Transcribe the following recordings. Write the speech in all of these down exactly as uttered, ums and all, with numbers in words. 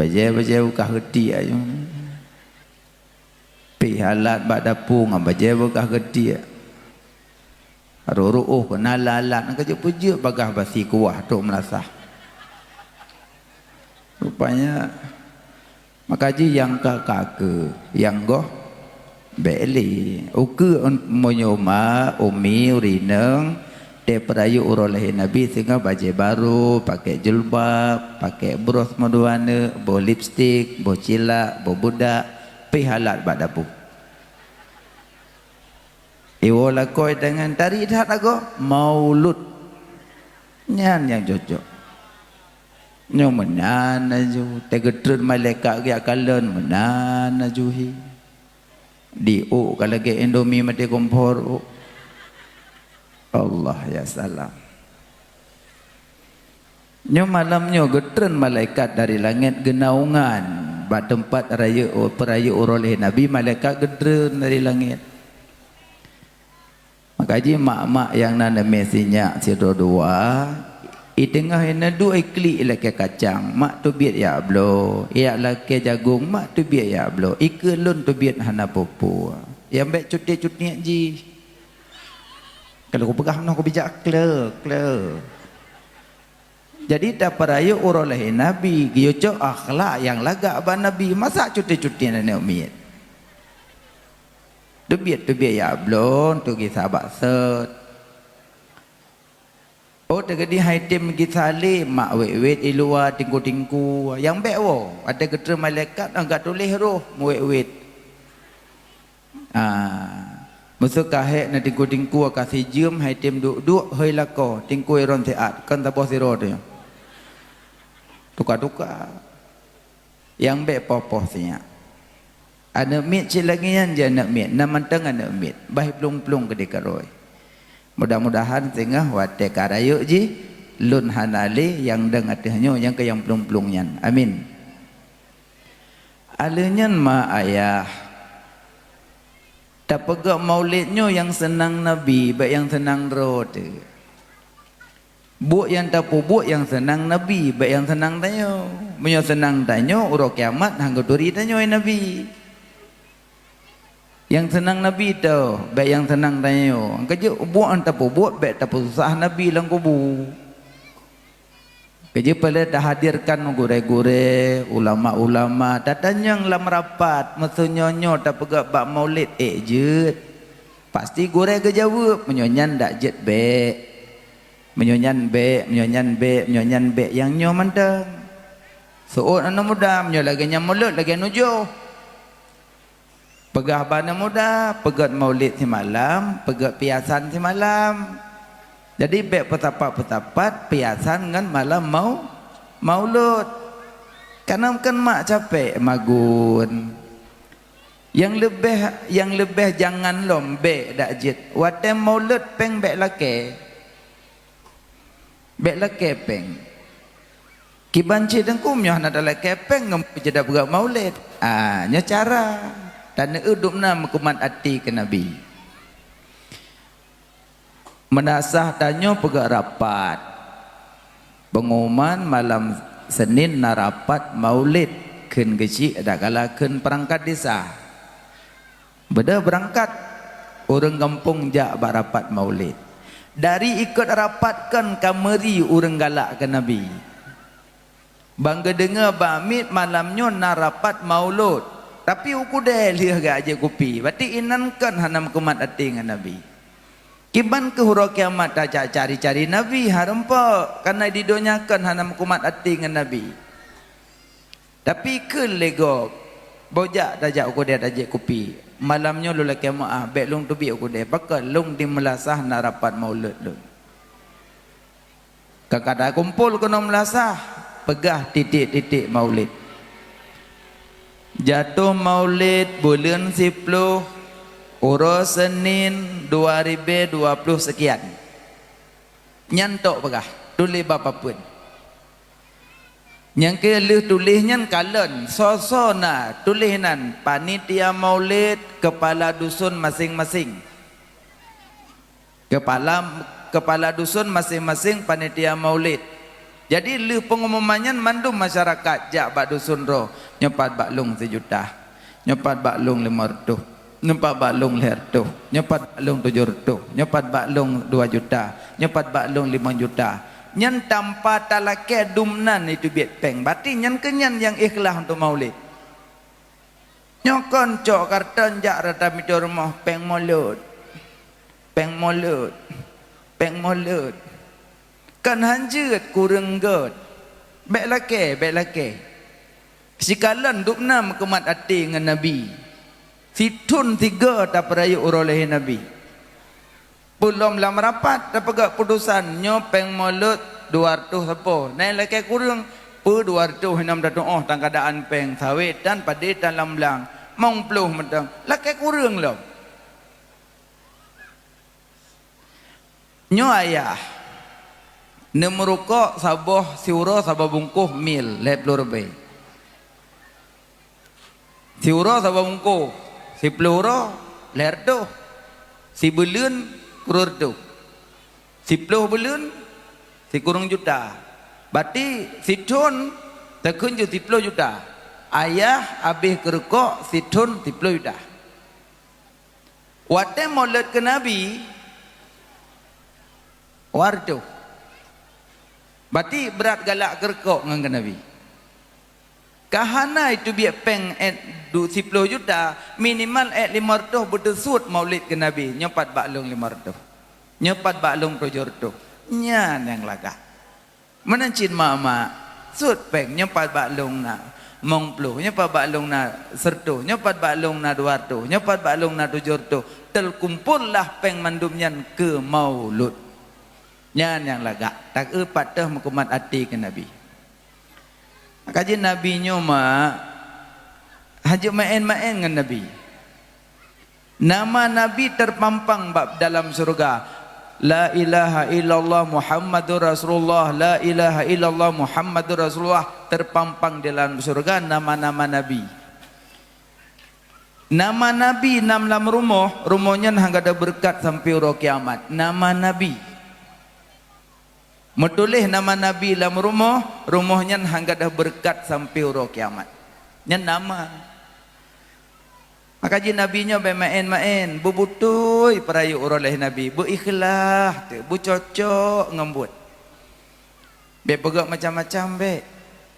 Bajée-bajée beukah geutiek ayong. Pih alat bak dapu ngon bajée beukah geutiek. Rôh-rôh keunan alat-alat, ka jeuet peujeuet bagaih basi kuah trok meulasah. Rupanya, maka jih nyang ka, ka keu, nyang goh bék lé. Ukeue meunyoe ma, umi, ureueng inong, teupeurayeuk uroe lahé Nabi singoh bajée barô, pakai jilbab, pakai bros meudua neuk, boh lipstik, boh cilak, boh budak, pih alat bak dapu. Iwoe lakoe tangan tari that lagoe maulud. Nyan nyang cocok. Nyoe meunan laju, teugeutreun malaikat geujak kalon meunan laju hi. Diuk ka lagée Indomie maté kompor. Allah ya salam. Nyoe malam nyoe geutreun malaikat dari langét geunaungan bak teumpat rayeuk, peurayeuk uroe lahé Nabi, malaikat geutreun dari langét. Maka jih mak-mak nyang na neumé sinyak sidroe dua, i teungoh i neuduek i klik i lakée kacang, mak teubiet jak bloe, i jak lakée jagong, mak teubiet jak bloe, i keu lôn teubiet hana peue-peue. Nyang bék cutiek-cutiek jih. Kalau kupeugah meunoe kubijak kle, kle. Jadi tapeurayeuk uroe lahé Nabi, geuyue cok akhlak nyang lagak bak Nabi, masa cuti-cuti aneuk miet. Teubiet-teubiet jak bloe, teuh gisa bak sot. Oh, teukeudi hai tem gisa lé, mak wét-wét i luwa tingku-tingku, nyang bék woe, watée geutreun malaikat, ka tuléh roh meuwét-wét. Ah, meuseu ka hék na tingku-tingku ka sijeuem hai tem duek-duek hôi lakoe, tingku iron siat, kon saboh sidroe tu nyoe. Tuka-tuka. Nyang bék poh-poh sinyak. Aneuk miet cit lagée nyan jih aneuk miet, na mantong aneuk miet, bah plueng-plueng keudeh karoe. Mudah-mudahan singoh watée ka rayeuk jih, lôn hana lé nyang dong ateueh nyoe nyang keu nyang plueng-plueng nyan. Amin. Aleuh nyan ma ayah, tapeugét maulid nyoe nyang seunang Nabi, bék nyang seunang droe teuh. Buet nyang tapeubuet nyang seunang Nabi, bék nyang seunang tanyoe. Meunyoe seunang tanyoe, uroe kiamat hana geuturi tanyoe Nabi. Nyang seunang Nabi teuh, bék nyang seunang tanyoe. Keujeuet buet nyang tapeubuet, bék tapeususah Nabi lam kubu. Keujeuet peureulée tahadirkan gurée-gurée, ulama-ulama, tatanyong lam rapat, meuseu nyoe-nyoe tapeugét bak maulid ék jeuet. Pasti gurée geujaweueb, meunyoe nyan dak jeuet bék. Meunyoe nyan bék, meunyoe nyan bék, meunyoe nyan bék, nyang nyoe mantong. Seuôt aneuk muda, meunyoe lagée nyan mulod, lagée nujoh. Peugah bak aneuk muda, peugét maulid simalam, peugét piasan simalam. Jadi bék peusapat-peusapat piasan ngon malam mau-, maulud. Kareuna kan mak capék magun. Nyang leubeh, nyang leubeh jangan lom bék dak jeuet. Watée maulud péng bék lakée. Bék lakée péng. Kiban cit teungku meunyoe hana talakée péng ngon peujeuet peugét maulid. Ah, nyoe cara. Taneuk dum na meukumat até keu Nabi. Meunasah tanyoe peugét rapat. Peungumuman malam Senin na rapat maulid kheun geuchik dak kala kheun peurangkat desa. Beudôh beurangkat ureuëng gampông jak bak rapat maulid. Dari ikot rapat kon ka meuri ureuëng galak keu Nabi. Ban geudeungoe bak miet malam nyoe na rapat maulud, tapi u keudée lheueh geujak jép kupi. Berarti inan kon hana meukumat até ngon Nabi. Kiban keuh uroe kiamat tajak cari-cari Nabi hareumpok, kareuna di donya kon hana meukumat até ngon Nabi. Tapi kheun lé gob, "Bôh jak tajak u keudée tajép kupi. Malam nyoe lôn lakée meuáh, bék lôn teubiet u keudée, pakon lôn di meulasah na rapat maulud lôn." Ka ka takumpol keunoe meulasah, peugah titik-titik maulid. Jatoh maulid buleuen siploh, uroe Senin dua ribée dua ploh seukian. Nyan tok peugah, tuléh bak papeuen. Nyang keu lheueh tuléh nyan kalon, soe-soe na tuléh nan panitia maulid, keupala dusun maséng-maséng. Keupala, keupala dusun maséng-maséng panitia maulid. Jadi lheueh pengumuman nyan mandum masyarakat jak bak dusun droe, nyoe pat bak lôn sijuta, nyoe pat bak lôn limong reutôh, nyoe pat bak lôn lhèe reutôh, nyoe pat bak lôn tujoh reutôh, nyoe pat bak lôn dua juta, nyoe pat bak lôn limong juta. Nyan tanpa talakèe dumnan itu biet péng. Berarti nyan keuh nyan nyang ikhlas untuk maulid. Nyoe kon cok karton jak rata mita rumoh, "Péng mulod, péng mulod, péng mulod." Kan hanjeuet kureueng göt. Bèk lakèe, bèk lakèe. Sikalon dubna meukumat até ngon Nabi. Sithôn sigoe tapeurayeuk uroe lahé Nabi. Peulom lam rapat tapeugah putusan, nyoe péng mulod dua reutôh sapo. Nyan lakèe kureueng, peue dua reutôh, hana meutuoh tan keuadaan péng sawét tan padé tan lam blang. Limong ploh mantong, lakèe kureueng lom. Nyoe ayah, neumeurukok saboh siuroe saboh bungkôh mil lhèe ploh ribèe. Siuroe saboh bungkôh, siploh uroe lhèe reutôh, sibeuleuen kureueng reutôh, siploh beuleuen sikureueng juta. Berarti sithôn takheun jeuet siploh juta. Ayah habéh keu rukok sithôn siploh juta. Watèe mulod keu Nabi, dua reutôh. Berarti brat galak keu rukok ngon keu Nabi. Ka hana itu biet péng èt du-, siploh juta, minimal èt limong reutôh beuteusut maulid keu Nabi, nyoe pat bak lôn limong reutôh, nyoe pat bak lôn tujoh reutôh. Nyan nyang lagak. Meunan cit mak-mak, sut péng, nyoe pat bak lôn na limong ploh, nyoe pat bak lôn na sireutôh, nyoe pat bak lôn na dua reutôh, nyoe pat bak lôn na tujoh reutôh. Teukumpollah péng mandum nyan keu maulud. Nyan nyang lagak, takeu pat teuh meukumat até keu Nabi. Ka jeuet Nabi nyoe mak, hana jeuet maén-maén ngon Nabi. Nama Nabi teupampang bak dalam syeuruga. La ilaha illallah Muhammadur Rasulullah, la ilaha illallah Muhammadur Rasulullah, teupampang di dalam syeuruga nama-nama Nabi. Nama Nabi nam lam rumoh, rumoh nyan hana gadôh beureukat sampoe uroe kiamat. Nama Nabi. Meutuléh nama Nabi lam rumoh, rumoh nyan hana gadôh beureukat sampoe uroe kiamat. Nyan nama. Maka jih Nabi nyoe bèk maén-maén, beubeutôi peurayeuk uroe lahé Nabi, beuikhlaih teuh, beucocok ngon buet. Bèk peugah macam-macam bèk,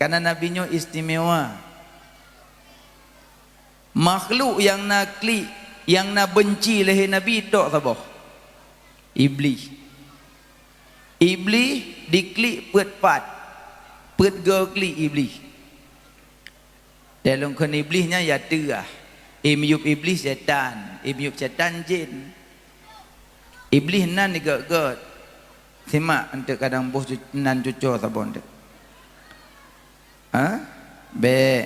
karena Nabi nyoe istimewa. Makhluk nyang na klik, nyang na beunci lahé Nabi tok saboh? Iblih. Iblih diklik peuet pat, peuet goe klik Iblih. Lôn kheun Iblih nyan ya teuh ah. Imiyup Iblih syetan, imiyup syetan jén. Iblih nan digét-gét. Simak eunteuk kadang boh cu-, nan cucoe saboh eunteuk. Ha? Bèk.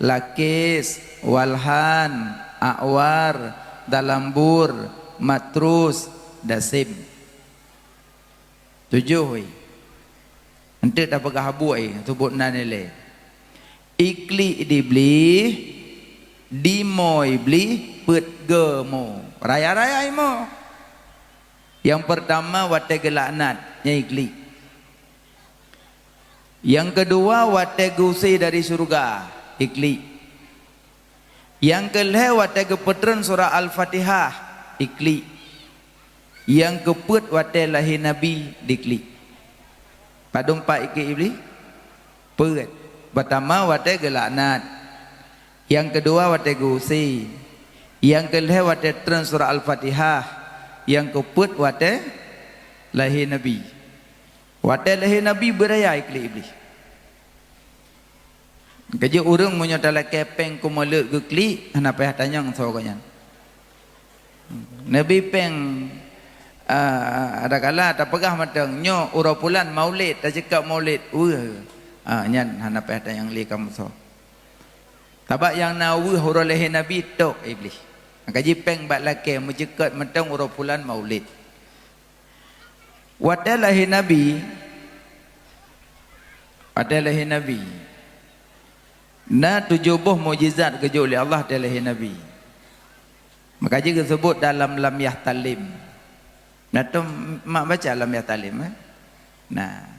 Lakis, Walhan, Akwar, Dalambur, Matrus, Dasim. Tujoh weh. Eunteuk tapeugah buet, eh, seubut nan ilèe. Iklik Iblih, dimo Iblih, peuet goe mo. Raya-raya imo. Nyang peurtama watèe geulaknat, nyan iklik. Nyang keudua watèe geuuse dari syeuruga, iklik. Nyang keulhèe watèe geupeutreun surah Al-Fatihah, iklik. Nyang keupeuet watèe lahé Nabi, diklik. Padum pat iklik Iblih? Peuet. Peurtama watèe geulaknat. Nyang keudua watèe geuuse. Nyang keulhèe watèe treun surah Al-Fatihah. Nyang keupeuet watèe lahé Nabi. Watèe lahé Nabi beuraya iklik Iblih. Keujeuet ureueng meunyoe talakèe péng keu mulod geuklik, hana payah tanyong soe gobnyan. Neubi péng, ah, adakala tapeugah mantong, nyoe uroe pulan maulid, taceukak maulid, weueh. Ah, nyan hana payah tanyong lé kamoe soe. Sabab nyang na weueh uroe lahé Nabi tok Iblih. Maka jih péng bak lakèe meuceukot mantong uroe pulan maulid. Watèe lahé Nabi, watèe lahé Nabi, na tujoh boh mukjizat geujok lé Allah watèe lahé Nabi. Maka jih geuseubut dalam Lam Yahtalim. Na tom mak baca Lam Yahtalim, eh? Nah.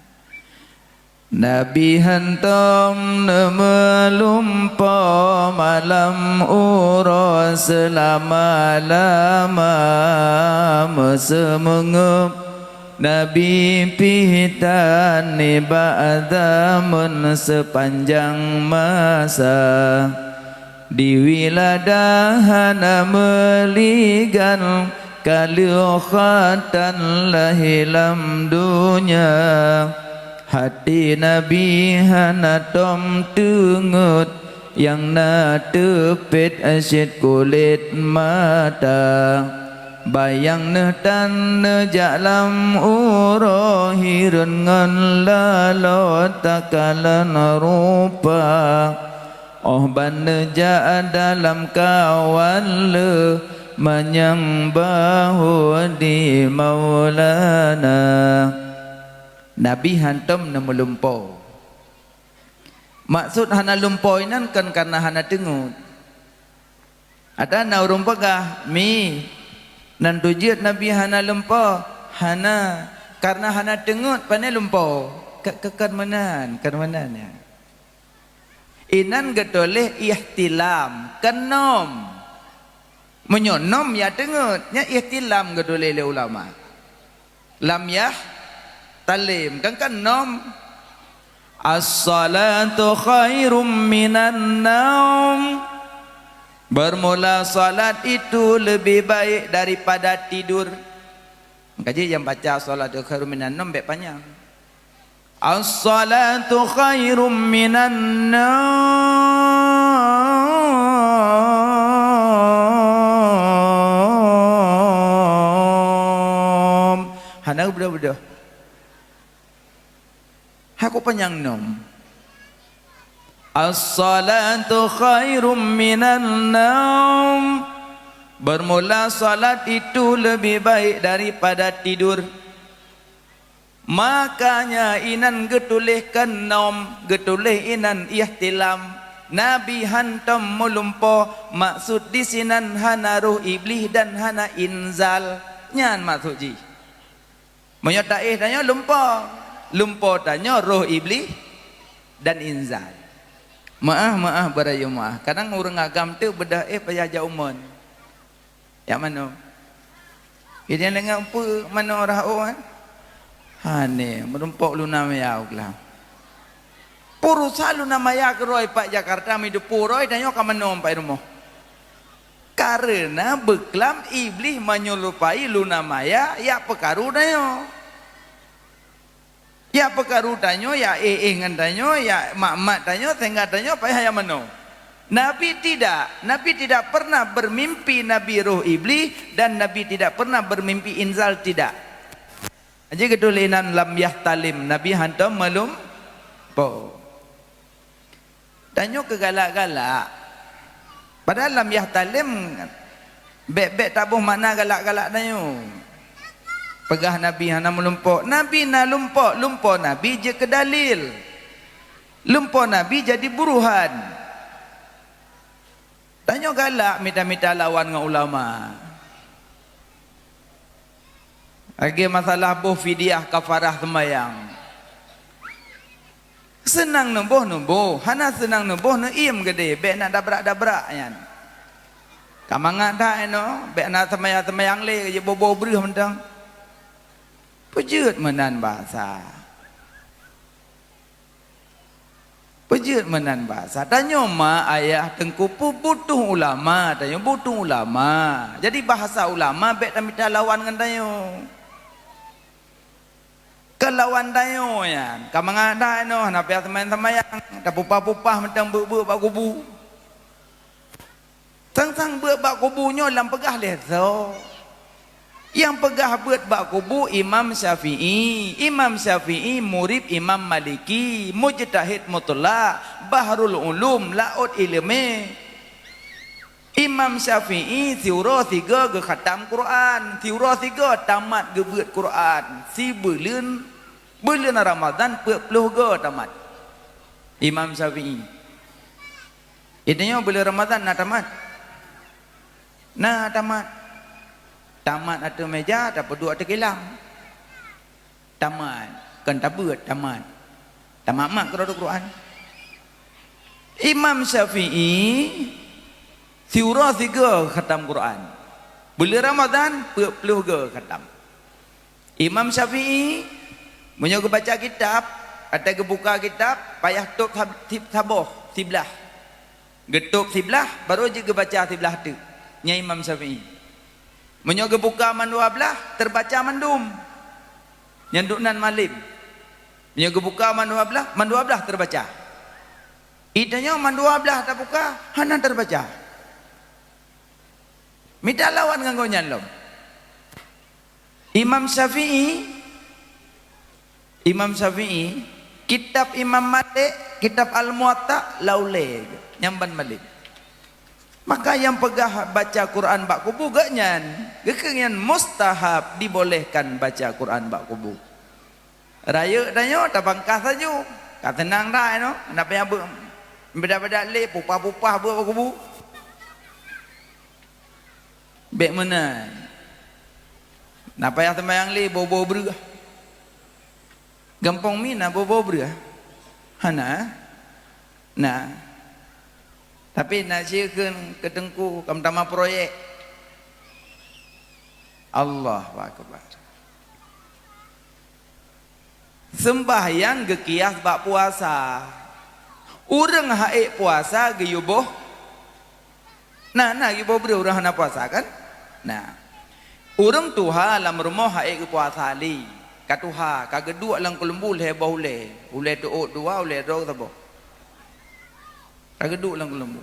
Nabi hantom neumeulumpoe malam uroe seulama-lama meuseumeungeueb. Nabi pih tan nibak zameun seupanjang masa. Di wiladah hana meuligan, ka lheueh khatan lahé lam donya. Até Nabi hana tom teungeut, nyang na teupet cit kulét mata. Bayang neuh tan neujak lam uroe hireuen ngon laloe takalon rupa. Óh ban neujak dalam kawan le manyang bahô di Maulana. Nabi hantom neumeulumpoe. Maksud hana lumpoe inan kon kareuna hana teungeut. Ada na ureuëng peugah, "Mi, nan tujeuet Nabi hana lumpoe?" Hana, kareuna hana teungeut pane lumpoe. Ka, ka, kon meunan, kon meunan nyan. Inan geutuléh ihtilam, kon nom. Meunyoe nom ya teungeut, nyan ihtilam geutuléh lé ulama. Lam yahtalim, kan, kan nom. As-salatu khairum minan naum. Bermula salat itu lebih baik daripada tidur. Kaji nyang baca as-salatu khairum minan naum bék panyang. As-salatu khairum minan naum. Hana beudôh-beudôh. Hako panyang nom. As-salatu khairum minan naum. Bermula salat itu lebih baik daripada tidur. Makanya inan geutuléh kon nom, geutuléh inan ihtilam. Nabi hantom meulumpoe, maksud disinan hana roh Iblih dan hana inzal. Nyan maksud jih. Meunyoe taéh tanyoe lumpoe, lumpoe tanyoe roh Iblih dan inzal. Meuáh, meuáh, beurayeuk meuáh. Kadang ureuëng agam teuk beudôh éh payah jak umon. Jak manoe. Idéh deungon peue manoe rhah ôn? Hane, meurumpok luna maya u glam. Peurusa luna maya keurôi pat Jakarta, mi deupeu rôi tanyoe ka manoe pat rumoh. Kareuna beuklam Iblih meunyerupai luna maya jak peukaru tanyoe. Jak peukaru tanyoe, jak éh-éh ngon tanyoe, jak mat-mat tanyoe, sehingga tanyoe payah jak manoe. Nabi tidak. Nabi tidak pernah bermimpi Nabi roh Iblih dan Nabi tidak pernah bermimpi inzal, tidak. Jadi geutuléh nan lam yahtalim, Nabi hantom meulumpoe. Tanyoe keu galak-galak. Padahai lam yahtalim bék-bék taboh makna galak-galak tanyoe. Peugah Nabi hana meulumpoe. Nabi na lumpoe, lumpoe Nabi jeuet keu dalil. Lumpoe Nabi jadi buruhan. Tanyoe galak mita-mita lawan ngon ulama. Lagée masalah boh fidyah kafarah seumayang. Seunang neuboh, neuboh, hana seunang neuboh, neuiem geudeh, bék na dabrak-dabrak nyan. Ka mangat that inoe, bék na seumayang-seumayang lé, jiboh-boh breuh mantong. Peujeuet meunan bahasa. Peujeuet meunan bahasa. Tanyoe ma ayah teungku peubutuh ulama, tanyoe butuh ulama. Jadi bahasa ulama bék tamita lawan ngon tanyoe. Keu lawan tanyoe nyan, ka mangat that inoe hana piah seumayang-seumayang, tapupah-pupah mantong beuet-beuet bak kubu. Sang-sang beuet bak kubu nyoe lam peugah lé soe? Nyang peugah beuet bak kubu Imam Syafi'i. Imam Syafi'i murit Imam Maliki, mujtahid mutlak, bahrul ulum, laôt ileumé. Imam Syafi'i siuroe sigoe geukhatam Quran, siuroe sigoe tamat geubeuet Quran, sibuleuen, buleuen Ramadhan peuet ploh goe tamat. Imam Syafi'i. Geutanyoe buleuen Ramadhan na tamat? Na tamat. Tamat ateueh meja, tapeuduek ateueh kilang. Tamat, kon tabeuet, tamat. Tamat-mat keudroe Quran. Imam Syafi'i siuroe sigoe khatam Quran. Buleuen Ramadhan, peuet ploh goe khatam. Imam Syafi'i, meunyoe geubaca kitab, ateueh geubuka kitab, payah tôb sab-, sib-, saboh, siblah. Geutôb siblah, barô jeuet geubaca siblah teuk. Nyan Imam Syafi'i. Meunyoe geubuka mandua blah, teubaca mandum. Nyan duek nan malem. Meunyoe geubuka mandua blah, mandua blah teubaca. Ita nyoe mandua blah tabuka, hana teubaca. Mita lawan ngon gobnyan lom. Imam Syafi'i, Imam Syafi'i, kitab Imam Malik, kitab Al-Muwatta, lam ulèe, nyan ban malem. Maka nyang peugah baca Quran bak kubu geuh nyan, geukheun nyan mustahab, dibolehkan baca Quran bak kubu. Rayeuk tanyoe tabangkah sajoe, ka teunang dah inoe, na payah beu-, beudak-beudak lé, pupah-pupah beu bak kubu. Bèk meunan. Na payah seumayang lé boh-boh breueh. Gampông mi na boh-boh breueh? Hana? Na. Tapi na sieukheun keu teungku ka meutamah proyek. Allahu Akbar. Seumbahyang geukias bak puasa. Ureueng ha'ék puasa geuyue boh, na, na geuyue boh breueh ureueng hana puasa kan? Na. Ureueng tuha lam rumoh ha'ék geupuasa lé. Ka tuha, ka geuduek lam keuleumbu lhèe boh ulèe. Ulèe teuôt dua, ulèe droe saboh. Ka geuduek lam keuleumbu.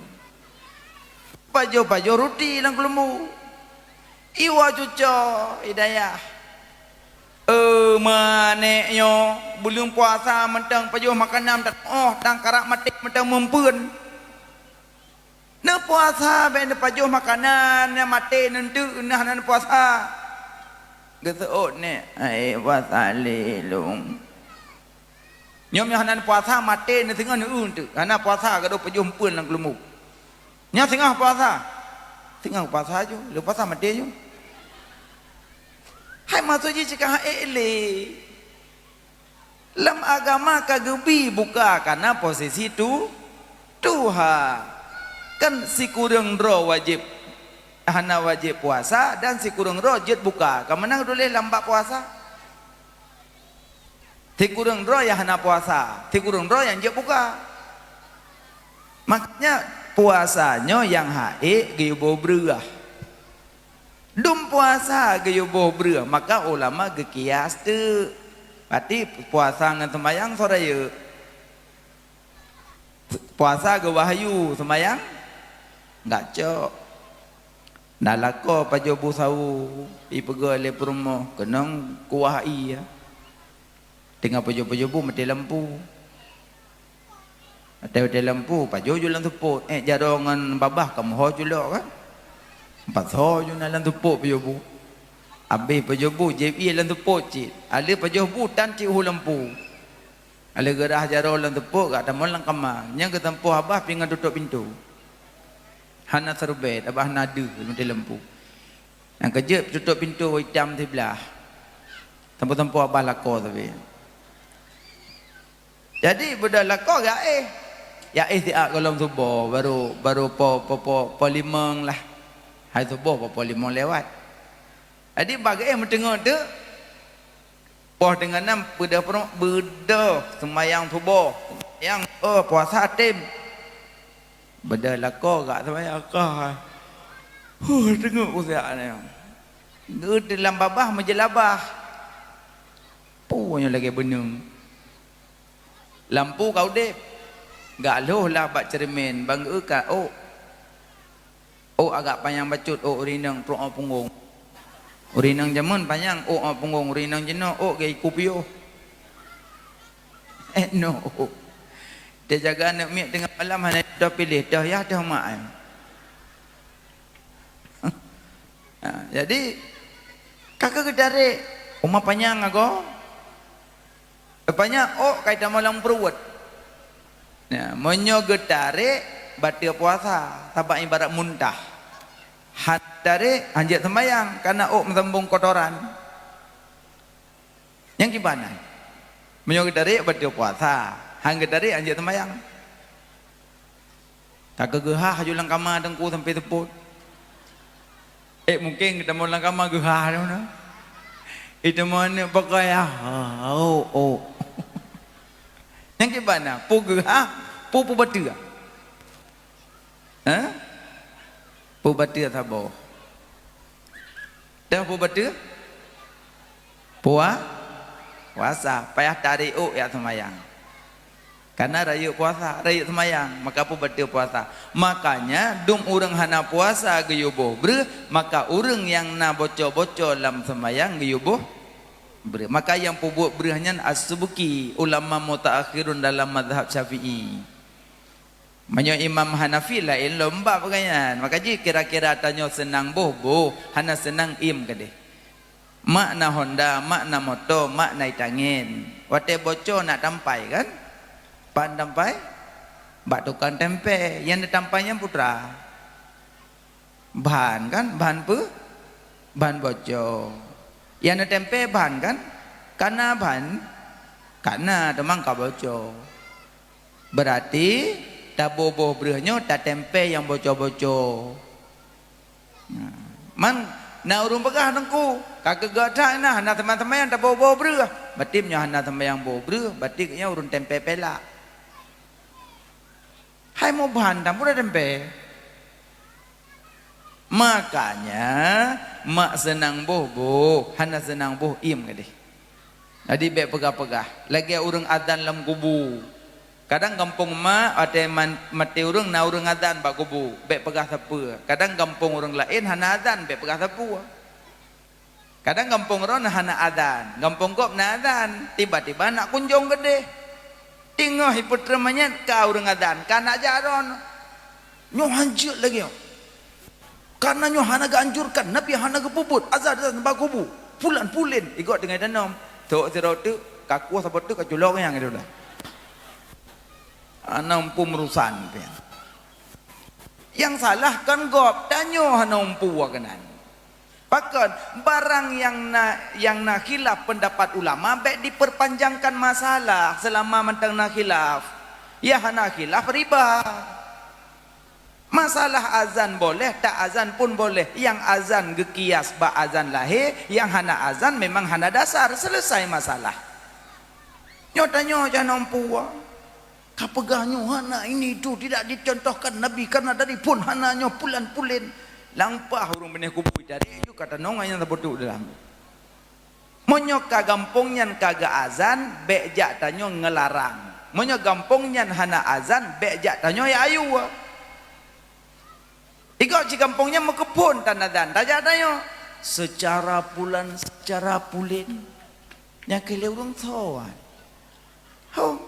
Pajoh-pajoh ruti lam keuleumbu. Iwoe cuco Hidayah. "Eh, ma nèk nyoe, buleuen puasa mantong pajoh makanan mantong, oh, dan karap maté mantong meumpeuen. Neupuasa bèk neupajoh makanan, nyang maté neunteuk, neuh hana neupuasa." Geuseuôt nèk, "Ai, puasa lé lôn." Nyoe meunyoe hana puasa, maté neuh singoh neueu teuk. Hana puasa gadôh pajoh meumpeuen lam keuleumbu. Nyoe singoh puasa. Singoh puasa ju, lheuh puasa maté ju. Hai maksud jih cit ka ha'ék lé. Lam agama ka geubi buka kana posisi tu, tuha. Kan sikureueng droe wajéb, hana wajéb puasa dan sikureueng droe jeuet buka. Ka meunan tuléh lam bab puasa. Sikureueng droe nyang hana puasa, sikureueng droe nyang jeuet buka. Makanya puasa nyoe nyang ha'ék geuyue boh breueh. Dum puasa geuyue boh breueh, maka ulama geukias teuk. Berarti puasa ngon seumayang soe rayeuk. Puasa geuwahyu, seumayang enggak cok. Na lakoe pajoh bu sawoe, ipeugöt lé peurumoh, keunong kuah ie. Teungoh pajoh-pajoh bu maté lampu. Maté-maté lampu, pajoh ju lam seupôt. Eh, jaroe ngon babah ka meuho culok kan? Pasoe ju na lam seupôt pajoh bu. Abéh pajoh bu, jieb ie lam seupôt cit. Alheuh pajoh bu tan cit u lampu. Alheuh geurhah jaroe lam seupôt, gak tamong lam kama. Nyang geusampoe babah pih ngon tutôp pintoe. Hana seureubat, babah hana deuh, maté lampu. Nyang keujeuet tutôp pintoe itam siblah. Sampoe-sampoe babah lakoe sabe. Jadi beudôh lakoe jak éh. Jak éh siat gohlom suboh, baru, baru po, po, po, po limong lah. Hai suboh po, po limong lewat. Jadi bak geuéh meuteungeut teuk, poh teungoh nam beudôh peurumoh, beudôh seumayang suboh. Seumayang, oh, puasa tem. Beudôh lakoe gak seumayang ka. Huh, teungeut usia nyoe. Geuteuk lam babah meujeulabah. Peue nyoe lagèe beuneueng. Lampu ka udép. Gak lhôh lah bak ceureumen, ban geuka ôk. Ôk agak panyang bacut, ôk ureueng inong trok ôk punggong. Ureueng inong jameun panyang ôk ôk punggong, ureueng inong jinoe ôk geuiku piôh. Eh, no. Teujaga aneuk miet teungoh malam hana toh piléh, toh yah, toh mak, eh. Ha, jadi, ka keuh geutarek, uma panyang agoe. Rupanya ôk ka itamong lam pruet. Nah, meunyoe geutarek, bateue puasa, sabab ibarat muntah. Han tarek, hanjeuet seumayang, kareuna ôk meusambong kotoran. Nyang kiban nyan. Meunyoe geutarek, bateue puasa. Han geutarék, han jeuet seumayang. Ka keu geuhah aju lam kama teungku sampai seupôt. Eh, mungken geutamong lam kama geuhah dah na. Itamong aneuk pakai ah. Oh, oh. Nyang kiban na, peue geuhah, peue peubateue. Ha? Peubateue saboh. Teuh peubateue? Pua-, puasa. Payah tarék ôk jak seumayang. Karena rayeuk puasa, rayeuk seumayang, maka peubateue puasa. Makanya, dum ureuëng hana puasa geuyue boh breueh, maka ureuëng nyang na boco-boco lam seumayang geuyue boh breueh. Maka nyang peubuet breueh nyan as-Subki, ulama mutaakhirun dalam mazhab Syafi'i. Meunyoe Imam Hanafi laén lom bab geuh nyan. Maka jih kira-kira tanyoe seunang boh-boh, hana seunang iem keudeh. Mak na honda, mak na moto, mak na itangen. Watée boco na tampai kan? Pan tampai? Bak tukang tempe. Nyang na tampai nyan putra. Ban kan? Ban peue? Ban boco. Nyang na tempe ban kan? Kana ban? Kana teuma ka boco. Beurati taboh-boh breueh nyoe tatempe nyang boco-boco. Nah, man na ureuëng peugah teungku, ka keuga that na hana teuma-teuma nyang taboh-boh breueh. Berarti meunyoe hana teuma nyang boh breueh, berarti nyan ureuëng tempe pelak. Hai meuban tan pura tempe. Makanya, mak seunang boh-boh, hana seunang boh iem keudeh. Jadi bék peugah-peugah, lagée ureuëng azan lam kubu. Kadang gampông mak, watée man-, maté ureuëng na ureuëng azan bak kubu, bék peugah sapeue. Kadang gampông ureuëng laén hana azan, bék peugah sapeue. Kadang gampông droe na hana azan, gampông gob na azan, tiba-tiba na kunjong keudeh. Teungoh ipeutreumeun nyan ka ureuëng azan, ka na jak droe. Nyoe han jeuet lagée nyoe. Karena nyoe hana geuanjurkan, Nabi hana geupeubuet azan-azan bak kubu. Pulan-pulen, igoe teungoh tanom. Tok sidroe teuk, ka kuah saboh teuk ka culok nyang itu dah. Hana muphom urusan pian. Nyang salah kon gob, tanyoe hana muphom keunan. Pakon? Barang nyang na, nyang na khilaf pendapat ulama bék diperpanjangkan masalah selama mantong na khilaf. Ya hana khilaf riba. Masalah azan boleh, tak azan pun boleh. Nyang azan geukias bak azan lahé, nyang hana azan memang hana dasar. Selesai masalah. Nyoe tanyoe jangan ompu. Ka peugah nyoe hana ini itu tidak dicontohkan Nabi karena dari pun hana nyoe pulan-pulen. Lampah ureuëng beuneh kubu tadi, yuk kata nong nyang saboh teuk dalam. Meunyoe ka gampông nyan ka geuazan, bék jak tanyoe ngeularang. Meunyoe gampông nyan hana azan, bék jak tanyoe ya ayue. Igoe cit gampông nyan meukeuphon tan azan, tajak tanyoe. Secara pulan, secara pulen. Nyang keu lé ureuëng soe? Ho,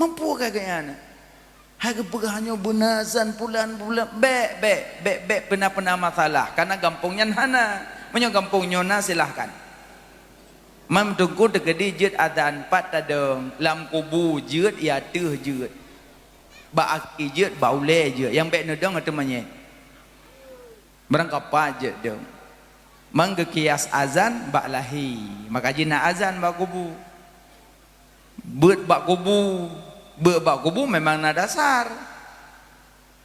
mampu ka geuhnyan? Hai geupeugah nyoe beuna azan pulan-pulan, bék, bék, bék, bék peuna-peuna masalah, karena gampông nyan hana. Meunyoe gampông nyoe na, silahkan. Man teungku teukeudi jeuet azan pat tadong, lam kubu jeuet, ya teuh jeuet. Bak aki jeuet, bak ulée jeuet, nyang bék neudong ateueh manyét. Barangkapat jeuet dong. Man geukias azan bak lahé, maka jih na azan bak kubu. Beuet bak kubu, beuet bak kubu memang na dasar.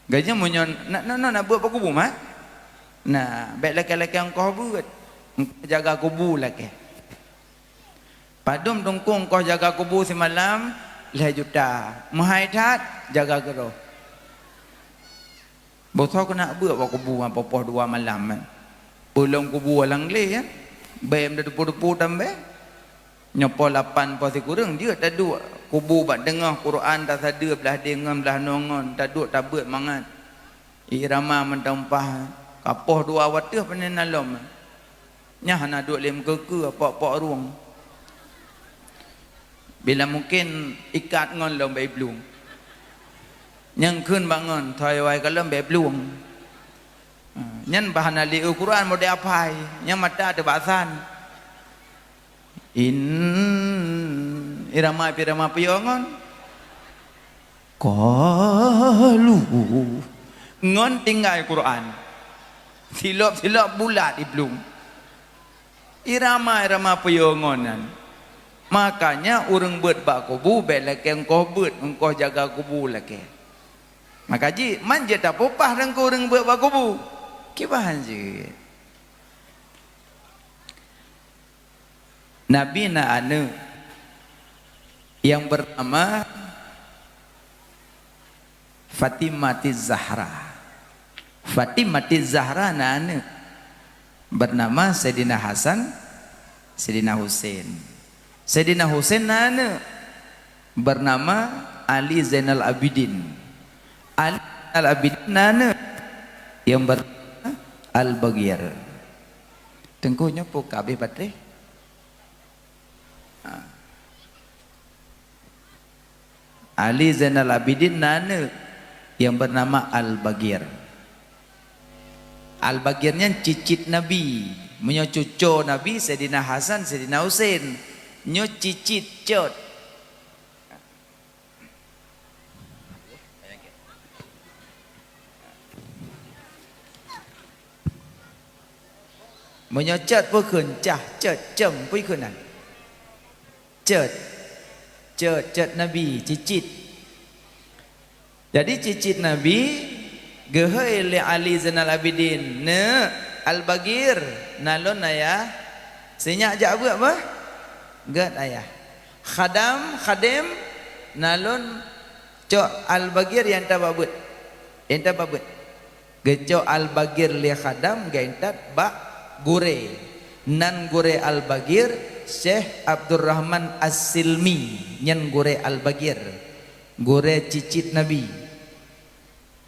Gajah meunyoe na, na, na, na beuet bak kubu mah? Na, bék lakée-lakée ongkoh beuet. Jaga kubu lakée. Padum teungku ongkoh jaga kubu simalam? Lhée juta. Meuhai that, jaga keudroe. Boh soe keuneuk beuet bak kubu ngon poh-poh dua malam, eh? Peulom kubu alang gleh, eh? Bèe meudepu-depu tambah. Nyoe poh lapan poh sikureueng jeuet taduek kubu bak teungoh, Quran tasadeue blah deh ngon blah noe ngon, taduek tabeuet mangat. Irama mantong paih, ka poh dua watèe pane na lom. Nyan hana duek lé meukeue-keue, pok-pok rueng. Bila mungken ikat ngon lom bèk iplueng. Nyang kheun bak ngon, thoi wai ka lom bèk iplueng. Ha, nyan bah hana lé u Quran model apai, nyan mata teubasan. In, irama pi irama piôh ngon. Qalu. Ngon tinggai Quran. Silop-silop bulat iplueng. Irama-irama piôh ngon nyan. Makanya ureuëng beuet bak kubu bék lakée engkoh beuet, engkoh jaga kubu lakée. Maka jih man jeuet tapeupah teungku ureuëng beuet bak kubu. Kiban jeuet. Nabi na aneuëk nyang beunama Fatimatiz Zahra. Fatimatiz Zahra na aneuëk beunama Saidina Hasan, Saidina Husein. Saidina Husein na aneuëk beunama Ali Zainal Abidin. Ali Zainal Abidin na aneuëk nyang beunama Al-Baghir. Teungku nyoe peue ka habéh baterai? Ha. Ali Zainal Abidin na aneuëk nyang beunama Al-Baghir. Al-Baghir nyan cicit Nabi. Meunyoe cuco Nabi, Saidina Hasan, Saidina Husein. Nyoe cicit, cot. Meunyoe cot peue kheun, cah, cot, cong, peue kheun nan? Cot. Cot, cot Nabi, cicit. Jadi cicit Nabi geuhôi lé Ali Zainal Abidin, "Neuk, Al-Baghir, na lôn ayah." Sinyak jak beuet bah? Gét ayah. "Khadam, khadem, na lôn cok Al-Baghir nyang tabak beuet." Nyang tabak beuet. Geucok Al-Baghir lé khadam geuintat bak gurée. Nan gurée Al-Baghir, Syekh Abdurrahman As-Silmi, nyan gurée Al-Baghir, gurée cicit Nabi.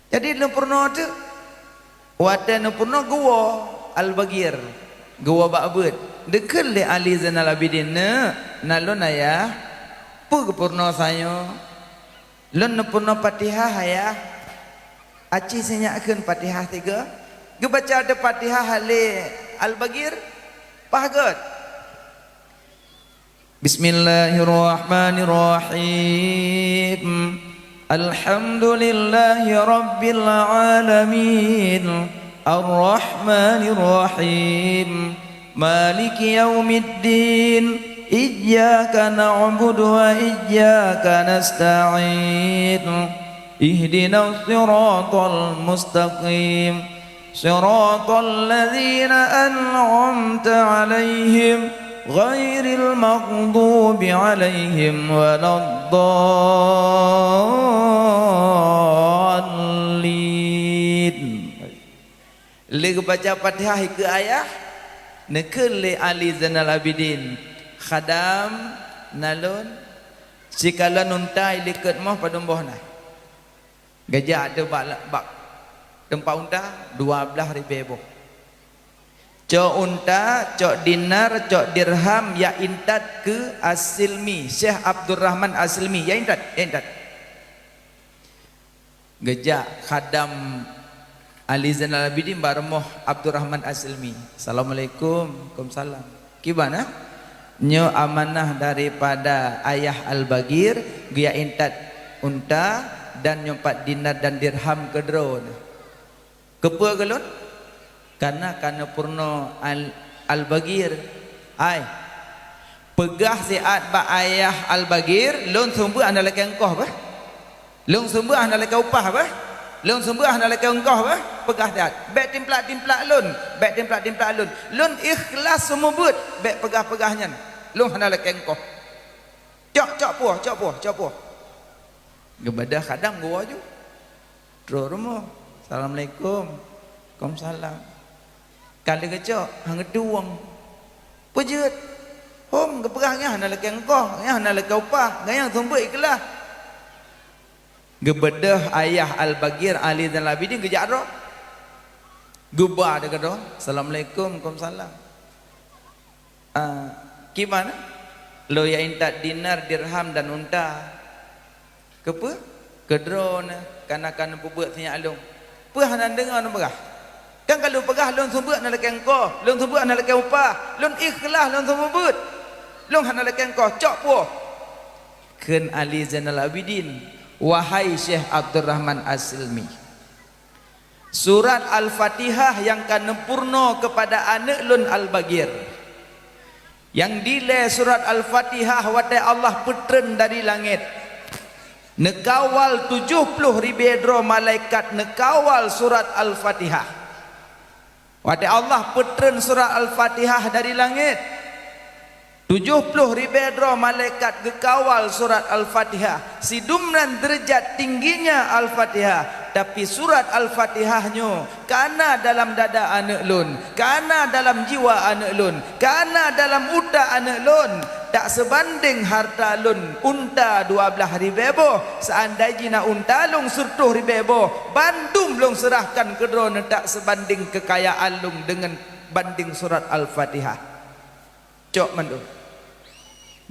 Jadi neupeurunoe teuk, watée neupeurunoe geuwoe Al-Baghir, geuwoe bak beuet. Geukheun lé Ali Zainal Abidin, "Neuk, na lôn ayah, peue geupeurunoe sanyoe?" "Lôn neupeurunoe Fatihah, ayah." "Aci sinyak kheun Fatihah tiga." Geubaca ateueh Fatihah lé Al-Baghir, paih gét. "Bismillahirrahmanirrahim. Alhamdulillahi rabbil alamin. Arrahmanirrahim. Maliki yaumiddin. Iyyaka na'budu wa iyyaka nasta'in. Ihdinas siratal mustaqim. Siratal ladzina an'amta 'alaihim, ghairil maghdubi 'alaihim waladdallin." Lheueh geubaca Fatihah ikeue ayah, neukheun lé Ali Zainal Abidin, "Khadam, na lôn sikalon unta ilikot moh padum boh na?" Geujak ateueh bak, bak teumpat unta, dua blaih ribée boh. Cok unta, cok dinar, cok dirham, jak intat keu As-Silmi, Syekh Abdurrahman As-Silmi, jak intat, jak intat. Geujak khadam Ali Zainal Abidin bak rumoh Abdurrahman As-Silmi. "Assalamualaikum." "Waalaikumsalam." "Kiban, ah?" "Nyoe amanah daripada Ayah Al-Bagir, geujak intat unta dan nyoe pat dinar dan dirham keu droeneuh." "Keupeue keu lôn?" "Kareuna ka neupeurunoe Al-, Al-Bagir." "Hai, peugah siat bak Ayah Al-Bagir, lôn seumeubeuet hana lakée ongkoh bah. Lôn seumeubeuet hana lakée upah bah. Lôn seumeubeuet hana lakée ongkoh bah. Peugah siat. Bék timplak-timplak lôn, bék timplak-timplak lôn. Lôn ikhlas seumeubeuet, bék peugah-peugah nyan. Lôn hana lakée ongkoh. Cok, cok puoh, cok puoh, cok puoh." Geubeudôh khadam geuwoe ju. Trok rumoh. "Assalamualaikum." "Waalaikumsalam." Ka lheueh geucok, han geutueng. "Peue jeuet?" "Hom, geupeugah nyan hana lakée ongkoh, nyan hana lakée upah, nyan seumeubeuet ikhlas." Geubeudôh Ayah Al-Bagir Ali Zainal Abidin geujak droe. Geuba deuh keudroe, "Assalamualaikum." "Waalaikumsalam." "Ah, kiban, lôn jak intat dinar, dirham dan unta." "Keupeue?" "Keu droeneuh, kareuna ka neupeubeuet sinyak lôn." "Peue hana neudeungoe neupeugah? Kan ka lôn peugah lôn seumeubeuet hana lakée ongkoh, lôn seumeubeuet hana lakée upah, lôn ikhlas lôn seumeubeuet. Lôn hana lakée ongkoh, cok puoh." Kheun Ali Zainal Abidin, "Wahai Syekh Abdurrahman As-Silmi, surat Al-Fatihah nyang ka neupeurunoe keupada aneuëk lôn Al-Bagir, Nyang dilée surat Al-Fatihah watée Allah peutreun dari langét. Neukawal tujoh ploh ribée droe malaikat neukawal surat Al-Fatihah. Watée Allah peutreun surat Al-Fatihah dari langét, tujoh ploh ribée droe malaikat geukawal surat Al-Fatihah. Sidum nan deurajat tingginya Al-Fatihah, tapi surat Al-Fatihah nyoe kana dalam dada aneuëk lôn, kana dalam jiwa aneuëk lôn, kana dalam utak aneuëk lôn, tak seubandéng harta lôn unta dua blaih ribée boh. Seandai jih na unta lôn siratoh ribée boh, bandum lôn seurahkan keu droeneuh tak seubandéng keukayaan lôn deungon bandéng surat Al-Fatihah. Cok mandum.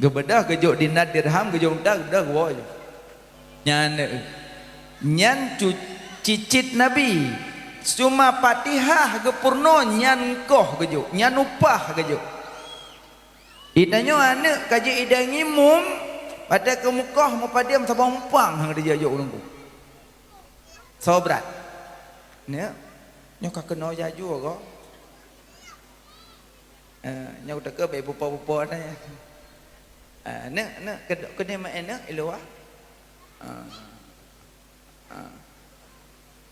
Geubeudôh geujok dinar dirham, geujok unta, geubeudôh geuwoe. Nyan, nyan cu-, cicit Nabi. Cuma Fatihah geupeurunoe nyan koh geujok, nyan upah geujok. Itanyoe aneuëk ka jeuet idang imum, watée keu mukoh meupadum saboh umpang hana geujok ureuëng ku. Soe brat. Nyoe, nyoe ka keunoe jaju goe. Eh, nyoe teuka bèk bupo-bupo na ya. Eh, neuk, neuk, keu-, keudeh meu'en neuk, i luwa. Ah. Ah.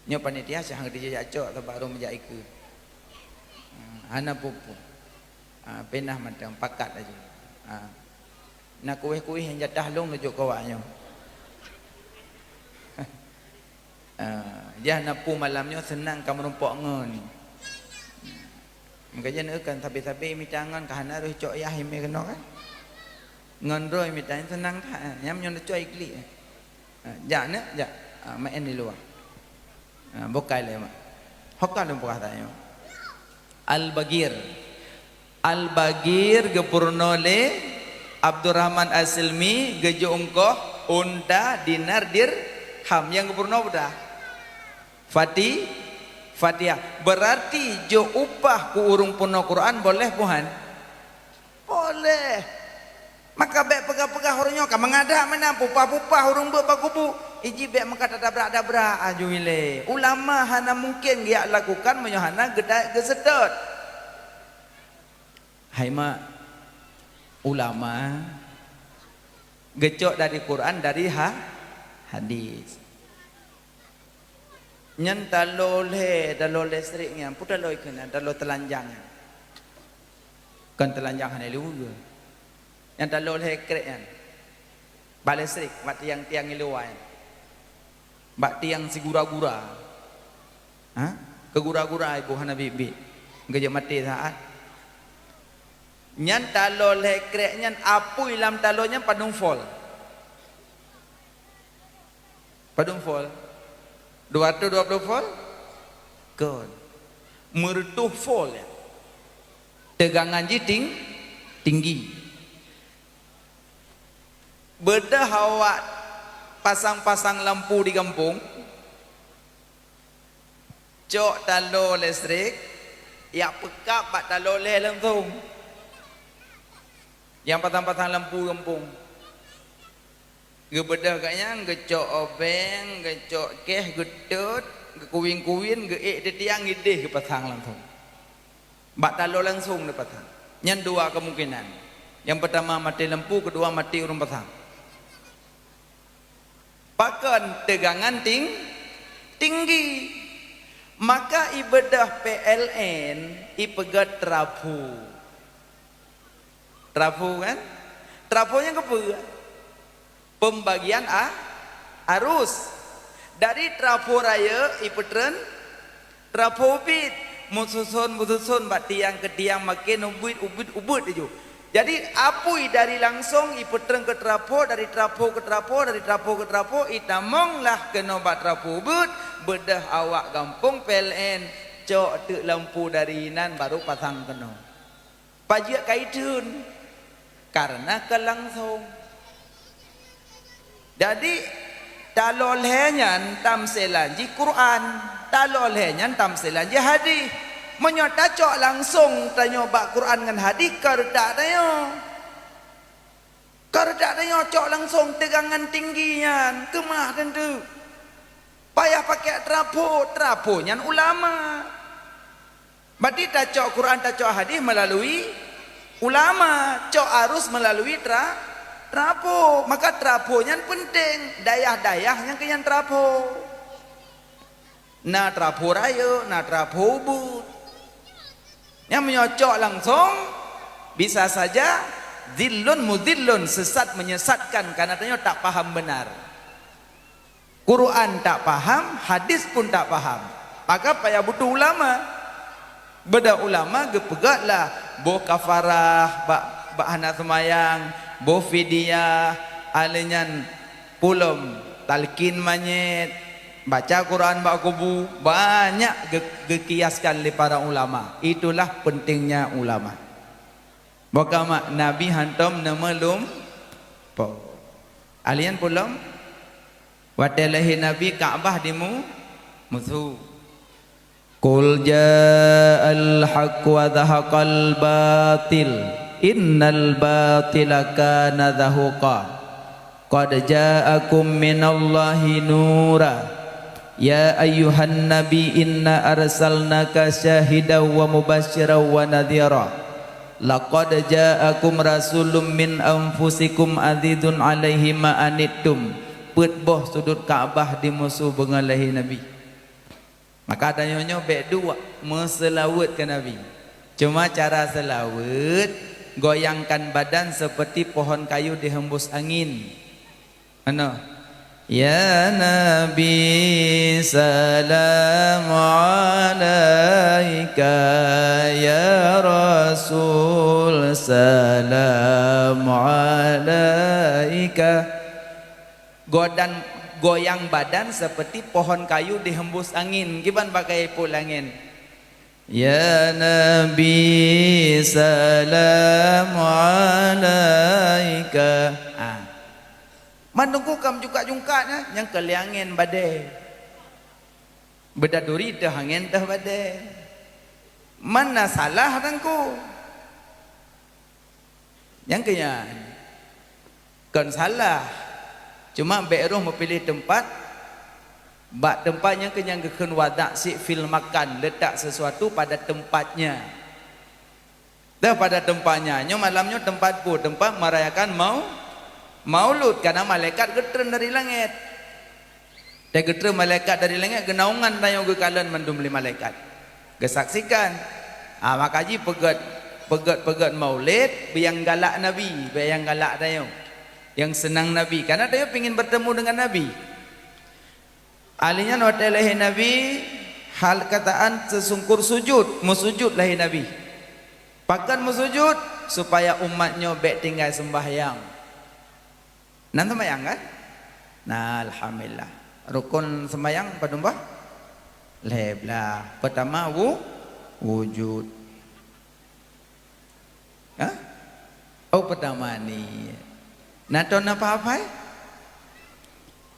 Nyoe panitia syah geujak cok teuma barô meujak ikeue. Ah, hana peue-peue. Ah, pinah mantong pakat laju. Ah. Na kuéh-kuéh nyang jatah lôn neujok keu awak nyoe. Ah, jah na peue malam nyoe seunang ka meurumpok ngon. Meukajen eu kan sabe-sabe mita ngon ka hana roh cok yah imé keunoe kan. Ngon droe mita nyan seunang that, nyang nyoe neucok i klik. Ha, jak neuk, jak. Ha, meu'en di luwa. Ha, bukai lé mak. Ho ka lôn peugah tanyoe. Al-Baghir. Al-Baghir geupeurunoe lé Abdurrahman As-Silmi geujok eungkoh unta dinar dirham nyang geupeurunoe peue dah? Fati-, Fatihah. Berarti jok upah keu ureuëng peurunoe Quran boleh buhan? Boleh. Maka bèk peugah-peugah ureuëng nyoe ka meungadap meunan pupah-pupah ureuëng beuet bak kubu. Iji bèk meuka tadabrak-dabrak aju ilée. Ulama hana mungken geujak lakukan meunyoe hana geuda-, geuseutôt. Hai mak, ulama geucok dari Quran, dari ha-, hadis. Nyan taloe lhèe, taloe listrik nyan, peue taloe keunan, taloe teulanjang nyan. Kon teulanjang hana lé ukeue. Nyan taloe lhèe krek nyan. Bak listrik, bak tiang-tiang i luwa nyan. Bak tiang sigura-gura. Ha? Keu gura-gura ibu hana biet-biet. Geujak maté saát. Nyan taloe lhèe krek nyan apui lam taloe nyan padum volt. Padum volt? Dua ratus dua puluh volt? Kon. Meureutoh volt ya. Teugangan jih ting-, tinggi. Beudôh awak pasang-pasang lampu di gampông, cok taloe listrik, jak peukab bak taloe lhèe langsông. Nyang pasang-pasang lampu gampông. Geubeudôh gobnyan, geucok obeng, geucok keh, geutot, geukuwin-kuwin, geuék di tiang, idéh geupasang langsông. Bak taloe langsông neupasang. Nyan dua kemungkinan. Nyang peutama maté lampu, keudua maté ureuëng pasang. Pakon teugangan ting-, tinggi. Maka ibeudôh P L N, ipeugét trafo. Trafo kan? Trafo nyan keupeue? Pembagian a-, arus. Dari trafo rayeuk ipeutreun trafo ubit, meususon-meususon bak tiang keu tiang maken ubit, ubit, ubit laju. Jadi, apui dari langsông ipeutreun keu trafo, dari trafo keu trafo, dari trafo keu trafo, itamong lah keunoe bak trafo ubit, beudôh awak gampông P L N, cok teuk lampu dari inan baru pasang keunoe. Pajan ka itheun? Karena ka langsông. Jadi, taloe lhèe nyan tamsilan jih Quran, taloe lhèe nyan tamsilan jih hadis. Meunyoe tacok langsông tanyoe bak Quran ngon hadis, ka reutak tanyoe. Ka reutak tanyoe cok langsông teugangan tinggi nyan, keumah teuntu. Payah pakai trafo, trafo nyan ulama. Berarti tacok Quran, tacok hadis melalui Ulama cok arus melalui tra-, trapo. Maka trapo nyan penting. Dayah-dayah nyang keu nyan trapo. Na trapo rayeuk, na trapo ubit. Nyang meunyoe cok langsong, bisa saja zillun muzillun, sesat menyesatkan, karena tanyoe tak paham benar. Quran tak paham, hadis pun tak paham. Maka payah butuh ulama. Beda ulama geupeugah lah boh kafarah bak, bak hana seumayang, boh fidyah, alèh nyan pulom talkin manyét, baca Quran bak kubu, banyak ge-, geukiaskan lé para ulama. Itulah pentingnya ulama. Boh ka mak Nabi hantom neumeulumpo. Alèh nyan pulom, watèe lahé Nabi Ka'bah dimu-, musu. Qul ja'al haqq wa zahaqal batil, innal batila kana zahuqa. Qad ja'akum minallahi nura. Ya ayyuhan nabi inna arsalnaka syahidan wa mubasyiran wa nadhira. Laqad ja'akum rasulun min anfusikum azizun alaihi ma anittum. Peuet boh sudut Ka'bah dimusu beungon lahé Nabi. Maka tanyoe nyoe bèk duek meuseulaweuet keu Nabi. Cuma cara seulaweuet, goyangkan badan seperti pohon kayu dihembus angin. Ano? Ya Nabi, salam alaika, ya Rasul, salam alaika. Godan, goyang badan seperti pohon kayu dihembus angin. Kiban bagai ipot langén. Ya Nabi, salam alaika. Ah. Man Teungku kam jungkat-jungkat nyan, nyang keu lé angén badée. Beudaduri teuh angén teuh badée. Man na salah Teungku. Nyang keu nyan kon salah, cuma bék roh meupiléh teumpat. Bak teumpat nyang keu nyan geukheun wadah sik fil makan, letak sesuatu pada tempatnya. Dah pada tempatnya. Nyoe malam nyoe tempat peue? Tempat merayakan mau-, maulud, karena malaikat geutreun dari langét. Teugeutreun malaikat dari langét, geunaungan tanyoe geukalon mandum lé malaikat. Geusaksikan. Ah, maka jih peugét, peugét-peugét maulid, beu nyang galak Nabi, beu nyang galak tanyoe. Nyang seunang Nabi. Karena tanyoe pingin bertemu dengan Nabi. Alèh nyan watée lahé Nabi, hal kataan seusungkur sujud, meusujud lahé Nabi. Pakon meusujud? Supaya umat nyoe bék tinggai seumbahyang. Nan seumayang kan? Nah, alhamdulillah. Rukon seumayang padum bah? Lhée blah. Pertama wu-, wujud. Hah? Oh, pertama niat. Nah, ton apa-apa?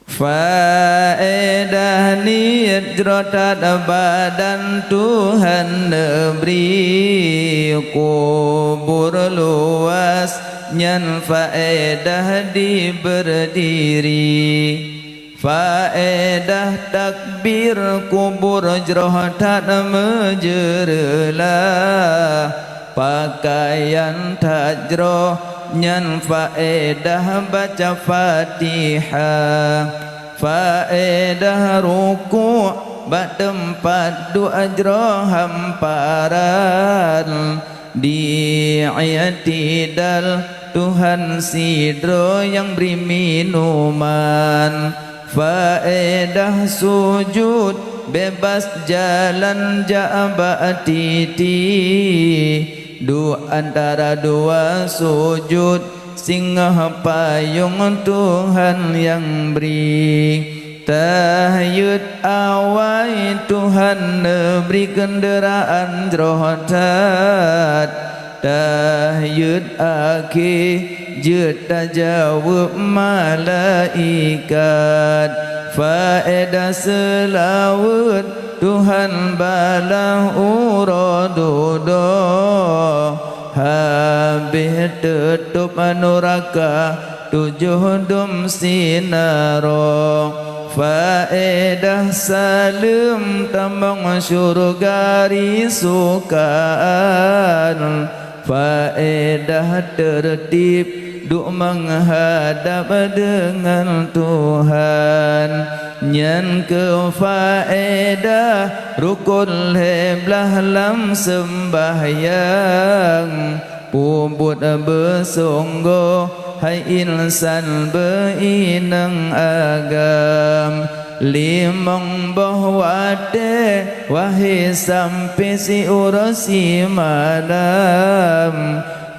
Faedah niet jroh that badan Tuhan neubri, kubur luas nyan faedah di berdiri. Faedah takbir kubur jroh that meujeureulah. Pakaian that jroh nyan faedah baca Fatihah. Faedah rukuk bak teumpat duek jroh hamparan. Di i'tidal Tuhan sidroe nyang bri minuman. Faedah sujud bebas jalan jak bak titi. Duek antara dua sujud singoh payong Tuhan nyang bri. Tahyeuet awai Tuhan neubri keundeuraan jroh that. Tahyeuet akhé jeuet tajaweueb malaikat. Faedah seulaweuet Tuhan balaih uroe dudoe. Habéh teutôb nuraka tujoh dum sinaroe. Faedah saleuem tamong syeuruga risukaan. Faedah teurtib duek meuhadab deungon Tuhan, nyan keuh faedah rukon lhée blaih lam seumbahyang. Peubuet beusunggoh hai insan beuinong agam, limong boh watée wahé sampoe siuroe simalam.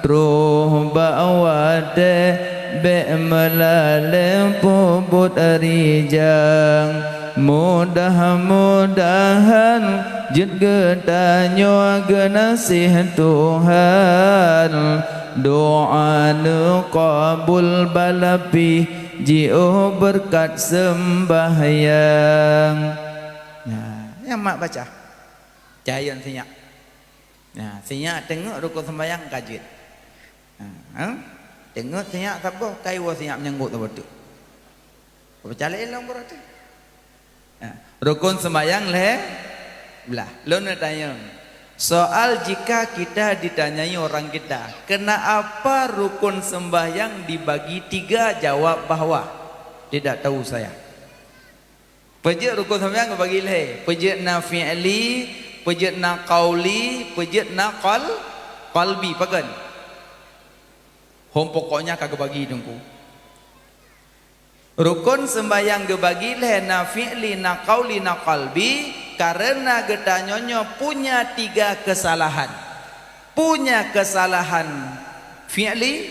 Troh bak watée bék meulalée peubuet rijang. Mudah-mudahan jeuet geutanyoe geunaséh Tuhan, doa neuqabeul bala pih jiôh beureukat seumbahyang. Nah, nyang mak baca. Cayon sinyak. Nah, sinyak teungeut rukon seumbahyang ka jeuet. Ha, ha? Teungeut sinyak saboh, kai woe sinyak meunyeunggok saboh teuk. Peucalek ilong beurati. Ha, rukon seumbahyang lhée blaih. Lôn neutanyong, soal jika kita ditanyai orang kita, "Kenapa rukun sembahyang dibagi tiga?" Jawab bahwa, "Tidak tahu saya." Peujeuet rukon seumbahyang geubagi lhée, peujeuet na fi'li, peujeuet na qauli, peujeuet na qal-, qalbi, pakon? Hom pokoknya ka geubagi Teungku. Rukon seumbahyang geubagi lhée, na fi'li, na qauli, na qalbi, kareuna geutanyoe nyoe punya tiga keusalahan. Punya keusalahan fi'li,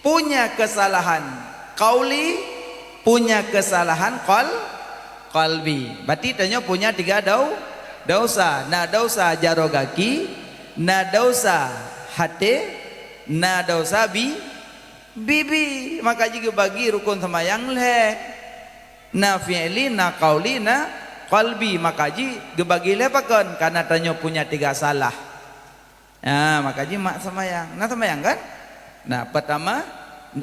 punya keusalahan qauli, punya keusalahan qal-, qalbi. Berarti tanyoe punya tiga dau-, dosa. Na dosa jaroe gaki, na dosa haté, na dosa bi-, bibi. Maka jih geubagi rukon seumayang lhée. Na fi'li, na qauli, na qalbi. Maka jih geubagi lhée pakon? Karena tanyoe punya tiga salah. Nah, maka jih mak seumayang. Na seumayang kan? Nah, pertama,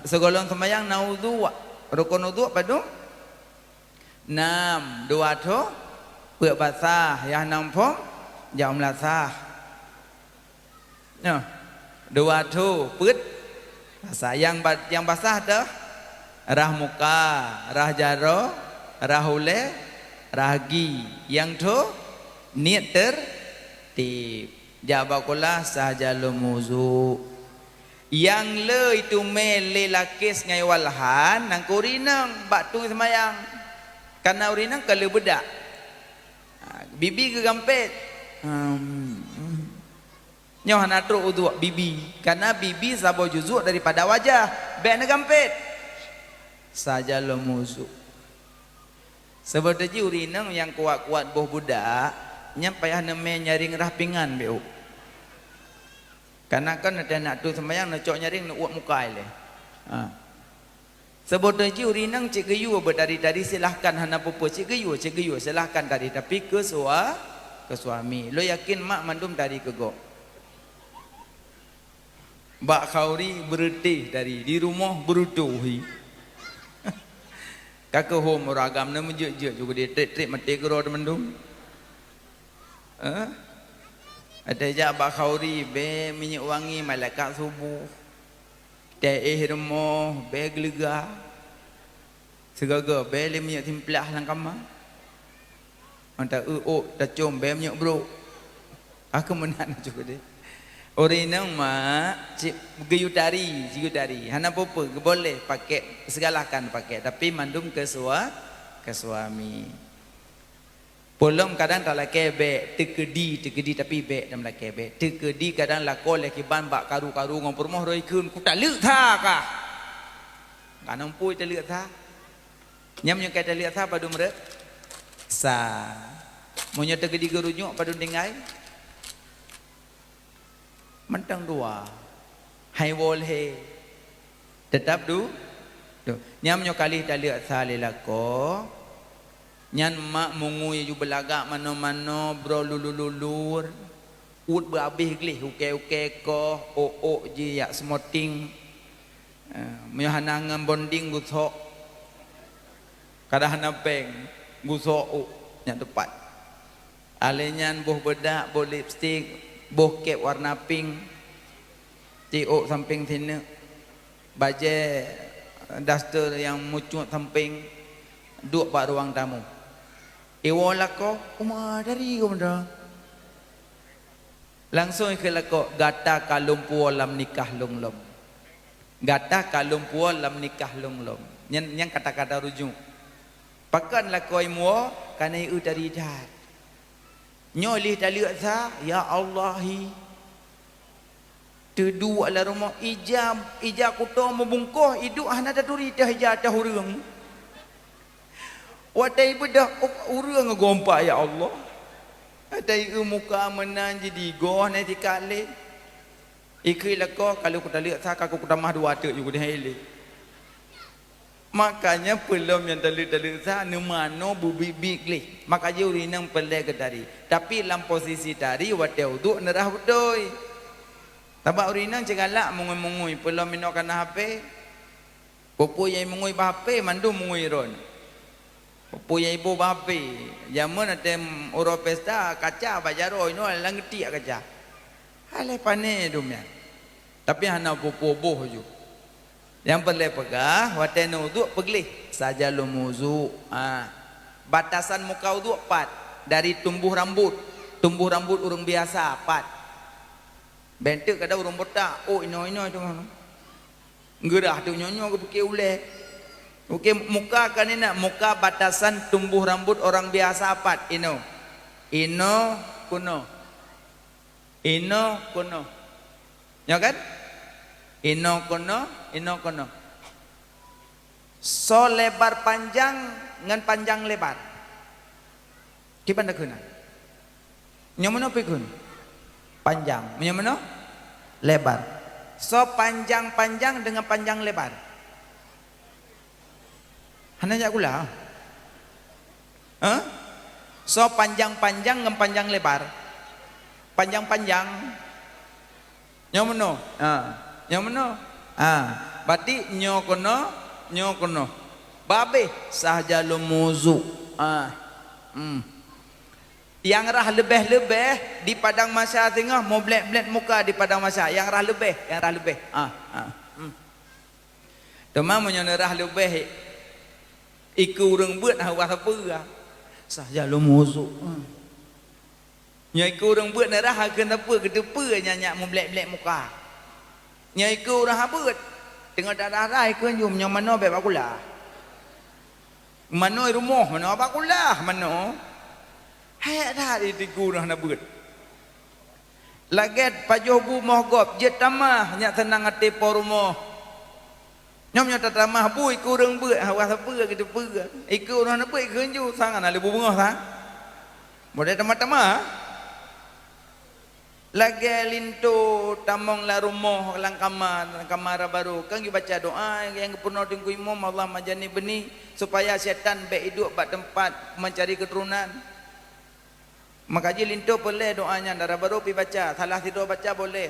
sigohlom seumayang na udhu. Rukon udhu padum? Nam, dua tho, peuet basah, nyang nam phom, jak meulasah. Nyoe, dua tho, peuet basah. Nyang ba-, nyang basah teuh, rhah muka, rhah jaroe, rhah ulée, rhah gie. Nyang tho, niet ter-, tib. Jak bak kulah, sah jalom udhu. Nyang le iteumé lé lakés ngon walhan, nyan keuh ureueng inong bak tueng seumayang. Karena ureueng inong ka le beudak. Ha, bibi geugampét. Hmm. Nyoe hana trok udhu bibi. Karena bibi saboh juzuk daripada wajah. Bék neugampét. Sah jalom udhu. Seubeutoe jih ureueng inong nyang kuat-kuat boh beudak, nyan payah neumé nyaréng rhah pingan bék ôk. Kana kon neuteunak tueng seumayang neucok nyaréng neuuet muka ilée. Ha. Seubeutoe jih ureueng inong cit geuyue beutari-tari, silahkan, hana peue-peue, cit geuyue, cit geuyue, silahkan tari, tapi keu sua-, keu suami. Lôn yakin mak mandum tari keu gob. Bak khauri beureutéh tari, di rumoh beureutôh hi. Ka keuh hom ureueng agam na meujeuet-jeuet ju geudeh trép-trép maté keudroe mandum. Eh? Watée jak bak khauri, bék minyeuk wangi malaikat suboh. Watée éh rumoh, bék geuleugah. Sigoe-goe bék lé minyeuk simplah lam kama. Mantong eu ôk tacom bék minyeuk brok. Aku meunan cukôp deh. Ureueng inong mak, cit geuyue tari, geuyue tari. Hana peue-peue, geuboleh pakai, silakan pakai, tapi mandum keu sua-, keu suami. Peulom kadang talakée bék, teukeudi, teukeudi tapi bék dan meulakée bék. Teukeudi kadang lakoe lé kiban bak karu-karu ngon peurumoh roh ikheun, "Kutaleuek sa kah?" Ka na peue taleuek sa. Nyan meunyoe ka taleuek sa padum rot? Sa. Meunyoe teukeudi geurunyok padum tinggai? Mantong dua. Hai woe lhée. Teutap du-, du. Nyan meunyoe ka lheueh taleuek sa lé lakoe, nyan mak meungui ju beulagak manoe-manoe, broe lulur-lulur, uet beuhabéh gleh, ukée-ukée koh, ôk-ôk jih jak smoting. Eh, meunyoe hana ngon bonding gusok. Kadang hana péng, gusok ôk nyang teupat. Alé nyan boh beudak, boh lipstik, boh kép warna pink. Tiôk sampéng sineuk, bajée daster nyang mucut sampéng, duek bak ruang tamu. Iwoe lakoe, "Uma dari geuh meuda." Langsong ikheun lakoe, "Gata ka lôn puwoe lam nikah lôn lom. Gata ka lôn puwoe lam nikah lôn lom." Nyan, nyan kata-kata rujuk. Pakon lakoe iwoe, ka na ieu tadi that. Nyoe lheueh taleuek sa, ya Allah hi. Teuduek lam rumoh, ija, ija kuto meubungkoh, iduek hana taturi teuh ija teuh ureuëng. Watée ibeudôh, oh, ureuëng gompak, ya Allah. Watée ieu muka meunan jidigoh na sikalé. Ikheun lakoe, ka lheueh kutaleuek sa, ka kutamah dua teuk ju kudeh ilé. Makanya peulom nyang taleuek-taleuek sa neumanoe beubiet-biet gleh. Maka jih ureuëng inong peureulée geutari. Tapi lam posisi tari watée uduk neurah beutôi. Sabab ureuëng inong cit galak mungui-mungui, peulom inoe kana H P. Peue-peue nyang mungui bak H P mandum mungui droen. Peue-peue nyang iboh bak H P. Jameun watée uroe pesta kaca bak jaroe inoe lam geutiek kaca. Aléh pané dum nyan. Tapi hana peue-peue boh ju. Nyang peureulée peugah, watée neuuduk peugleh saja lom uduk. Ha. Batasan muka uduk pat dari tumbuh rambut. Tumbuh rambut ureuëng biasa pat. Bentuk kada ureuëng botak, oh inoe-inoe tu mah. Geurah tu nyoe-nyoe geupiké ulée. Oke, muka kan inoe, muka batasan tumbuh rambut orang biasa pat inoe. Inoe kunoe. Inoe keunoe. Nyo kan? Inoe keunoe, inoe keunoe. Soe lebar panjang ngon panjang lebar? Kiban takheun na? Nyo meunoe pi kheun? Panjang. Nyo meunoe? Lebar. Soe panjang-panjang deungon panjang lebar? Hana jak kula? Hah? Soe panjang-panjang ngon panjang lebar? Panjang-panjang. Nyo meunoe. Ha. Nyo meunoe. Ha. Berarti nyo keunoe, nyo keunoe. Babeh saja lom uduk. Ha. Hmm. Nyang rhah leubeh-leubeh di padang mahsyar singoh, mublét-blét muka di padang mahsyar. Nyang rhah leubeh, nyang rhah leubeh. Ha. Ha. Hmm. Teuma meunyoe neurhah leubeh, ikeu ureuëng beuet hana sapeue. Saja lom uduk. Nyoe ikeu ureuëng beuet neurhah keu sapeue, geuteupeue nyan nyak mublét-blét muka. Nyoe ikeu ureuëng habeuet, teungoh darah-darah ikeu jum nyoe manoe bék bak kula. Manoe rumoh manoe bak kula manoe. Hék that ikeu ureuëng hana beuet. Lagée pajoh bu moh gob, jeuet tamah nyak seunang até po rumoh. Nyoe nyoe tatamah bu ikeu ureuëng beuet, hana sapeue geuteupeue. Ikeu ureuëng hana beuet ikeu ju sang hana lé bu beungoh sang. Modai tamah-tamah. Lagée linto tamong lam rumoh lam kama, lam kama barô, kan geubaca doa nyang geupeurunoe Teungku Imum, Allahumma jannibni, supaya syaitan bék iduek bak teumpat meucari keuturonan. Maka jih linto peureulée doa nyan dara barô pi baca, salah sidroe baca boleh.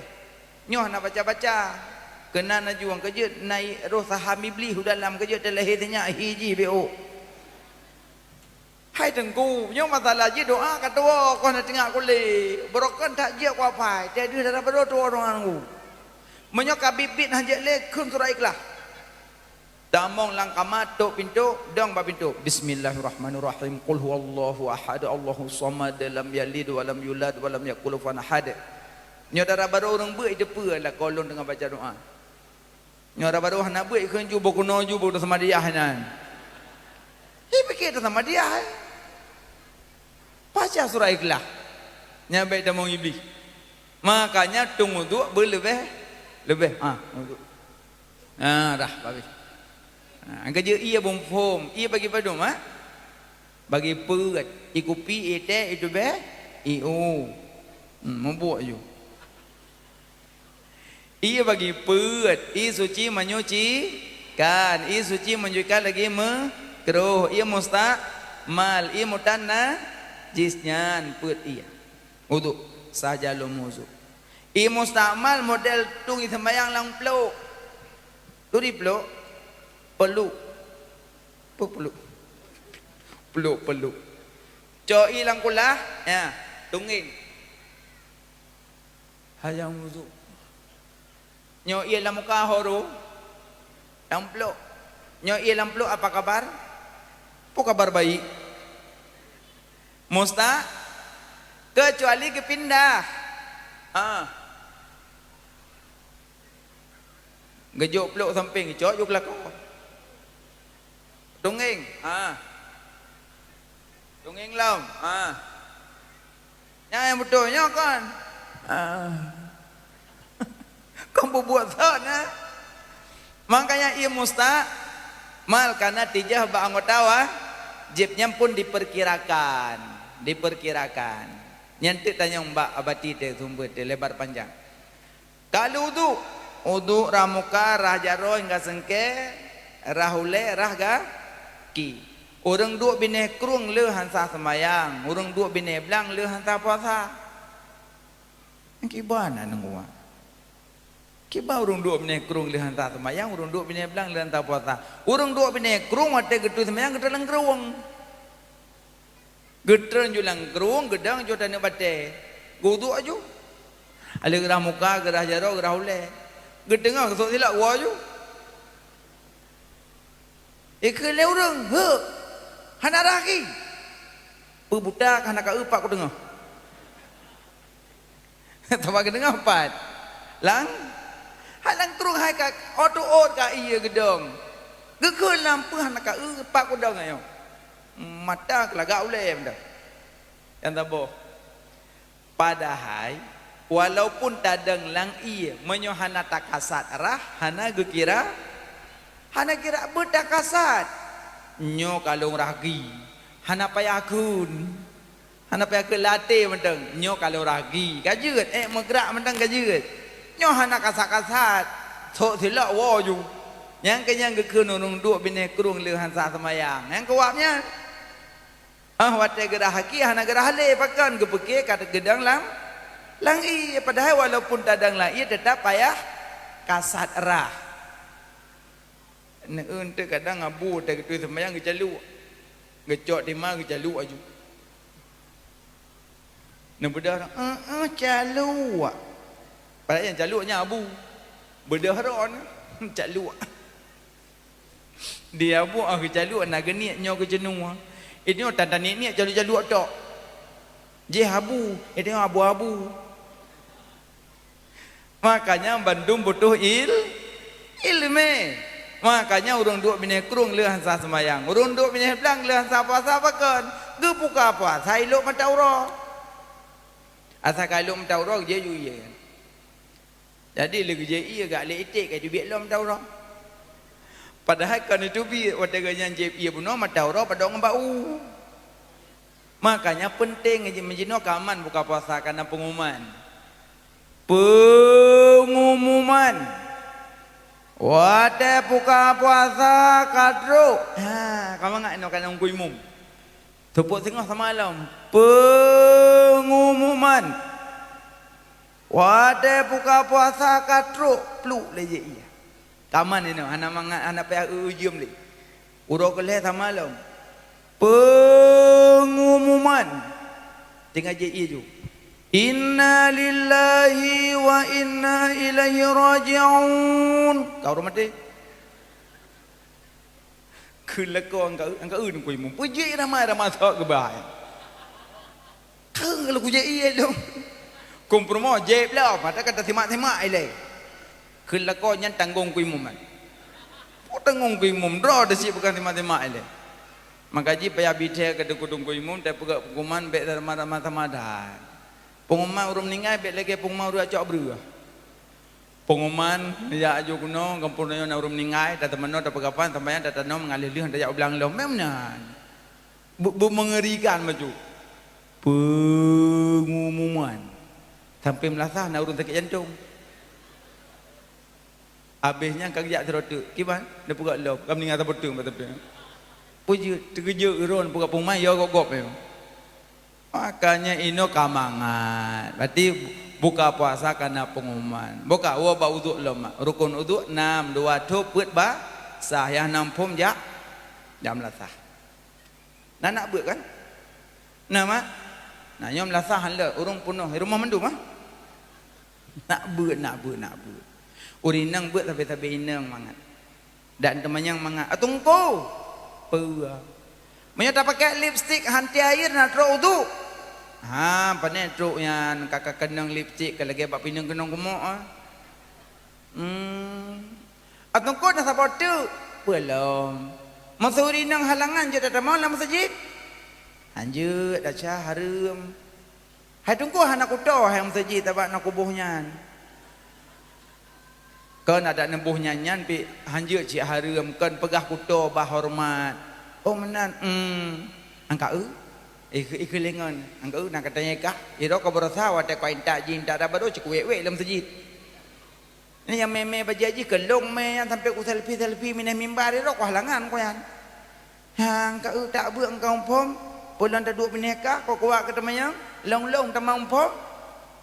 Nyoe hana baca-baca. Keunan laju nyang keujeuet na roh saham iblih u dalam keujeuet teulahé sinyak hi jih bék ôk. Hai Teungku, nyoe masalah jih doa ka tuwoe koh na teungak kulé. Barokon that jeuet kuapai, teuh deuh dara barô tuwoe doa Teungku. Meunyoe ka biet-biet hana jeuet lé kheun surat ikhlas. Tamong lam kama, tok pintoe, dong bak pintoe. Bismillahirrahmanirrahim. Qul huwallahu ahad, Allahus samad, lam yalid walam yulad walam yakul kufuwan ahad. Nyoe dara barô ureuëng beuet iteupeue lakoe lôn teungoh baca doa. Nyoe dara barô hana beuet ikheun ju boh keunoe ju boh samadiyah nyan. Ipike samadiyah. Baca surat ikhlas. Nyan bék tamong iblih. Makanya tueng uduk beuleubeh-leubeh. Ha, uduk. Ha, dah, babeh. Ha, nyang keujeuet ie bumphom, ie bagi padum, ha? Bagi peuet, ie kupi, ie teh, ie tubeh, ie u. Hmm, mubuek ju. Ie bagi peuet, ie suci menyucikan, ie suci menyucikan lagi meukrôh, ie mustakmal, ie mutan najis nyan peuet ie. Uduk, saja lom uduk. Ie mustakmal model tueng ie seumayang lam plôk. Turi plôk, peluk. Peue peluk? Peluk, peluk. Cok ie lam kulah, ya, tunggeng. Hayang uduk. Nyoe ie lam muka ho ru, lam pluek. Nyoe ie lam pluek apa kabar? Peue kabar baik? Musta? Keucuali geupindah. Ha. Geujok pluek sampéng, geucok ju keulakon. Tunggeng. Ha. Tunggeng lom. Ha. Nyan nyang beutôi nyoe kon. Ah. Kon bubuet thon, eh? Makanya ie musta, mal kana tijah bak anggota wajéb nyan pun diperkirakan, diperkirakan. Nyan teuk tanyong bak abati teuh sumber teuh lebar panjang. Ka lheueh uduk, uduk rah muka, rah jaroe hingga seungkée, rah ulée, rah gaki. Ureuëng duek binéh krueng le han sah seumayang, ureuëng duek binéh blang le han sah puasa. Kiban aneuk uwa. Kiban ureuëng duek binéh krueng le han sah seumayang, ureuëng duek binéh blang le han sah puasa. Ureuëng duek binéh krueng watée geutui seumayang geutreun lam krueng. Geutreun ju lam krueng, geudong ju taneuk batée. Geuduk aju. Aleueh geurah muka, geurah jaroe, geurah ulée. Geuteungoh geusok silak woe aju. Ikheun lé ureuëng, "Heuek! Hana rhah gaki!" Peue buta ka hana ka eu pat kuteungoh. Teuma geudeungoe pat. Lang, hai lam krueng hai ka, ôt-ôt ka ie geudong. Geukheun lam peue hana ka eu pat kudong nyoe. Mata keulagak ulée meudah. Nyang saboh. Padahai, walaupun tadong lam ie, meunyoe hana takasat rhah, hana geukira, hana kira beutakasat. Nyoe ka lôn rhah gaki, hana payah kheun. Hana payah keu latée mantong, nyoe ka lôn rhah gaki, ka jeuet, ék meugrak mantong ka jeuet. Nyoe hana kasat-kasat, sok silak woe ju. Nyang keu nyan geukheun ureuëng duek binéh krueng le han sah seumayang. Nyang keu awak nyan. Ah, watée geurhah gaki hana geurhah lé, pakon geupeuke ka geudong lam, lam ie, padahai walaupun tadong lam ie teutap payah kasat rhah. Neu-eu teuk kadang abu watée geutui seumayang geucaluk. Geucok tima geucaluk aju. Neubeudôh, "Eh, eh, caluk." Padahai nyang caluk nyan abu. Beudôh droe nyan, caluk. Di abu ah geucaluk na geuniet nyoe geujeuneuh. Inyoe tan-tan niet-niet caluk-caluk tok. Jih abu, inyoe abu-abu. Makanya bandum butuh il-, ileumé. Makanya ureuëng duek binéh krueng le han sah seumayang, ureuëng duek binéh blang le han sah puasa pakon, geubuka puasa ilok mata uroe. Asai ka ilok mata uroe geujak ju ie. Jadi le geujak ie gak lé iték ka teubiet lom mata uroe. Padahai kon teubiet watée geuhnyan jieb ie bunoe mata uroe padong ngon bak u. Makanya penting meujinoe ka aman buka puasa kana pengumuman. Pengumuman. Watée buka puasa ka trok. Ha, ka mangat inoe kana ungkui mum. Tupuk singoh sama lom. Pengumuman. Watée buka puasa ka trok, pluek lé jih ie. Ka aman inoe, hana mangat, hana payah eu-eu jeuem lé. Uroe keu lhée sama lom. Pengumuman. Tinggai jih ie ju. Inna lillahi wa inna ilaihi raji'un. Ka ureuëng maté. Kheun lakoe angka, angka eu ungkui mum. Peue jih ramai-ramai sok geubai. Kheun lakoe jih ie lom. Kompromo jih lom, mata ka tasimak-simak ilée. Kheun lakoe nyan tanggong ungkui mum nyan. Peue tanggong ungkui mum, droe teusiek bukan simak-simak ilée. Maka jih payah bithée keu teungku ungkui mum, tapeugah pengumuman bék ramai-ramai sama that. Pengumuman ureuëng meuninggai bék lagée pengumuman ureuëng cok breueh. Pengumuman, jak aju keunoe, gampông tanyoe na ureuëng meuninggai, tateumanoe, tapeugah pan, sampoe nyan tatanoe, meungaleuh lheueh, tajak u blang lom, meunan. Be-, be-, meungerikan bacut. Pengumuman. Sampai meulasah na ureuëng sakét jantong. Abéh nyan ka geujak sidroe teuk. Kiban, neupeugah lom, ka meuninggai saboh teuk bak teumpat. Peue jeuet, teukeujot droe neupeugah pengumuman, ya gop-gop nyoe. Makanya inoe ka mangat. Berarti buka puasa kana pengumuman. Buka, woe bak uduk lom mak. Rukun uduk nam, dua thôp, peuet basah. Nyang nam phom jak, jak meulasah. Na nak beuet kan? Na mak? Na nyoe meulasah han lé, ureuëng peunoh rumoh mandum ah. Nak beuet, nak beuet, nak beuet. Ureueng inong beuet sabe-sabe inong mangat. Dan teumanyong mangat, "Ah, Teungku, peue? Meunyoe tapakèk lipstik hanté air na trok uduk?" "Ha, pane trok nyan, ka, ka keunong lipstik ka lagèe bak pineung keunong geumoe, ah." "Hmm. Ah, Teungku na saboh teuk?" "Peue lom?" "Meuseu ureueng inong halangan jeuet tatamong lam meuseujid?" "Hanjeuet, desya hareuem." "Hai Teungku, hana kuto hai meuseujid sabab na kuboh nyan." "Kon adak neuboh nyan-nyan pih hanjeuet cit hareuem, kon peugah kuto bah horeumat." "Oh meunan, em." "Angka eu?" Ikeu-, ikeu lengon. "Angka eu na katanyong kah?" Iro ka beurasa watèe ka intat jih, intat daba do cit kuwèk-wèk lam meuseujid. Nyan nyang mè-mè bajèe jih keu lôn mè nyan sampoe ku selfie-selfie minah mimbar, iro ku halangan ku nyan. "Hang ka eu tak beuet engkau phom, peulon taduek binéh kah, kok kuat keu teumanyong, lôn-lôn tamong phom.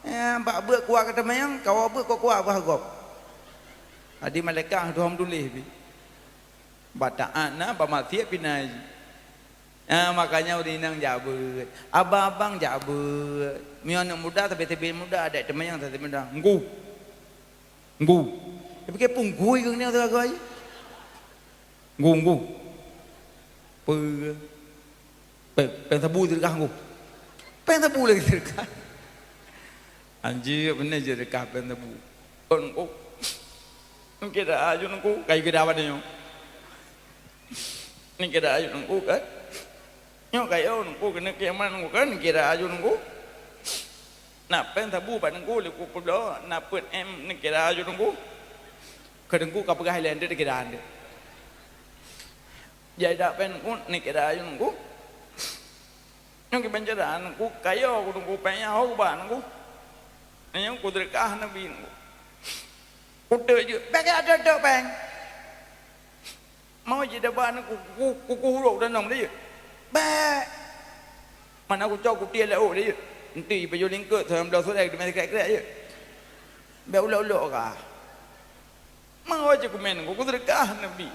Ya, bak beuet kuat keu teumanyong, kawa beuet kok kuat bah gob." Adi malaikat tuhan tuléh pi. Bataát na, bamaksiat pih na. Ya, makanya ureueng inong jak beuet. Abang-abang jak beuet. Meunyoe aneuk muda, sabe-sabe muda, adak teumanyong sabe muda. Nggu. Nggu. Dia pikir punggui ke ni, tu aku aja. Nggu, nggu. Pe-, pe-, peng sabu sedekah nggu. Peng sabu lagi sedekah. Anjir, bener je sedekah peng sabu. Kon nggu. Kira aju nggu, kayu kira apa dia? Ni kira aju nggu kan? Nyoe kayu nggu kena kiamat nggu kan? Kira aju nggu. Na peng sabu bak teungku lé ku peubloe, na peuet em neukira aju teungku. Keu teungku ka peugah ilèe, "Ndeuk neukira, ndeuk." Jai dak peng teungku, neukira aju teungku. Nyang kiban cara teungku, kayo ku teungku, peng nyang ho ku ba teungku. Nyang ku teureukah Nabi teungku. Ku teuk jeuet, "Bèk keu atoe-toe peng." Mau jidaba ku, ku, ku, ku hurok danong dia. Bèk. Mana ku cok kutie lé ôk dia. Enti baju lingkot sembilan belas orang di masa krek-krek je. Bèk ulok-ulok ka. Mau je ku main ku, ku sedekah Nabi.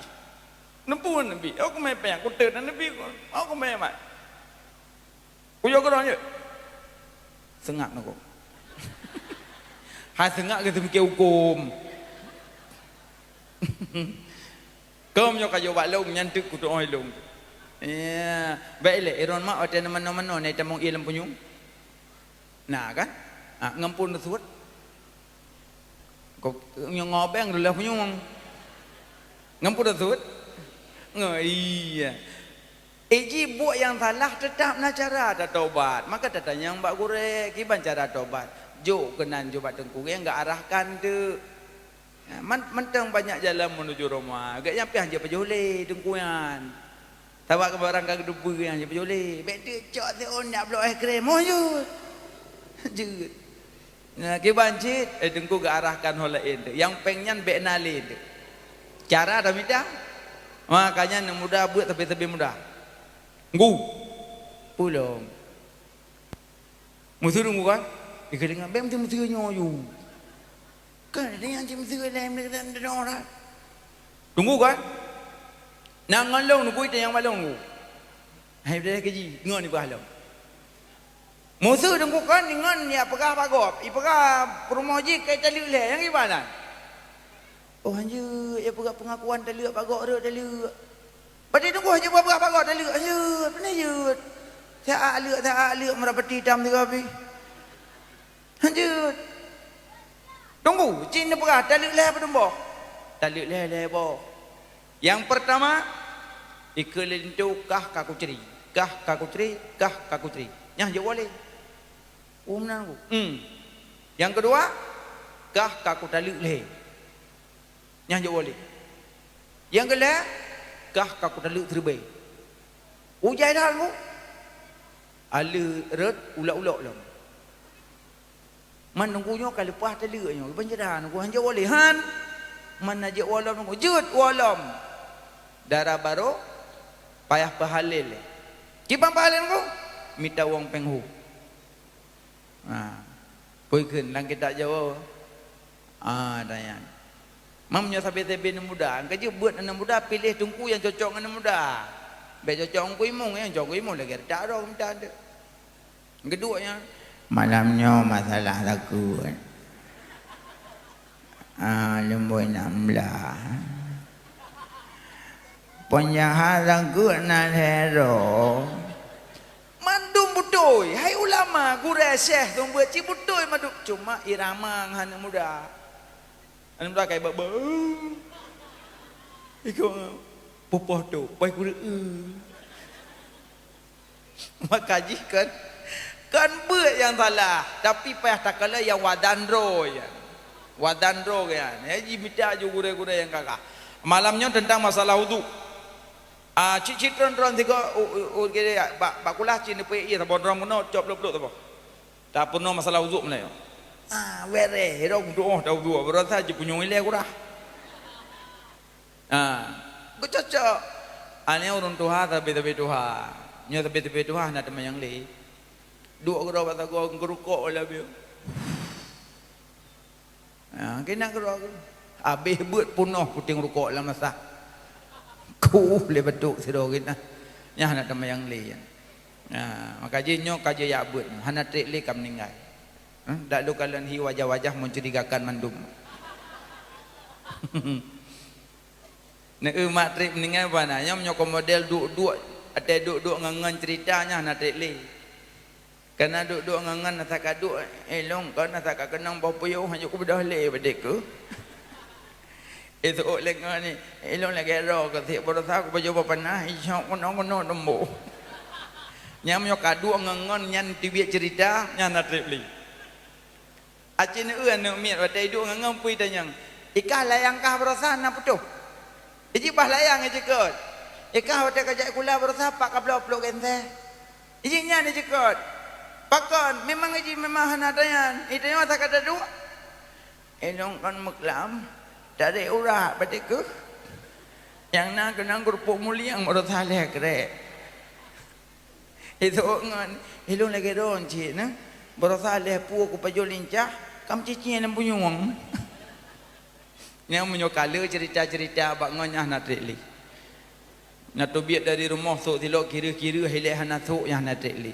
Neupun Nabi. Aku main payah, ku teuk Nabi. Aku main mat. Kuyok keudroe jeuet. Seungab nanggroe. Hai seungab keu teumikir huköm. Keu meunyoe ka jok bak lôn, nyan teuk kutu'oh lôn. Ya, bèk ilèe, iron mak watèe na manoe-manoe na itamong ié lam punyueng. Na kan? Ah, ngon phon reusuet. Ko, nyang ngobeng duleh punyueng. Ngon phon reusuet. Ngo, iya. Eh, ji buet nyang salah, teutap na cara tatobat. Maka tatanyong bak gurèe, kiban cara tobat. Jok keunan jok bak teungku nyang geuarahkan teuk. Ha, man-, mantong banyak jalan menuju Roma. Gobnyan pih hanjeuet pajoh lé teungku nyan. Sabab keu barang ka geuteupeue nyan hanjeuet pajoh lé. Bèk teuk cok siôn jak bloe es krim. Oh, jeuet. Jeuet. Nah, kiban cit, eh, teungku geuarahkan ho laén teuk. Nyang pèng nyan bèk na lé teuk. Cara tamita. Makanya aneuk muda beuet sabe-sabe muda. Nggu. Pulom. Meuteumé kan? Ikeu deungon bèk meuteumé nyoe yu. Kan ada nyang cit meuteumé laén deungon orang. Tunggu kan? Nang ngon lôn tunggu, itu nyang balong tunggu. Hai dah keji, ngon ibrah lom. Musuh tunggu kan ngon ya peugah bagop, ipeugah peurumoh jih kai taleuek lé, nyang ibanan. Oh, hanjeuet, ya peugah pengakuan taleuek bagok rot taleuek. Berarti tunggu aja buah-buah bagok taleuek, hanjeuet, pernah jeuet. Saat leuek, saat leuek merapati tam tiga pi. Hanjeuet. Tunggu, cit neupeugah taleuek lé padum boh. Taleuek lé lé boh. Yang pertama, ikeu linto kah ka kutri, kah ka kutri, kah ka kutri. Nyang jeuet boleh. Umnan ku. Hmm. Yang kedua, kah ka kutaleuek lé. Nyang jok boleh. Nyang keulhèe, kah ka kutaleuek siribèe. Ujai that lom. Aleuek rot ulok-ulok lom. Man nunggu nyoe ka leupah taleuek nyoe, ban cit that nunggu han jok boleh han. Man na jok woe lom nunggu, jeuet woe lom. Dara barô payah peuhalel. Kiban peuhalel nunggu, mita wong penghu. Ha. Peue kheun lam kitab Jawa? Ah, tanya. Mam nyoe sabe-sabe aneuk muda, ka jeuet beuet aneuk muda, piléh teungku nyang cocok ngon aneuk muda. Bèk cocok ngon ku imum, nyang cocok ngon ku imum lagèe retak droe mita teuh. Geuduek nyan. Malam nyoe masalah laku. Ah, leumbôi nam lah. Peunjahat langkeuek na lhèe droe. Mandum beutôi, hai ulama, gurèe, syèh, seumeubeuet cit beutôi mandum, cuma irama ngon aneuk muda. Aneuk muda kai bak-bak. Ikôt pupoh tu, pai kureueng. Maka jih kan, kan beuet nyang salah, tapi payah takalon nyang wadan droe nyan. Wadan droe nyan. Ya, jimita ju gurèe-gurèe nyang gagah. Malam nyoe teuntang masalah udhu. Ah, cit-cit tron-tron sigoe, u, u, u, gini, ya, bak, bak kulah cit neupeuék ié saboh droe meunoe, cop lop-lop saboh. Tapeurunoe masalah udhu meunyoe. Ah, wéréh, hidong doh ta udhu, beurasa jipunyueng ilèe kurah. Ah, geucocok. Aneuk ureueng tuha, sabe-sabe tuha. Nyoe sabe-sabe tuha hana teuma nyang lé. Duek keudroe bak sagoe geurukok lagèe. Ha, keunan keudroe. Abéh beuet peunoh puténg rukok lam masa. Kuh lé batuk sidroe keunan. Nyan hana teuma nyang lé nyan. Ha, maka jih nyoe ka jijak beuet nyoe. Hana trép lé ka meuninggai. Ha, dak lôn kalon hi wajah-wajah mencurigakan mandum. Neu mak trép meuninggai bana. Nyoe meunyoe kon model duek-duek, até duek-duek ngon-ngon cerita nyan hana trép lé. Kana duek-duek ngon-ngon asa ka duek, eh, lôn kon asa ka keunong boh puyôh, hana kubeudôh lé bak dikeue. Eh, seuôt lé ngon ni, eh, lôn lagèe droe keu sik beurasa kupajoh boh panah, isok keunoe-keunoe teumbôh. Nyan meunyoe ka duek ngon-ngon nyan teubiet cerita, nyan na trép lé. Aci neu aneuk miet watèe iduek ngon-ngon pui tanyong, "Ikah layang kah beurasa na putôh?" Iji bah layang iji keut. "Ikah watèe ka jak sikula beurasa pat ka bloe pluek gensèe?" Iji nyan iji keut. Pakon, memang iji memang hana tanyan. Itanyoe asa ka taduek. Inong kon meuklam, tarék urat bak dikeue. Nyang na keunong keurupuk muliang beurasa lhèe krek. Isok ngon, ilôn lagèe droe cit na. Beurasa lhèe pue kupajoh lincah, kam cicing lam punyueng. Nyan meunyoe ka lheueh cerita-cerita bak ngon nyan hana trép lé. Na teubiet dari rumoh sôk silop kireuh-kireuh ilèe hana sôk nyan hana trép lé.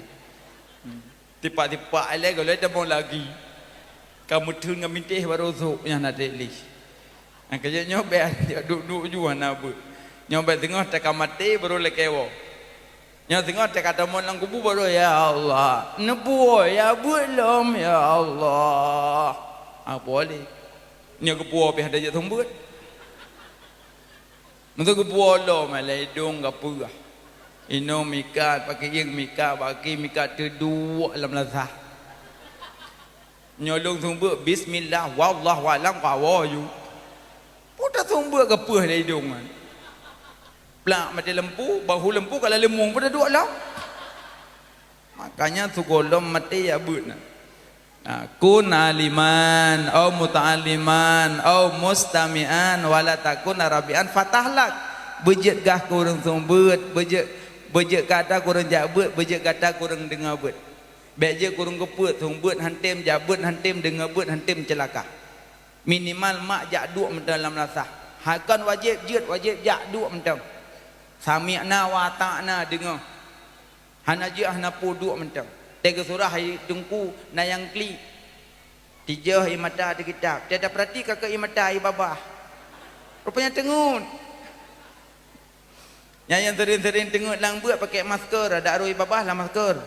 Hmm. Tipak-tipak ilèe gohlom tamong lagi. Ka meutheun ngon bintéh barô sôk nyan hana trép lé. Nyang keujeuet nyoe bèk duek-duek ju hana beuet. Nyoe bèk teungoh teuka maté barô lakèe woe. Nyoe teungoh teuka tamong lam kubu barô, "Ya Allah, neupuwoe ya beuet lom, ya Allah." Ah, puwoe lé. Nyoe geupuwoe pih hana jeuet seumeubeuet. Meunyoe geupuwoe lom, lé idông gapeugah. Inong mikat, pakieng mikat, baki mikat teuduek lam lasah. Nyoe lôn seumeubeuet, bismillah, wallahu a'lam, kawoe ju. Peue taseumeubeuet geupeue lé idông nyan. Plak maté lampu, bahu lampu ka laleueng mueng peue taduek lom. Makanya sigohlom maté ya beuet na. Ha, kun aliman, au muta'alliman, au mustami'an, wala takun rabi'an fatahlak. Beujeuet gah keu ureueng seumeubeuet, beujeuet, beujeuet gata keu ureueng jak beuet, beujeuet gata keu ureueng deungoe beuet. Bèk jeuet keu ureueng geupeuet, seumeubeuet hantem, jak beuet hantem, deungoe beuet hantem, ceulaka. Minimal mak jak duek mantong lam lasah. Hai kon wajéb jeuet, wajéb jak duek mantong. Sami'na wa ata'na, deungoe. Hana jeuet hana peue duek mantong. Teuka surah hai teungku na nyang klik. Tijôh ié mata di kitab. Teuka peurati ka keu ié mata ié babah. Rupanya teungeut. Nyan nyang seuring-seuring teungeut lam beuet pakèk masker, adak rhoi babah lam masker.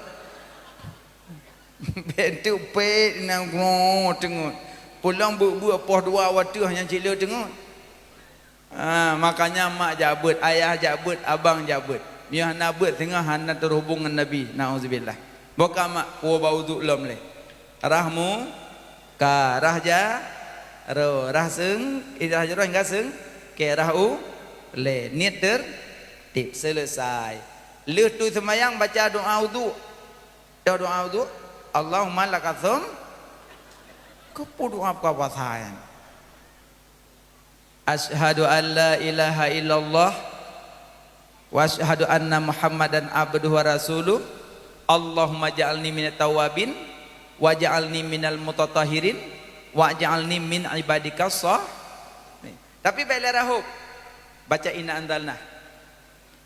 Bèk teupèk nang ngo teungeut. Pulang beuet-beuet poh dua wateuh nyang cit le teungeut. Ha, makanya mak jak beuet, ayah jak beuet, abang jak beuet. Meunyoe hana beuet singoh hana teuhubong ngon Nabi. Nauzubillah. Boh ka mak kuwoe bak udhu lom lé. Rah mu Ka rah ja, ro, rah seung, eh, rah jaroe hingga seung, keu rah u, lé. Niet teurtib, selesai. Lheueh tu seumayang baca doa udhu. Baca doa udhu, Allahumma lakasum, keupeue doa buka puasa nyan? Asyhadu an la ilaha illallah wa asyhadu anna Muhammadan abduhu wa rasuluh. Allahumma ja'alni minat tawabin wa ja'alni minal mutatahhirin wa ja'alni min ibadikas sah. Nih. Tapi bèk lé rahôb. Baca inna anzalna.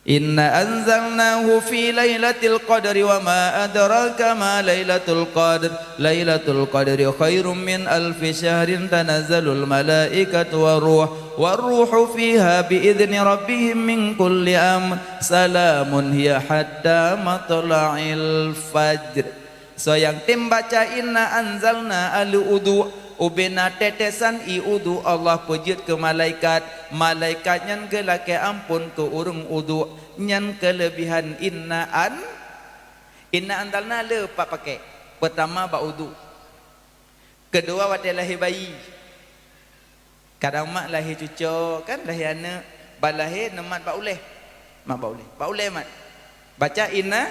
Inna anzalnahu fi lailatul qadri wa ma adraka ma lailatul qadr. Lailatul qadri khairum min alfi syahrin, tanazzalul malaikatu war ruh, war ruhu fiha bi idzni rabbihim min kulli amr. Salamun hiya hatta matla'il fajr. Soe nyang tem baca inna anzalna aleu udhu, ubena tetesan ie udhu Allah peujeuet keu malaikat, malaikat nyan geulakée amphon keu ureuëng udhu. Nyan keuleubihan inna an-, inna anzalna le pat pakée. Peutama bak udhu. Keudua watée lahé bayi. Kadang mak lahé cuco, kan, lahé aneuëk, ban lahé neumat bak ulée. Mat bak ulée. Bak ulée mat. Baca inna,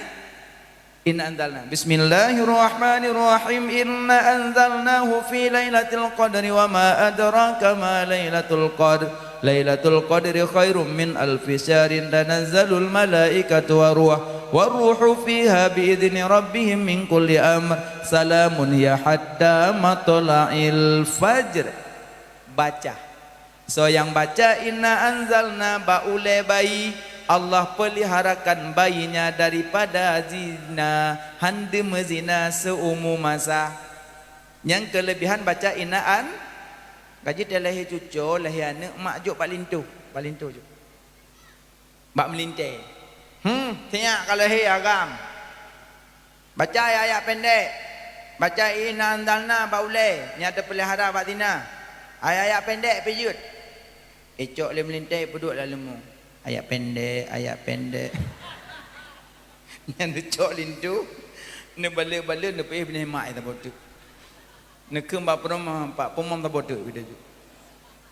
inna anzalna. Bismillahirrahmanirrahim. Inna anzalnahu fi lailatul qadri wa ma adraka ma lailatul qadr. Lailatul qadri khairum min alfi syahrin, tanazzalul malaikatu war ruh, war ruhu fiha bi idzni rabbihim min kulli amr. Salamun hiya hatta matla'il fajr. Baca. Soe nyang baca inna anzalna bak ulée bayi, Allah peuliharakan bayinya daripada zina, han deumeuzina seumu masa. Nyang keuleubihan baca inna an-, gaji teu lahé cuco, lahé aneuëk, mak jok bak linto, bak linto jok. Bak meulintée. Hmm, siyak ka lahé agam. Baca ayat-ayat pendek. Baca inna anzalna bak ulée nyang teupeulihara bak zina. Ayat-ayat pendek peujeuet. Icok lé meulintée peuduek lam leumong. Ayat pendek, ayat pendek. Nyan neucok linto, neubalek-balek, neupiéh binéh mak saboh teuk. Neukheun bak peurumoh, bak peurumoh saboh teuk bidaju.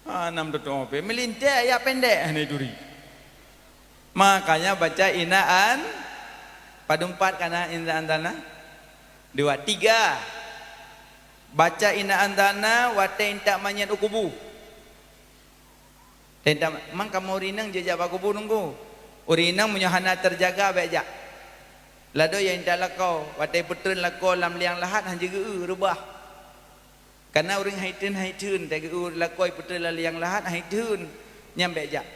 Ah, nam tutoe pih. Meulintée ayat pendek hana turi. Makanya baca inna an-, padum pat kana inna anzalna? Dua, tiga. Baca inna anzalna watée intat manyét u kubu. Teuntang mang kamoe ureuëng inong jijak bak kubu nunggu. Ureuëng inong meunyoe hana teujaga bék jak. Ladôm nyang intat lakoe, watée peutreun lakoe lam liang lahat han jigeu-eu reubah. Kana ureuëng hai theun hai theun tageu-eu lakoe peutreun lam liang lahat hai theun, nyan bék jak.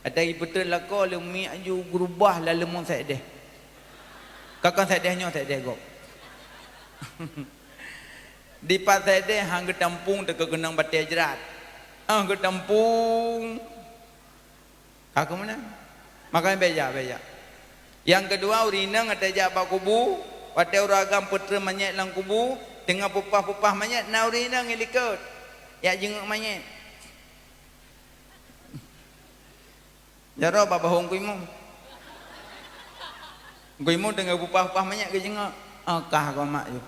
Watée peutreun lakoe lé miak ju geurubah lam leumong saideh. Ka kon saideh nyoe saideh gob. Dipat saideh han geutampung teuka keunong batée jrat. Ah geutampung. Ka keuh meunan. Makanya bék jak, bék jak. Nyang keudua, ureuëng inong watée jak bak kubu, watée ureuëng agam peutreun manyét lam kubu, teungoh peupah-peupah manyét na ureuëng inong nyang likot. Jak jingeuk manyét. Jaroe bak bahong Teungku Imum. Teungku Imum teungoh peupah-peupah manyét geujingeuk, "Ah, kah kah mak yue."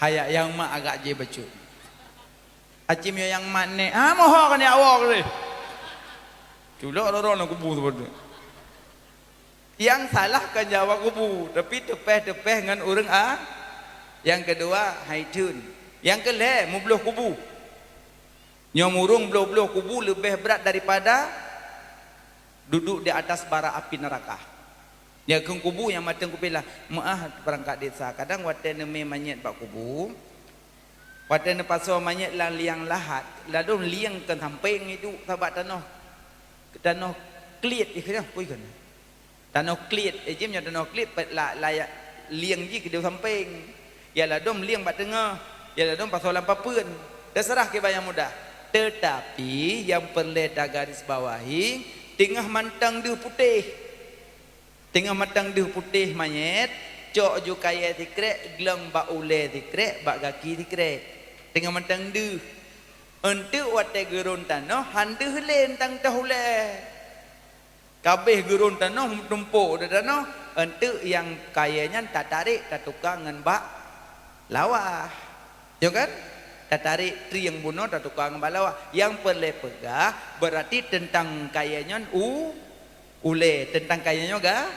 Hayak nyang mak agak jih bacut. Aci meunyoe nyang mat nèk, "Ah, moho keuneuk awoe keuh." Culok rot-rot lam kubu seupôt. Nyang salah kon jak bak kubu, tapi teupeh-teupeh ngon ureuëng a-, nyang keudua, hai theun. Nyang keulhée, meubloh kubu. Nyoe murông bloh-bloh kubu leubeh brat daripada duduek di atas bara api neuraka. Nyan keuh kubu nyang mantong kupilah. Meuáh peurangkat desa, kadang watée neumé manyét bak kubu, watée neupasoe manyét lam liang lahat, ladôm lieng keu sampéng iduek sabak tanoh, tanoh kliet ikheun, kui kheun. Tanoh kliet, eh, jim nyoe tanoh kliet, pet la, la, lieng jih keudeh sampéng. Ya ladôm lieng bak teungoh, ya ladôm pasoe lam papeuen. Teuseurah kiban nyang mudah. Teutapi nyang peureulée tagaris bawahi, teungoh mantong deuh putéh. Teungoh mantong deuh putéh manyét, cok ju kayée sikrék, glong bak ulée sikrék, bak gaki sikrék. Teungoh mantong deuh. Eunteuk watée geurôn tanoh, han deuh lé tang toh ulée. Kabéh geurôn tanoh meutumpôk di tanoh, eunteuk nyang kayée nyan tatarék tatuka ngon bak lawah. Nyo kan? Tatarék trieng bunoe tatuka ngon bak lawah. Nyang peureulée peugah, beurati teuntang kayée nyan u-, ulée, teuntang kayée nyoe ga.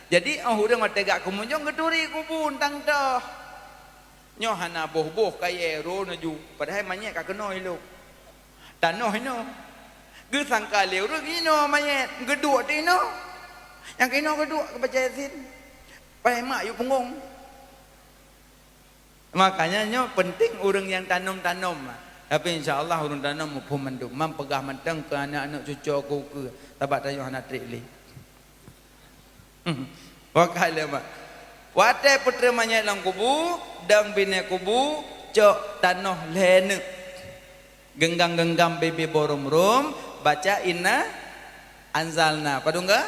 Jadi, óh ureuëng watée gak keumujông geuturi kubu tang toh. Nyoe hana boh-boh kayée rô neuju, padahai manyét ka keunoe ilok. Tanoh inoe. Geusangka lé ureuëng inoe manyét, geuduek di inoe. Nyang keunoe geuduek geubaca Yasin. Padahai mak yue punggong. Makanya nyoe penting ureuëng nyang tanom-tanom. Tapi insya Allah ureuëng tanoh muphom mandum. Mam peugah mantong keu aneuk-aneuk cucoe keu ukeue, sabab tanyoe hana treb lé. Pakai lé mak. Watée peutrön manyét lam kubu, dong binéh kubu, cok tanoh lhée neuk. Genggam-genggam bibée boh rom-rom, baca inna anzalna. Padum geu?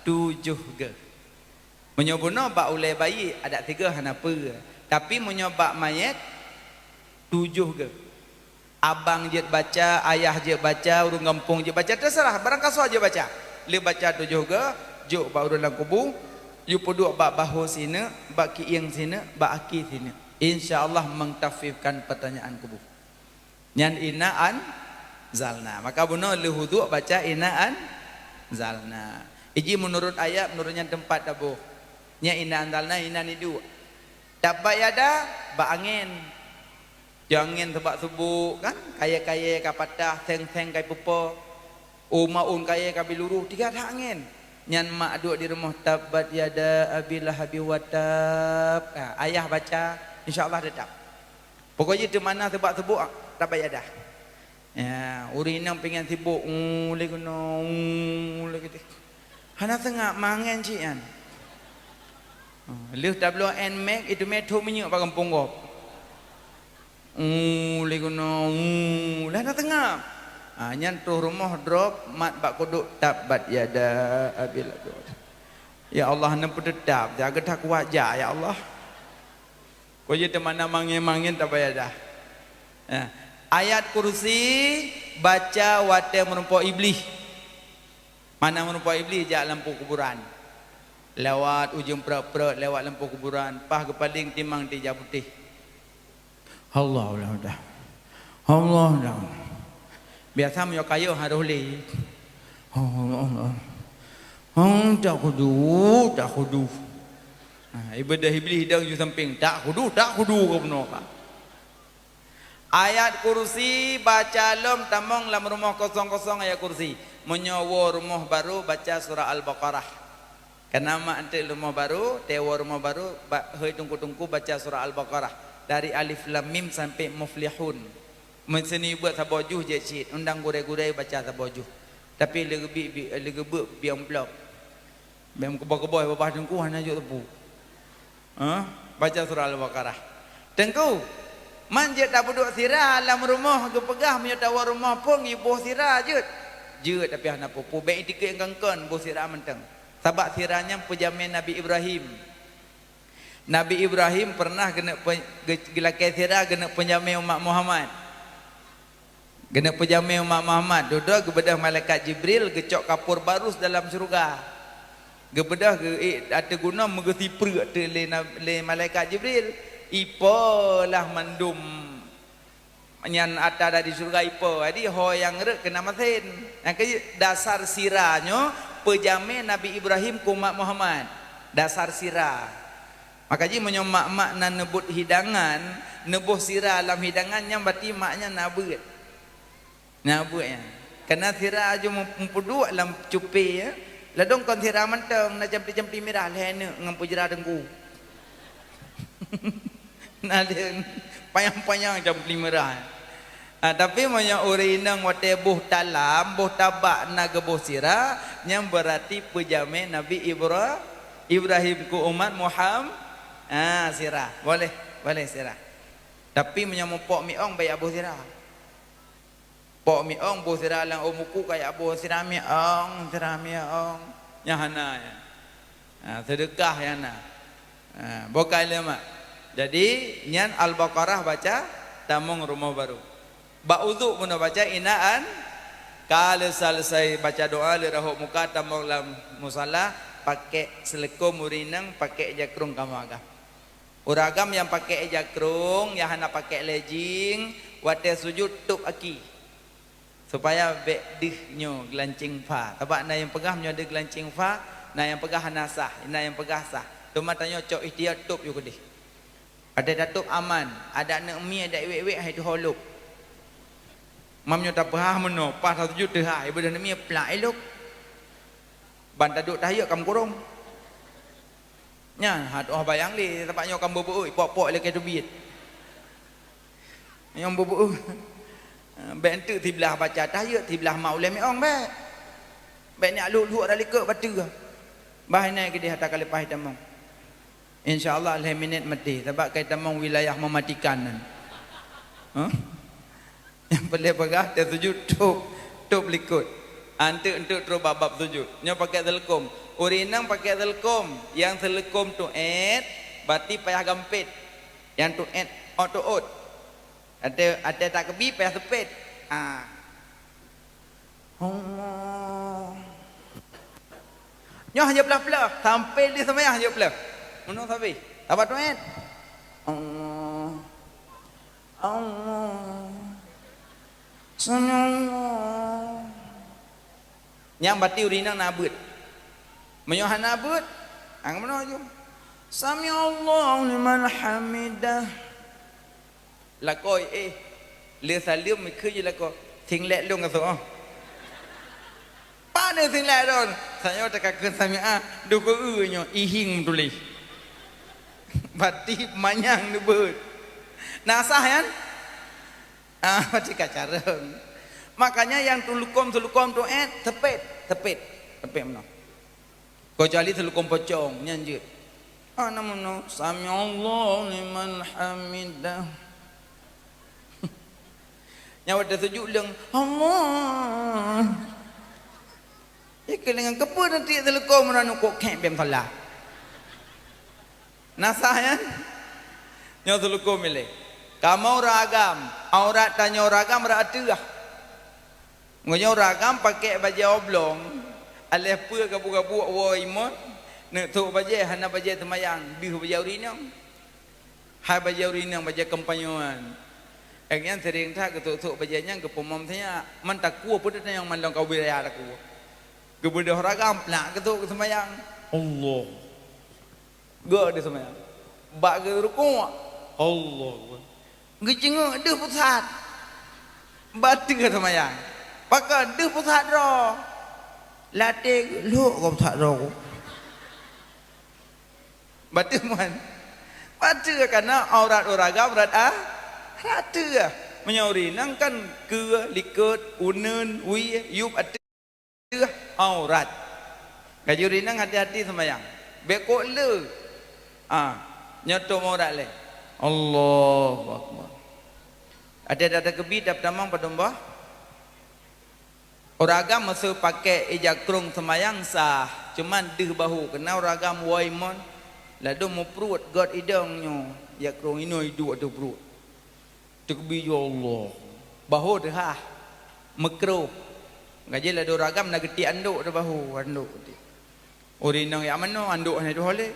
Tujoh geu. Meunyoe bunoe bak ulée bayi, adak tiga hana peue. Tapi meunyoe bak manyét, tujoh geu. Abang jeuet baca, ayah jeuet baca, ureuëng gampông jeuet baca, teuseurah, barangkasoe jeuet baca. Lheueh baca tujoh geu, jok bak ureuëng lam kubu, yue peuduek bak bahô sineuk, bak kieng sineuk, bak aki sineuk. Insya Allah mengtakhfifkan pertanyaan kubu. Nyan inna anzalna. Maka bunoe lheueh wudhu baca inna anzalna. Iji meunurot ayat, meunurot nyan teumpat taboh. Nyan inna anzalna, inna niduek. Tabbat yada, bak angén. Jangén seubak-seubok kan, kayée-kayée ka patah, seng-seng ka ipeupo, u maun kayée ka biluruh, tiga that angén. Nyan mak duek di rumoh, tabbat yada abi lahabi wa tab. Ha, ayah baca, insya Allah teutap. Pokok jih teumana seubak-seubok, tabbat yada. Ya, ureuëng inong pingan sibok, u lé keunoe, u lé keunoe. Hana seungab, mangén cit nyan. Ha, lheueh tabloe Nmax, itu meuthon minyeuk bak gampông gob. U lé keunoe, u, lah na teungab. Ha, nyan troh rumoh drop mat bak kuduk, tabbat yada abi lahab. Ya Allah, neupeuteutab, jaga that kuat jak, ya Allah. Ko jeuet teumana mangén-mangén tabbat yada. Ha. Ayat kursi baca watée meurumpok Iblih. Mana meurumpok Iblih jak lam kuburan. Lewat ujong prot-prot, lewat lam kuburan, paih geupaléng timang di ija putéh. Allah, Allah, Allah. Allah, Allah. Biasa meunyoe kayôh harôh lé. Allah, Allah. Hmm, tak khudu, tak khudu. Ha, ibadah Iblih dong ju sampéng, tak khudu, tak khudu keu bunoe ka. Ayat kursi baca lom tamong lam rumoh kosong-kosong ayat kursi. Meunyoe woe rumoh barô baca surah Al-Baqarah. Kana mak enteuk rumoh barô, teuwoe rumoh barô, ba-, hôi teungku-teungku baca surah Al-Baqarah dari Alif Lam Mim sampai Muflihun. Meuseuni buet saboh juh jeuet cit, undang gurée-gurée baca saboh juh. Tapi leugeubik bi-, leugeubek bi amplop. Bèk meukeubah-keubah babah teungku hana jok teupeu. Ha? Baca surah Al-Baqarah. Teungku, man jeuet tapeuduek sira lam rumoh geupeugah meunyoe tawoe rumoh phon iboh sira jeuet. Jeuet tapi hana peue-peue, bèk itikeueng kongkon boh sira mantong. Sabab sira nyan peujamé Nabi Ibrahim. Nabi Ibrahim peureunah geuneuk pe-, geu-, geulakée sira geuneuk peujamé umat Muhammad. Geuneuk peujamé umat Muhammad, dudoe geubeudôh malaikat Jibril geucok kapur barus dalam syeuruga. Geubeudôh geu-, eh, ateueh gunong meugeusipreuk ateueh lé na-, lé malaikat Jibril. Ipo lah mandum nyan atra dari syeuruga ipo. Jadi ho nyang rhot keunan masen. Nyang keu dasar sira nyoe peujamé Nabi Ibrahim keu umat Muhammad. Dasar sira. Maka jih meunyoe mak-mak na neubeuet hidangan, neuboh sira lam hidangan, nyan berarti mak nyan na beuet. Na beuet nyan. Kareuna sira aju mem-, meupeuduek lam cupé, ya. Ladôm kon sira mantong, na campli-campli mirah lhèe neuk ngon peujra teungku. Na lheueh panyang-panyang campli mirah. Ha, tapi meunyoe ureueng inong watèe boh talam, boh tabak na geuboh sira, nyan beurati peujamé Nabi Ibra-, Ibrahim keu umat Muham-, ha, sira. Boleh, boleh sira. Tapi meunyoe meupok miong, bèk boh sira. Pok miong, boh sira lam ôn buku, kayak boh sira miong, sira miong. Nyan hana, ya. Ha, seudeukah nyang na. Ha, bukai lé mak. Jadi, nyan Al-Baqarah baca, tamong rumoh barô. Bak udhu pun baca, inaan, ka lheueh selesai baca doa, lheueh rahot muka, tamong lam musala, pakèk seuleukom ureueng inong, pakèk ija krông kamoe agam. Ureueng agam nyang pakèk ija krông, nyang hana pakèk legging, watèe sujud tôb aki. Supaya bèk deuh nyoe geulanceng fa. Sabab na nyang peugah meunyoe deuh geulanceng fa, na nyang peugah hana sah, na nyang peugah sah. Teuma tanyoe cok ihtiyat tôb yue keudeh. Watèe tatôb aman, adak neuk mie, adak wèk-wèk hai tuho lôb. Mam nyoe tapeuhah meunoe, paih tasujud teuhah, ibadah neuk mie plak ilôb. Ban taduek tahiyat ka meukurông. Nyan, ha, tu'oh bayang lé, sabab nyoe ka beubeuet, pok-pok ilakèe teubiet. Nyang beubeuet. Bèk enteuk siblah baca tahiyat, siblah mak ulèe miong bèk. Bèk nyak lhok-lhok rot likot bateue. Bah inan keudéh ata ka leupah tamong. Insya Allah lhèe minèt maté, sabab ka tamong wilayah mematikan nyan. Hah? Nyang peureulèe peugah, tasujud tôb, tôb likot. Enteuk-enteuk trôh bak bab sujud. Nyoe pakèk seuleukom. Ureueng inong pakèk seuleukom. Nyang seuleukom teuôt, bati payah gampét. Nyang teuôt, ôt teuôt. Até, até takeubi payah seupét. Ah. Allah. Nyoe hana peuleuh-peuleuh, sampoe lheuh seumayang hana peuleuh. Meunoe sabe. Saban teuôt. Allah. Allah. Sami'allah. Nyang bati ureueng inong na beuet. Meunyoe hana beuet, ang meunoe ju. Sami'allahu liman hamidah. Lakoe, eh, le saleuem, ikheun ju lakoe, "Singlet lôn ka soe?" Pane singlet lôn? Sanyoe takheun sami'a, dukue nyoe, ihing tuléh. Bati manyang neubeuet. Na sah nyan? Ah, bati ka carông. Makanya nyang seuleukom-seuleukom teuôt, seupét, seupét, seupét meunoe. Keucuali seuleukom pocong, nyan jeuet. Hana meunoe, "Sami'allahu liman hamidah." Nyan watèe sujud leueng, "Allah." Ikeu dengan keupeue nanti seuleukom meunan kok khèk bèe salah. Na sah nyan? Nyoe seuleukom ilèe. Kamoe ureueng agam, aurat tanyoe ureueng agam rot ateueh. Meunyoe ureueng agam pakèk bajèe oblong, aléh peue gabuek-gabuek woe imot, neuk sôk bajèe, hana bajèe seumayang, deuh bajèe ureueng inong. Hai bajèe ureueng inong, bajèe kompanyon. Lagèe nyan sering that geusôk-sôk bajèe nyan geupeumom sinyak. Man takue peue teuh nyang mandum ka wilayah takue. Geubeudôh ureueng agam, plak geusôk geuseumayang. Allah. Geuh di seumayang. Bak geurukuk. Allahu Akbar. Geuceungok deuh pusat. Bateue seumayang. Pakon deuh pusat droe. Latèe lhok keu pusat droe. Bateue mon. Bateue kana aurat ureueng agam rot a-, rot ateueh. Meunyoe ureueng inong kan keue, likot, uneuen, wie, yup ateueh. Aurat. Ka jeuet ureueng inong hati-hati seumayang. Bèk kok le. Ah, nyoe tôb aurat lé. Allahu Akbar. Até that takeubi, that tamong padum boh? Ureueng agam meuseu pakèk ija krông seumayang sah, cuman deuh bahô, keunan ureueng agam woe mon, ladôm meupruet göt idong nyoe, ija krông inoe iduek ateueh pruet. Takeubi, ya Allah. Bahô teuhah. Meukroh. Ka jeuet ladôm ureueng agam na geutiek andok di bahô, andok geutiek. Ureueng inong jak manoe, andok hana jiho lé.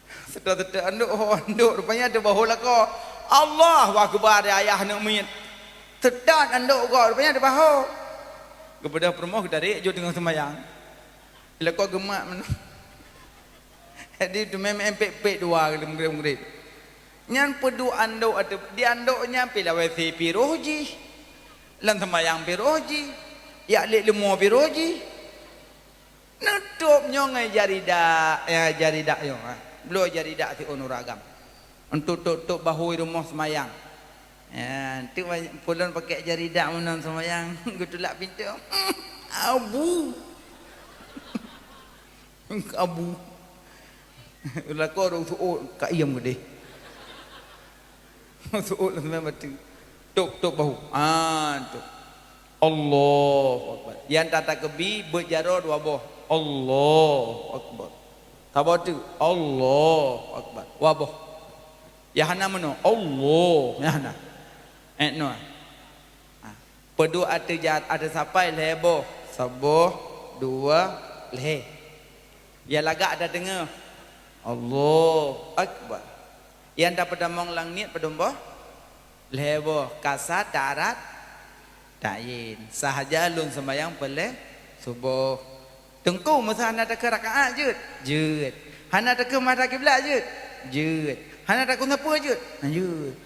Seutôt-seutôt andok, ho andok, rupanya di bahô lakoe. Allahu Akbar, ya ayah aneuk miet. Seutôt andok gob, rupanya di bahô. Geubeudôh peurumoh geutarek, jeuet teungoh seumayang. Lakoe geumat meunan. Jadi teumé meu'en pek-pek dua lé meugréb-meugréb. Nyan peuduek andok ateueh, di andok nyan pih lawét sé piroh jih. Lam seumayang piroh jih. Jak lét leumo piroh jih. Neutôb nyoe ngon jaridak, ya, jaridak nyoe, ha. Bloe jaridak siôn ureueng agam. Untuk tôb-tôb bahô i rumoh seumayang. Ya, tu ulôn pakèk jaridak meunan seumayang, geutulak pintoe. Abu. Abu. Lakoe ureueng seuôt ka iem geudeh. Seuôt lam seumayang bateue. Tôb, tôb bahô. Ah, tôb. Allahu Akbar. Nyang that takeubi beuet jaroe dua boh. Allahu Akbar. Saboh teuk. Allahu Akbar. Dua boh. Nyang hana meunoe. Allah. Nyang hana. Eh, noe. Ha. Peuduek ateueh ja-, ateueh sapai lhèe boh. Saboh, dua, lhèe. Nyang lagak that teungoh. Allahu Akbar. Nyang that peutamong lam niet padum boh? Lhèe boh. Ka sah ta'arad ta'yin. Sahaja lôn seumayang peureulèe suboh. Teungku, meuseu hana takheun rakaat jeuet? Jeuet. Hana takheun mata kiblat jeuet? Jeuet. Hana takheun sapeue jeuet? Jeuet.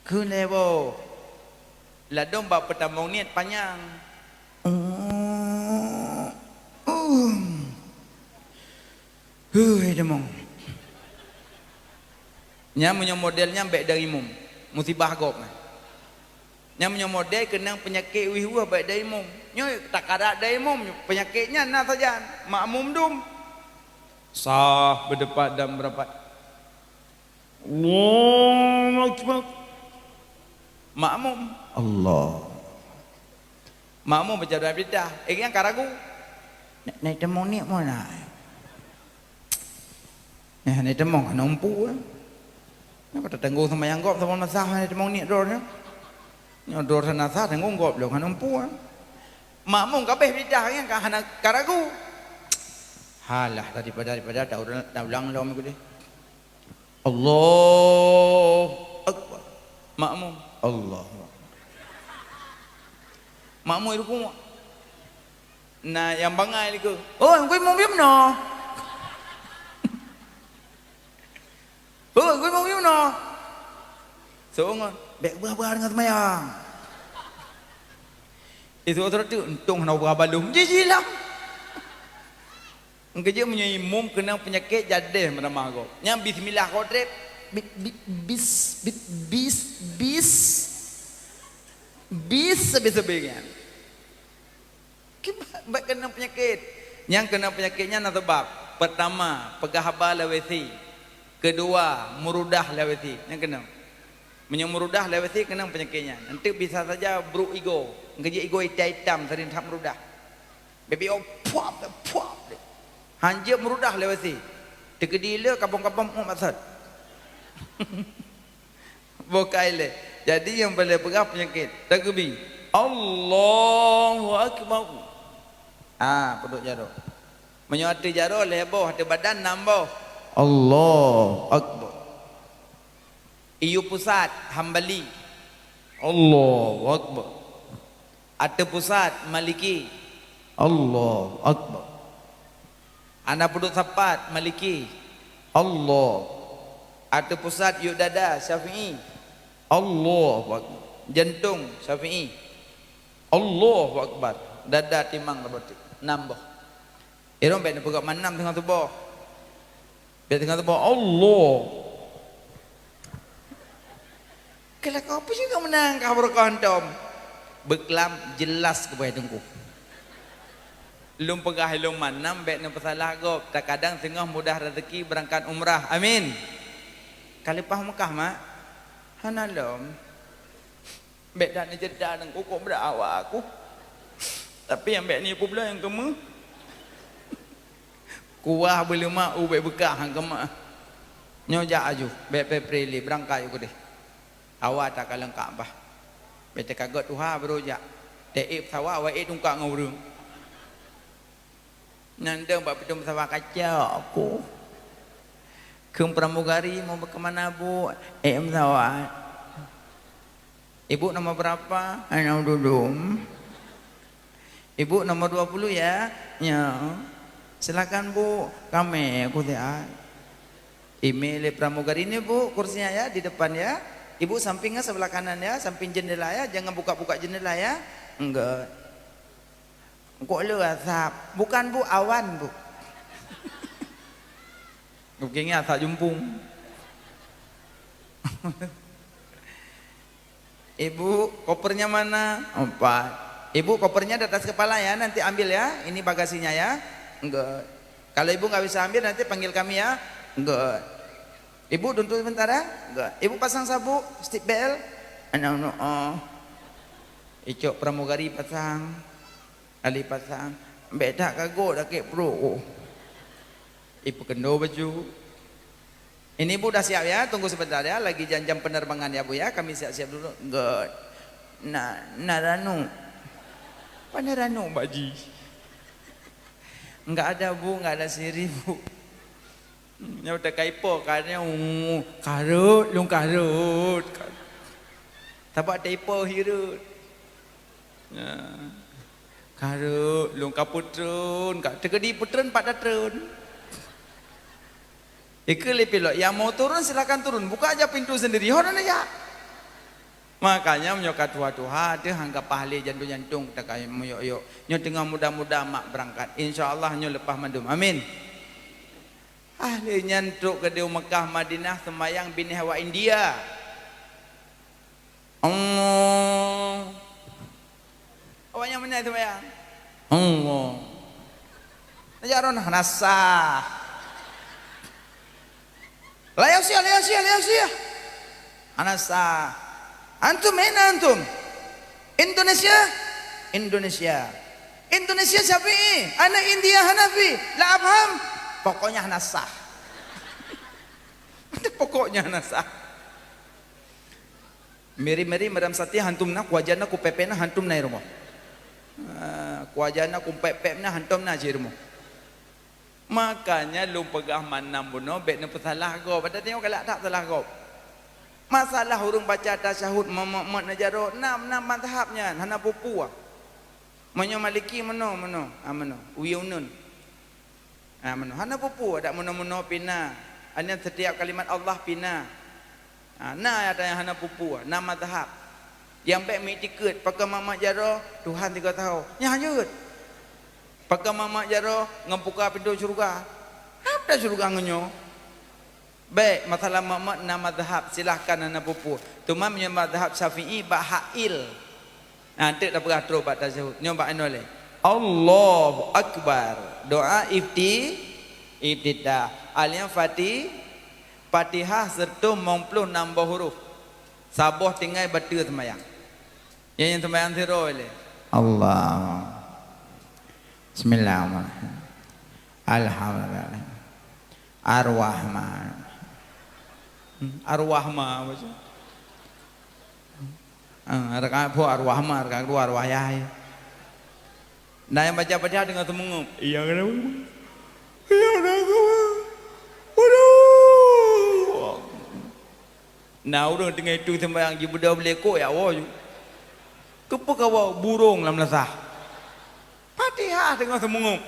Kheun lhèe boh. Ladôm bak peutamong niet panyang. Hui, tamong. Nyan meunyoe model nyan bèk dong imum. Musibah gob nyan. Nyang meunyoe model keunong peunyakét weueh-weueh bak daimum. Nyoe takarak daimum, peunyakét nyan na sajan. Makmum dum. Sah beudepat dan beurapat. Allahu Akbar. Makmum. Allah. Makmum baca doa iftitah. Eh, nyang ka ragu. Nak, nak teumeung niet meunan. Nyan hana teumeung, hana umpu, eh. Nyan ka tatanggung seumayang gob saboh masa hana teumeung niet droeneuh. Nyoe droe hana sah tanggung gob lom hana umpu, eh. Makmum ka abéh iftitah nyan ka hana ka ragu. Halah, daripada, daripada ta ulang, ta ulang lom keudeh. Allahu Akbar. Makmum, Allahu Akbar. Makmum rukuk. Na nyang bangai lé keu, "Oi, kui mong biem no." "Oi, kui mong biem no." Seungon, "Bèk beurah-beurah deungon seumayang." Itu waktu tu, "Untông hana beurah balum." Jih-jih lam. Engkejeuet meunyoe imum keunong peunyakét jadeh meuramah gob. Nyang bismillah gob trép, bit, bit, bis, bit, bis, bis, bis sabé-sabé nyan. Kiban bak keunong peunyakét. Nyang keunong peunyakét nyan na sabab. Pertama, peugah haba lawét sie. Keudua, meurudah lawét sie. Nyang keunong. Meunyoe meurudah lawét sie keunong peunyakét nyan. Enteuk bisa saja brok igoe. Engkejeuet igoe itam-itam seuring that meurudah. Bèk-bèk, oh, puap, puap. Hanjeuet meurudah lawét sie. Teukeudi le kabong-kabong muet maksud. Bukai lé. Jadi nyang paleng peugah peunyakét. Takbir. Allahu Akbar. Ah, peuduek jaroe. Meunyoe ateueh jaroe lhèe boh, ateueh badan nam boh. Allahu Akbar. Iyu pusat, Hambali. Allahu Akbar. Ateueh pusat, Maliki. Allahu Akbar. Hana peuduek sapat, Maliki. Allah. Ateueh pusat, yub dada, Syafi'i. Allahu Akbar. Jantong, Syafi'i. Allahu Akbar. Dada, timang, reubatik. Nam boh. Irong bèk neupeugah mantong teungoh tuboh. Bèk teungoh tuboh, Allah. Keu lakoe peue cit keu meunan ka barokah hantom? Beuklam jeulaih keubai teungku. Lôn peugah ilôn mantong bèk neupeusalah gob, takadang singoh mudah raseuki beurangkat umrah. Amin. Ka leupah Meukah, mak? Hana lom. Bèk that neuceurita ngon kukok beudak awak aku. Tapi nyang bèk ni peubloe nyang keumeu. Kuah beuleumak ubek beukah nyang keumah. Nyoe jak aju, bèk peupreh lé, beurangkat aju keudeh. Awai takalon Ka'bah. Bèk teuka göt tuha baru jak. Teuék pesawat awai ék tungkak ngon ureueng. Nyan deuh bak pintoe pesawat kacok aku. Kheun pramugari, "Mau ke mana, Bu?" "Eh, pesawat." "Ibu nomor berapa?" "Nomor dudum." "Ibu nomor dua puluh ya?" "Ya." "Silakan, Bu, kami aku siap." Imé lé pramugari ni, "Bu, kursinya ya, di depan ya. Ibu sampingnya sebelah kanan ya, samping jendela ya, jangan buka-buka jendela ya." "Enggak." Kok le asap? Bukan, Bu, awan, Bu. Mungkin asap jumpung. Ibu, kopernya mana? Empat. Ibu, kopernya di atas kepala ya, nanti ambil ya. Ini bagasinya ya. Enggak. Kalau ibu nggak bisa ambil, nanti panggil kami ya. Enggak. Ibu, duduk sebentar ya. Enggak. Ibu pasang sabuk, seat belt. Anak, anak, oh. Icok pramugari pasang. Ali pasang, bèk that kagok dakek pruet. Ipeukeundo baju. Ini, Bu, dah siap ya, tunggu sebentar ya, lagi jam-jam penerbangan ya, Bu, ya, kami siap-siap dulu. Enggak. Nak, nak ranup. Pandai ranup, Pak Ji. Enggak ada, Bu, enggak ada sirih, Bu. Nyoe teuka ipo ka nyoe, karot lôn karot. Sabab teuipo hireuen. Ya. Karot lôn ka peutreun, ka teukeudi peutreun pat tatreun. Ikeu lé pilot, yang mau turun silakan turun, buka aja pintu sendiri. Ho na ya. Makanya meunyoe ka tuha-tuha teuh hangga pahlé jantung-jantung teuka meuyok-yok. Nyoe teungoh muda-muda mak beurangkat. Insya Allah nyoe leupah mandum. Amin. Ahli nyan trok keudéh Mekah Madinah seumayang binéh awak India. Allah. Meunan seumayang. Allah. Neujak droeneuh hana sah. Layau sia, layau sia, layau sia. Hana sah. Antum aina antum? Indonesia? Indonesia. Indonesia Syafi'i, ana India Hanafi. La afham. Pokoknya hana sah. Pokoknya hana sah. Miri-miri madam sati hantom na, kuajan na, kupepena hantom na i rumoh. Ah, kuajan na, kupepena hantom na cit i rumoh. Makanya lôn peugah mandum bunoe bék neupeusalah gob. Pada tanyoe galak that salah gob. Masalah ureuëng baca tasyahud meumot-mot neujaroe, na, na mazhab nyan, hana peue-peue. Meunyoe Maliki meunoe, meunoe, ah, meunoe, uyueun. Ah, meunoe. Hana peue-peue, dak meunoe-meunoe pih na. Hanya setiap kalimat Allah pih na. Ah, na nyang hana peue-peue, na mazhab. Nyang bék meuiktikeuet, pakon mak-mak jaroe, Tuhan sigoe tahu. Nyan jeuet. Pakon mak-mak jaroe, ngon buka pintoe syeuruga. Hana syeuruga ngon nyoe. Bék, masalah mak-mak na mazhab, silahkan hana peue-peue. Teuma meunyoe mazhab Syafi'i bak hail. Nah, eunteuk tapeugah trok bak tasyahud. Nyoe bak inoe lé. Allahu Akbar. Doa ifti-, iftitah. Al-Fatih-, Fatihah seureutoh limong ploh nam boh huruf. Saboh tinggai bateue seumayang. Nyang, nyang seumayang sidroe lé. Allah. Bismillahirrahmanirrahim. Alhamdulillah. Ar-Rahman. Hmm, Ar-Rahman baca. Ah, rakaat phôn Ar-Rahman, rakaat kedua Ar-Wahai. Nah, nyang baca Fatihah deungon seumeungeup. Iya, kenapa? Iya, kenapa? Waduh. Nah, ureuëng teungoh itu sembahyang jibeudôh beulekok ya Allah ju. Keupeue kawa burong lam leusah? Fatihah deungon seumeungeup.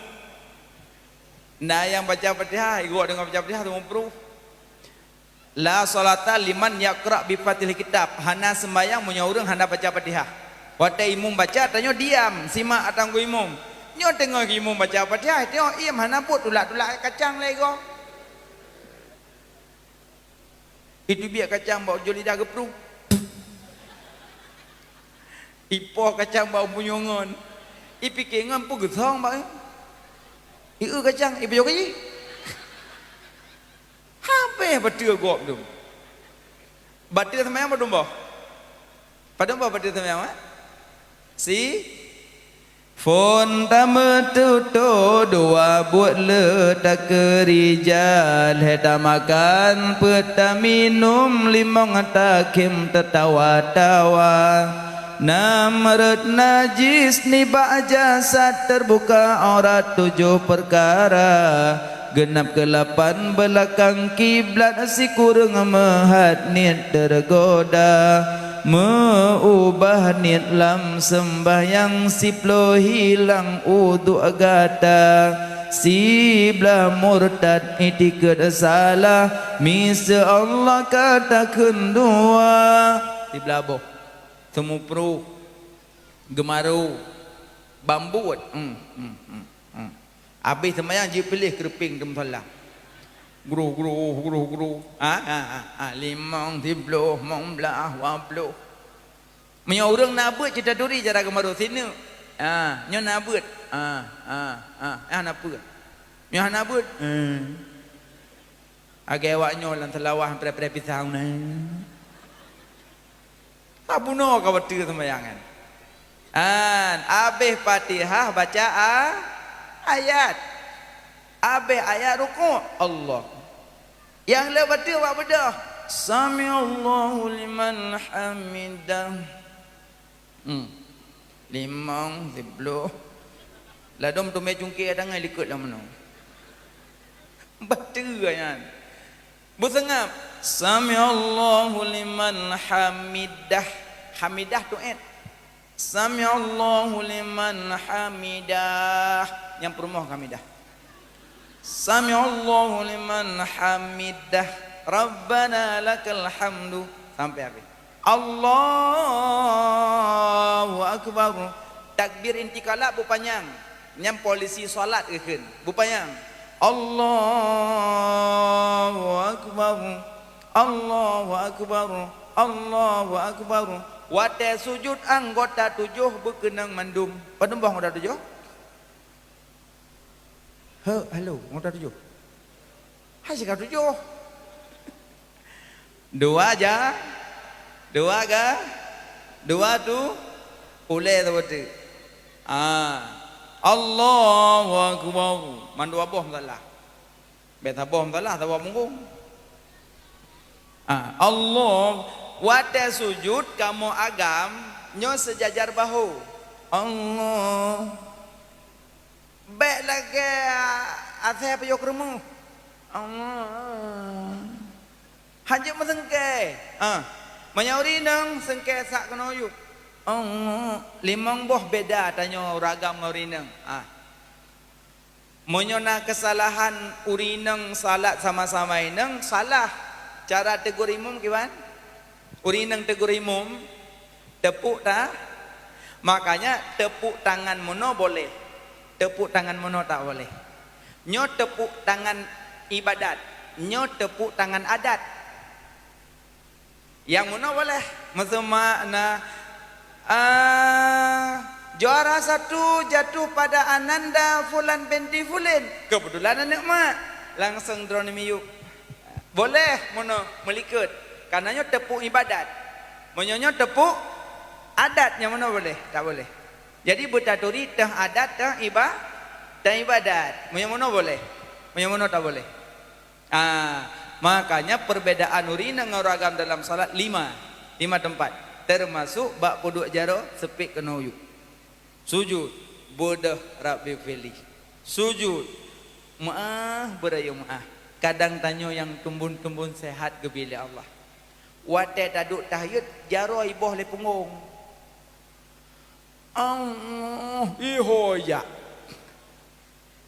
Nah, nyang baca Fatihah, igoe deungon baca Fatihah seumeungeup. La sholata liman yaqra bi Fatihil Kitab. Hana sembahyang meunyoe ureuëng hana baca Fatihah. Watée imum baca, tanyoe diam, simak atang geu imum. Nyoe teungoh imum baca Fatihah, tanyoe iem hana buet tulak-tulak kacang lé igoe. Itu biak kacang bak ujoe lidah geupruh. Ipoh kacang bak upunyongon. Ipike ngon peue geusong bak. Ieu kacang, ipeujok jih. Habéh bateue gob tu. Bateue seumayang padum boh? Padum boh bateue seumayang, eh? Si? Phôn tameututoe dua buet le takeurija, lhée tamakan peuet taminum, limong takhém tatawa-tawa. Nam rot najis nibak jasad, teubuka aurat tujoh peukara. Geunab keulapan beulakang kiblat, sikureueng meuhat niet teugoda. Meu-ubah niet lam seumbahyang, siploh hilang uduk gata. Siblah murtad, itikeuet salah, miseue Allah ka takheun dua. Siblah boh, teumupruh, geumaru, bambuet. Hmm, hmm, hmm, hmm. Abéh seumayang jipiléh keureupeng di musala. Gruh, gruh, gruh, gruh. Ha, ha, ha, ha. Limong, siploh, limong blaih, dua ploh. Meunyoe ureuëng na beuet, cit taturi cara geumaru sineuk. Ha, nyoe na beuet. Ha, ha, ha. Eh, hana peue. Nyoe hana beuet. Eh. Lagée awak nyoe lam seulawah preh-preh pisang na. Tabunoe ka bateue seumbahyang nyan. An, abéh Fatihah baca a-, ayat. Abéh ayat rukuk, Allah. Nyang le bateue bak beudôh. Sami'allahu liman hamidah. Hmm. Limong, siploh. Ladôm teumé cungké tangai likot lam meunoe. Bateue nyan. Beuseungab. Sami'allahu liman hamidah. Hamidah tu et. Sami'allahu liman hamidah. Nyang peurumoh hamidah. Sami'allahu liman hamidah. Rabbana lakal hamdu. Sampai habis. Allahu akbar. Takbir intiqalat beupanyang. Nyan polisi salat geukheun. Beupanyang. Allahu akbar. Allahu akbar. Allahu akbar. Watée sujut anggota tujoh beukeunong mandum. Padum boh anggota tujoh? He, halo, anggota tujoh. Hai siga tujoh. Dua ja, dua ga, dua tu, ulée saboh teuk. Ah, Allahu Akbar. Mandua boh meusalah. Bék saboh meusalah, saboh punggong. Ah, Allah, watée sujud kamoe agam nyoe seujajar bahu. Allah. Bék lagée asée payôh keureumoh. Allah. Hanjeuet meuseungkée. Ah. Meunyoe ureueng inong seungkée sak keunoe yub. Allah. Limong boh beda tanyoe ureueng agam ngon ureueng inong. Ah. Meunyoe na keusalahan ureueng inong salat sama-sama inong, salah. Cara teugurée imum kiban? Ureueng inong teugurée imum, teupuk ta-, makanya teupuk tangan meunoe boleh. Teupuk tangan meunoe tak boleh. Nyoe teupuk tangan ibadat, nyoe teupuk tangan adat. Nyang meunoe boleh. Meuseuma na, ah, juara satu jatuh pada ananda fulan binti fulin. Kebetulan aneuk mak. Langsung droeneuh miyub. Boleh meunoe meulikot. Karena nyoe teupuk ibadat. Meunyoe nyoe teupuk adat, nyang meunoe boleh? Tak boleh. Jadi beutaturi teuh adat, teuh iba-, teuh ibadat. Meunyoe meunoe boleh. Meunyoe meunoe tak boleh. Ah, makanya perbedaan ureueng inong ngon ureueng agam dalam salat lima, lima teumpat, termasuk bak peuduek jaroe seupet keunoe yub. Sujud, beudôh Rabbi firli. Sujud, meu'ah beurayeuk meu'ah. Kadang tanyoe nyang tumbon-tumbon sehat geubri lé Allah. Watée taduek tahiyat, jaroe iboh lé punggong. Allah, iho jak.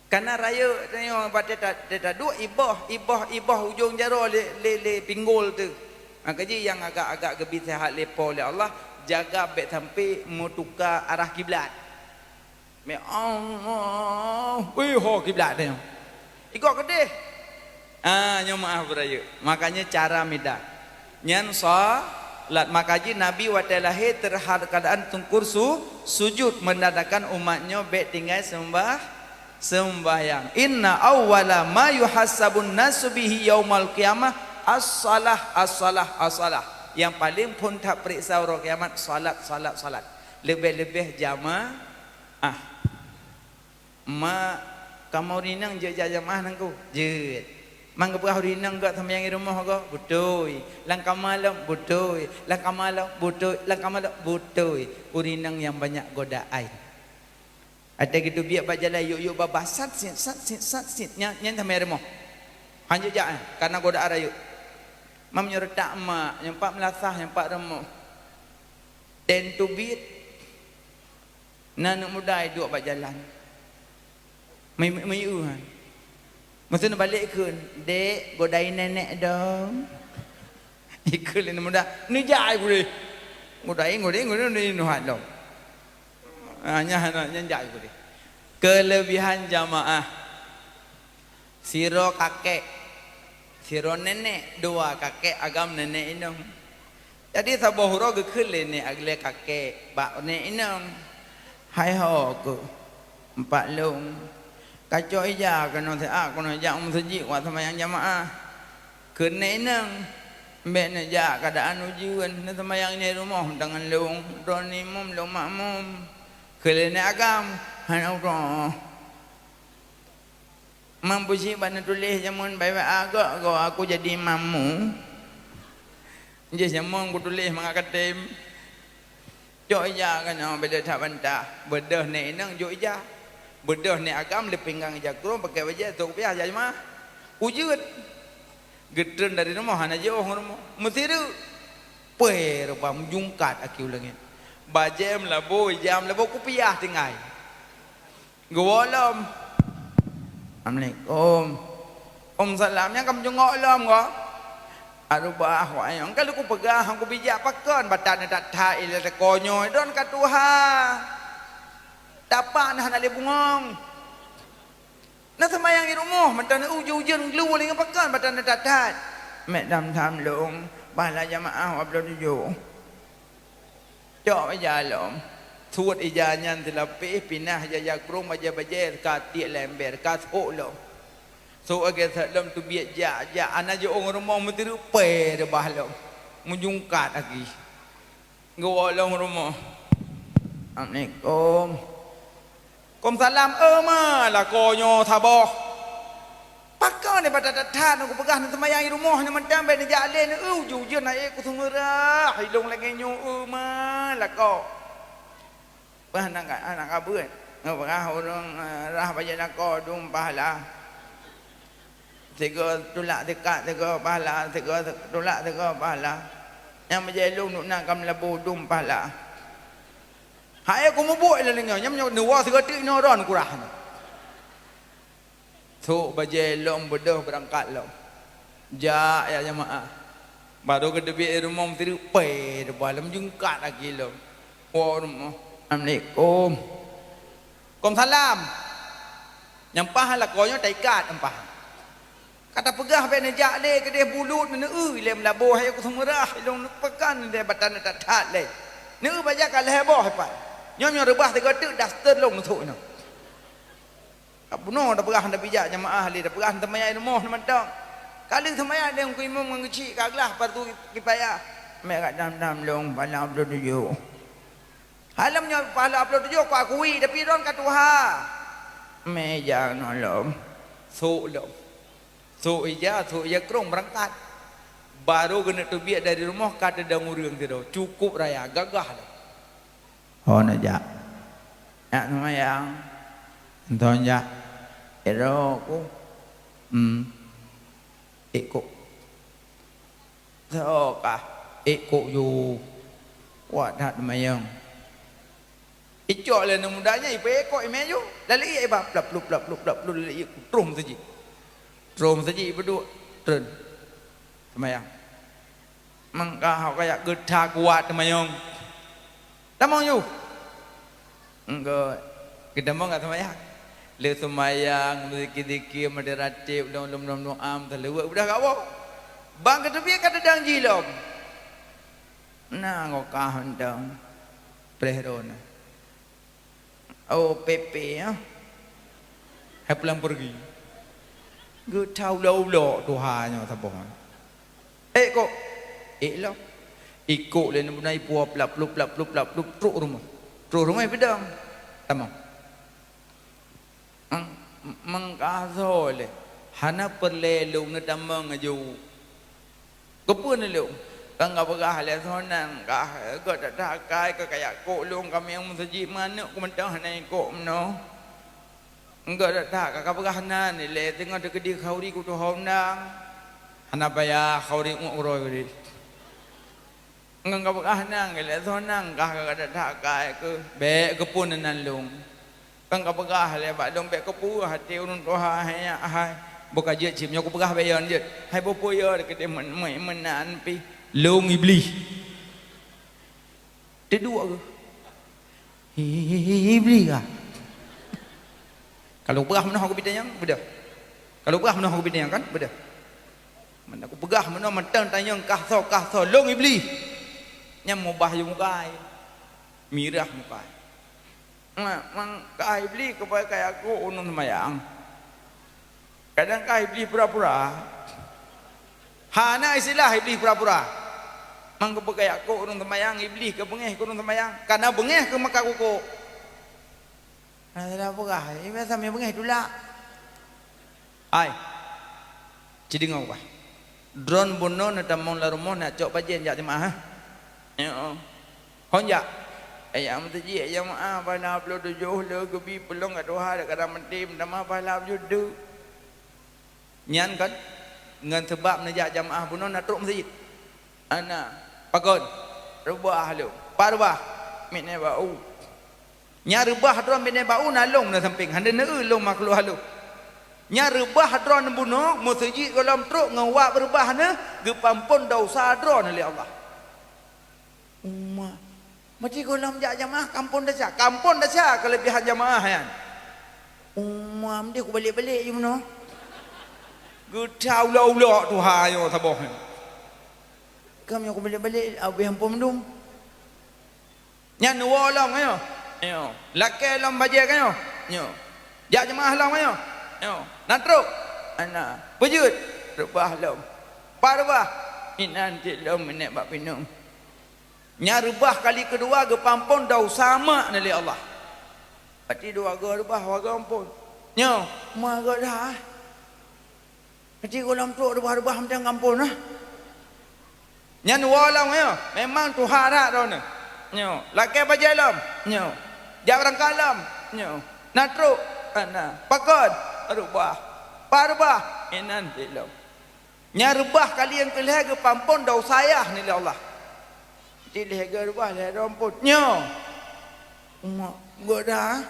Kana rayeuk tanyoe watée ta-, ta-, taduek iboh, iboh, iboh ujong jaroe lé, lé, lé pinggol teuh. Maka jih nyang agak-agak geubri sehat lé Po lé Allah, jaga bék sampai meutuka arah kiblat. Mé Allah, wih, ho kiblat tanyoe. Ikok keudeh. Ah, nyoe meu'ah beurayeuk. Makanya cara mida. Nyan salat. Maka jih Nabi watée lahé teuhadap keuadaan teungku su-, sujud, menandakan umat nyoe bék tinggai seumbah-, seumbahyang. Inna awwala ma yuhasabun nasu bihi yaumal qiyamah as-salah, as-salah, as-salah. Nyang paleng phon tapeuriksa uroe kiamat salat, salat, salat. Leubeh-leubeh jama-, ah. Mak, kamoe ureueng inong jeuet jak jamaah nangku? Jeuet. Man geupeugah ureueng inong gok seumayang di rumoh gok? Beutôi. Lam kama lom? Beutôi. Lam kama lom? Beutôi. Lam kama lom? Beutôi. Ureueng inong nyang banyak godaan. Watée geuteubiet bak jalan, yuk-yuk babah, sat sit, sat sit, sat sit. Nyan, nyan seumayang di rumoh. Hanjeuet jak, eh, kareuna godaan rayeuk. Man meunyoe reutak mak, nyang pat meulasah, nyang pat rumoh. Watée teubiet, na aneuk muda iduek bak jalan. Meu-, meu-, meuieu, ha. Meusti neubalek kheun, "Dek, godai nenek dong." Ikheun lé aneuk muda, "Neujak ai gurée." Godai, godai, godai, godai, nuhat lom. Ah, nyan, nyan jak ai gurée. Keulebihan jamaah. Sidroe kakek, sidroe nenek, dua kakek agam nenek inong. Jadi saboh uroe geukheun lé nenek, lé kakek bak nenek inong, "Hai ho keuh, empat lôn, kacok ija keunoe siat keunoe jak u meuseujid wak seumayang jamaah." Kheun nenek inong, "Bék neujak, keuadaan ujeuen, neuseumayang di rumoh deungon lôn, droeneuh imum, lôn makmum." Kheun lé nenek agam, "Hana uroe." Mang Busyik bak neutuléh jameun bak W A gok, gok aku jadi imam mu. Jih jameun kutuléh mangat katem. Cok ija keunoe beda that bantah. Beudôh nenek inong jok ija. Beudôh nenek agam lé pinggang ija krueng pakai bajée sôk kupiah ija jeumaáh. Ujeuen. Geutreun dari rumoh hana jiôh ngon rumoh. Meusireuk. Pue rupa meujungkat aki u langét. Bajée meulabô, ija meulabô, kupiah tinggai. Geuwoe lom. "Assalamualaikum." "Waalaikumsalam." "Nyan ka meujungok lom ko?" "Aduh bah, wahai nyang ka lheueh kupeugah, hana kubijak pakon, batat neuh that-that ilée teuko nyoe, don ka tuha. Tapak neuh hana lé bungong. Neuseumayang di rumoh, mantong ujeuen-ujeuen geuleue lé ngon pakon, batat neuh that-that." "Mék dam-dam lôn, pahala jamaah wak bloe tujoh." Cok ija lom. Suet ija nyan silapeh, pinah ija jakrong, bajèe-bajèe ka tiek lé ember, ka sôk lom. Sôk lagèe sat lom teubiet jak, jak. Hana jiôh rumoh, meuteureuk pèe reubah lom. Meujungkat lagi. Geuwoe lom rumoh. Assalamualaikum. Kom salam, "Eu ma, lakoe nyoe saboh." Pakon nibak that-that, neupeugah neuseumayang i rumoh nyoe mantong, bèk neujak lé, neu-eu ujeuen-ujeuen, na ék kuseumeurah, ilông lagèe nyoe, "Eu ma, lakoe." Bah, aneuk ka-, aneuk kabeuet. Neupeugah ureueng, eh, rah bajèe lakoe dum pahala. Sigoe tulak sikat, sigoe pahala, sigoe tulak, sigoe pahala. Nyang meujai lôn duek na ka meulabu dum pahala. Hai kumubuet lé nyoe, nyang nyoe neuwoe sigoe teuk inoe droe neukurah nyoe. Sôk bajèe lom beudôh beurangkat lom. Jak ya jamaah. Barô geuteubiet rumoh meuteureuk pèe, teubah lom jungkat lagi lom. Woe rumoh. Assalamualaikum. Kom salam. Nyang paih lakoe nyoe taikat nyang paih. Ka tapeugah bèk neujak lé keudeh bulut, neu-eu ilèe meulaboh, hai kuseumeurah, ilông neupeugah neudeh batan that-that lé. Neu-eu bajèe ka lhèe boh pat. Nyoe nyoe reubah sigoe teuk daster lông neusôk nyoe. Ka bunoe tapeugah hana bijak jamaah lé, tapeugah neuseumayang i rumoh nyoe mantong. Ka lheueh seumayang lé Teungku Imum ngon geuchik ka glah fardu kipayah. Mèk kat dam-dam lông pahala ploh tujoh. Hai lom nyoe pahala ploh tujoh kuakui, tapi droen ka tuha. Mèk ija nyoe lom. Sôk lom. Sôk ija, sôk ija krông beurangkat. Barô geuneuk teubiet dari rumoh ka teudong ureueng sidroe. Cukôp raya, gagah lom. Ho neujak. Jak seumayang. Entôn jak. Sidroe ku. Hmm. Ék kôk. Soe kah? Ék kôk ju. Kuat that manyong. Icok lé aneuk muda nyan, ipeuék kôk imè ju. Lalu ié iba plap plup, plap plup, plap plup, lalu ié troh meuseujid. Troh meuseujid ipeuduek, treun. Seumayang. Mangka hok kajak geuta kuat teumanyong. Tamong yôh. Engkau geutamong ka seumayang. Lé seumayang, zikir-zikir, meudeh ratib, lom lom lom lom am, teuleuweuek udah ka woe. Bang geuteubiet ka teudong jih lom. Na ngokah mantong. Preh droeneuh. Oh, pepe, ya. Hai pulang pergi. Geuta ulok-ulok tuha nyoe saboh. Ék kôk. Ék lom. Ikôk lé neubuna ipue plap plup, plap plup, plap plup, trok rumoh. Trok rumoh ipidong. Tamong. Mangkasoe lé. Hana peureulée lôn neutamong aju. Keupeue neulông? Kan ka peugah lé soe nan kah, gét that-that akai keu kajak kôk lôn ka miyueb meuseujid, meuaneuk ku mantong hana ikôk meunoe. Gét that-that ka, ka peugah nan ilée teungoh teukeudi khauri kutuho undang. Hana payah khauri uroe-uroe. Ngon ka peugah nan ilée soe nan kah, gét that-that akai keu bék keupeue nan lôn. Kan ka peugah lé bak lôn bék keupeue até ureuëng tuha hai nyak hai. Boh ka jeuet cit meunyoe kupeugah bék yon jeuet. Hai boh peue yon keudeh meunan pih lôn Iblih. Teuduek geuh. Iblih kah? Kalau peugah meunoe aku bitanyong, beudôh. Kalau peugah meunoe aku bitanyong kan, beudôh. Meunan kupeugah meunoe mantong tanyong kah soe, kah soe, lôn Iblih. Nyang mubah yue mukai. Mirah mukai. Mangka Iblih keubai kajak kôk ureuëng seumayang. Kadang ka Iblih pura-pura. Hana istilah Iblih pura-pura. Mangka keubai kajak kôk ureuëng seumayang, Iblih keubeungéh keu ureuëng seumayang. Kana beungéh keu maka kukôk. Hana salah peugah, Iblih sambil beungéh tulak. Hai, ci deungoe bah. Droeneuh bunoe neutamong lam rumoh, neucok bajée jak jeumaáh, ha? Nyoe. Hon jak. Ayah meuseujid, ayah meu'ah, bana ploh tujoh le geubi peulong ka tuha, dak kadang meuti meutamah pahala beujeuet. Nyan kan, ngon seubab neujak jamaah bunoe na trok meuseujid. Ana, pakon? Reubah lôn. Pat reubah? Miet nibak u. Nyang reubah droe binéh bak u na lôn na sampéng, hana neu-eu lôn makhlok halôh. Nyang reubah droe bunoe meuseujid gohlom trok ngon wak beureubah neuh geupampon desya droe lé Allah. Uma, meuti gohlom jak jamaah kampon desya, kampon desya keuleubihan jamaah nyan. Uma, meuti kubalek-balek ju bunoe. Geuta ulok-ulok tuha nyoe saboh nyan. Kam nyoe kubalek-balek abéh ampon mandum. Nyan neuwoe lom nyoe. Nyoe. Lakée lom bajée nyoe. Nyoe. Jak jeumaáh lom nyoe. Nyoe. Na trok. Ana. Peujeuet. Reubah lom. Pat reubah. Inan cit lom meuneuk bak pineung. Nyan reubah kali keudua geupeuamphon desya mak neuh lé Allah. Berarti dua goe reubah, dua goe amphon. Nyoe. Ma goe dah. Berarti gohlom trok reubah-reubah mantong amphon nah. Nyan woe lom nyoe, memang tuha that droeneuh. Nyoe, lakée bajée lom. Nyoe, jak beurangkat lom. Nyoe, na trok, ana, pakon, reubah, pat reubah, inan cit lom. Nyan reubah kali nyang keu lhée geupeuamphon desya ayah neuh lé Allah. Cit lhée goe reubah, lhée goe amphon. Nyoe, mak, goe dah,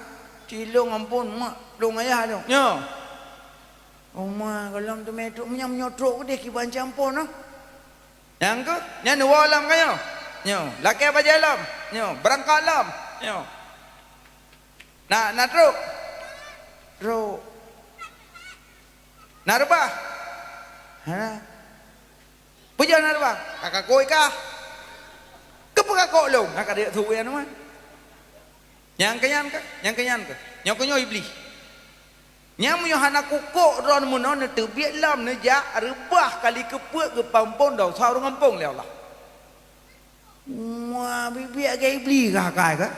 cilong amphon, mak, lôn ayah lôn. Nyoe. Oma, gohlom teumé trok, meunyoe, meunyoe trok keudeh kiban cit amphon nah. Nyang keuh, nyan neuwoe lom ka nyoe. Nyoe, lakée bajée lom. Nyoe, beurangkat lom. Nyoe. Na, na trok. Trok. Na reubah. Ha. Peue jeuet na reubah? Ka kakôi kah. Keupeue kakok lôn? Ka kadek su nyan man. Nyang keu nyan keuh, nyang keu nyan keuh. Nyoe keuh nyoe Iblih. Nyang meunyoe hana kukok droeneuh meunoe, neuteubiet lom neujak reubah kali keupeuet geupeuamphon desya ureuëng amphon lé Allah. Wah, biet-biet lagée Iblih kah akai kah?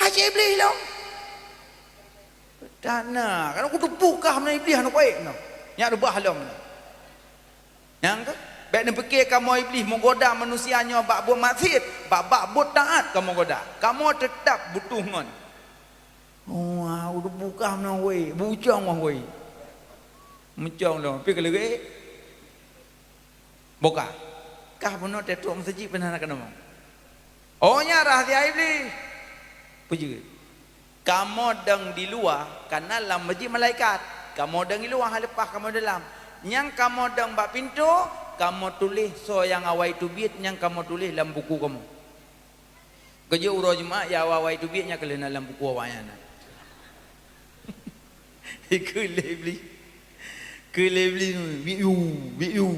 Hase Iblih lom. Tana, kan aku teupeue kah meunan Iblih hana kuék meunan. Nyak reubah lom meunan. Nyang keuh, bék neupike kamoe Iblih meugoda manusia nyoe bak buet maksiet, bak, bak buet taát kamoe goda. Kamoe teutab butuh ngon. Oh, aku teupeue kah meunan wéh, bucong wah wéh. Mucong lom, pi keuleurek. Boka. Kah bunoe teutrok meuseujid pih hana keunong. Oh, nyan rahsia Iblih. Peue jeuet? Kamoe dong di luwa, kana lam meuseujid malaikat. Kamoe dong di luwa, leupah kamoe dalam. Nyang kamoe dong bak pintoe, kamoe tuléh soe nyang awai teubiet nyang kamoe tuléh lam buku kamoe. Keujeuet uroe Jumat, ya awai-awai teubiet nyan keuh lheueh na lam buku awaknyan na. Ikheun lé Iblih. Kheun lé Iblih, "Biu, biu."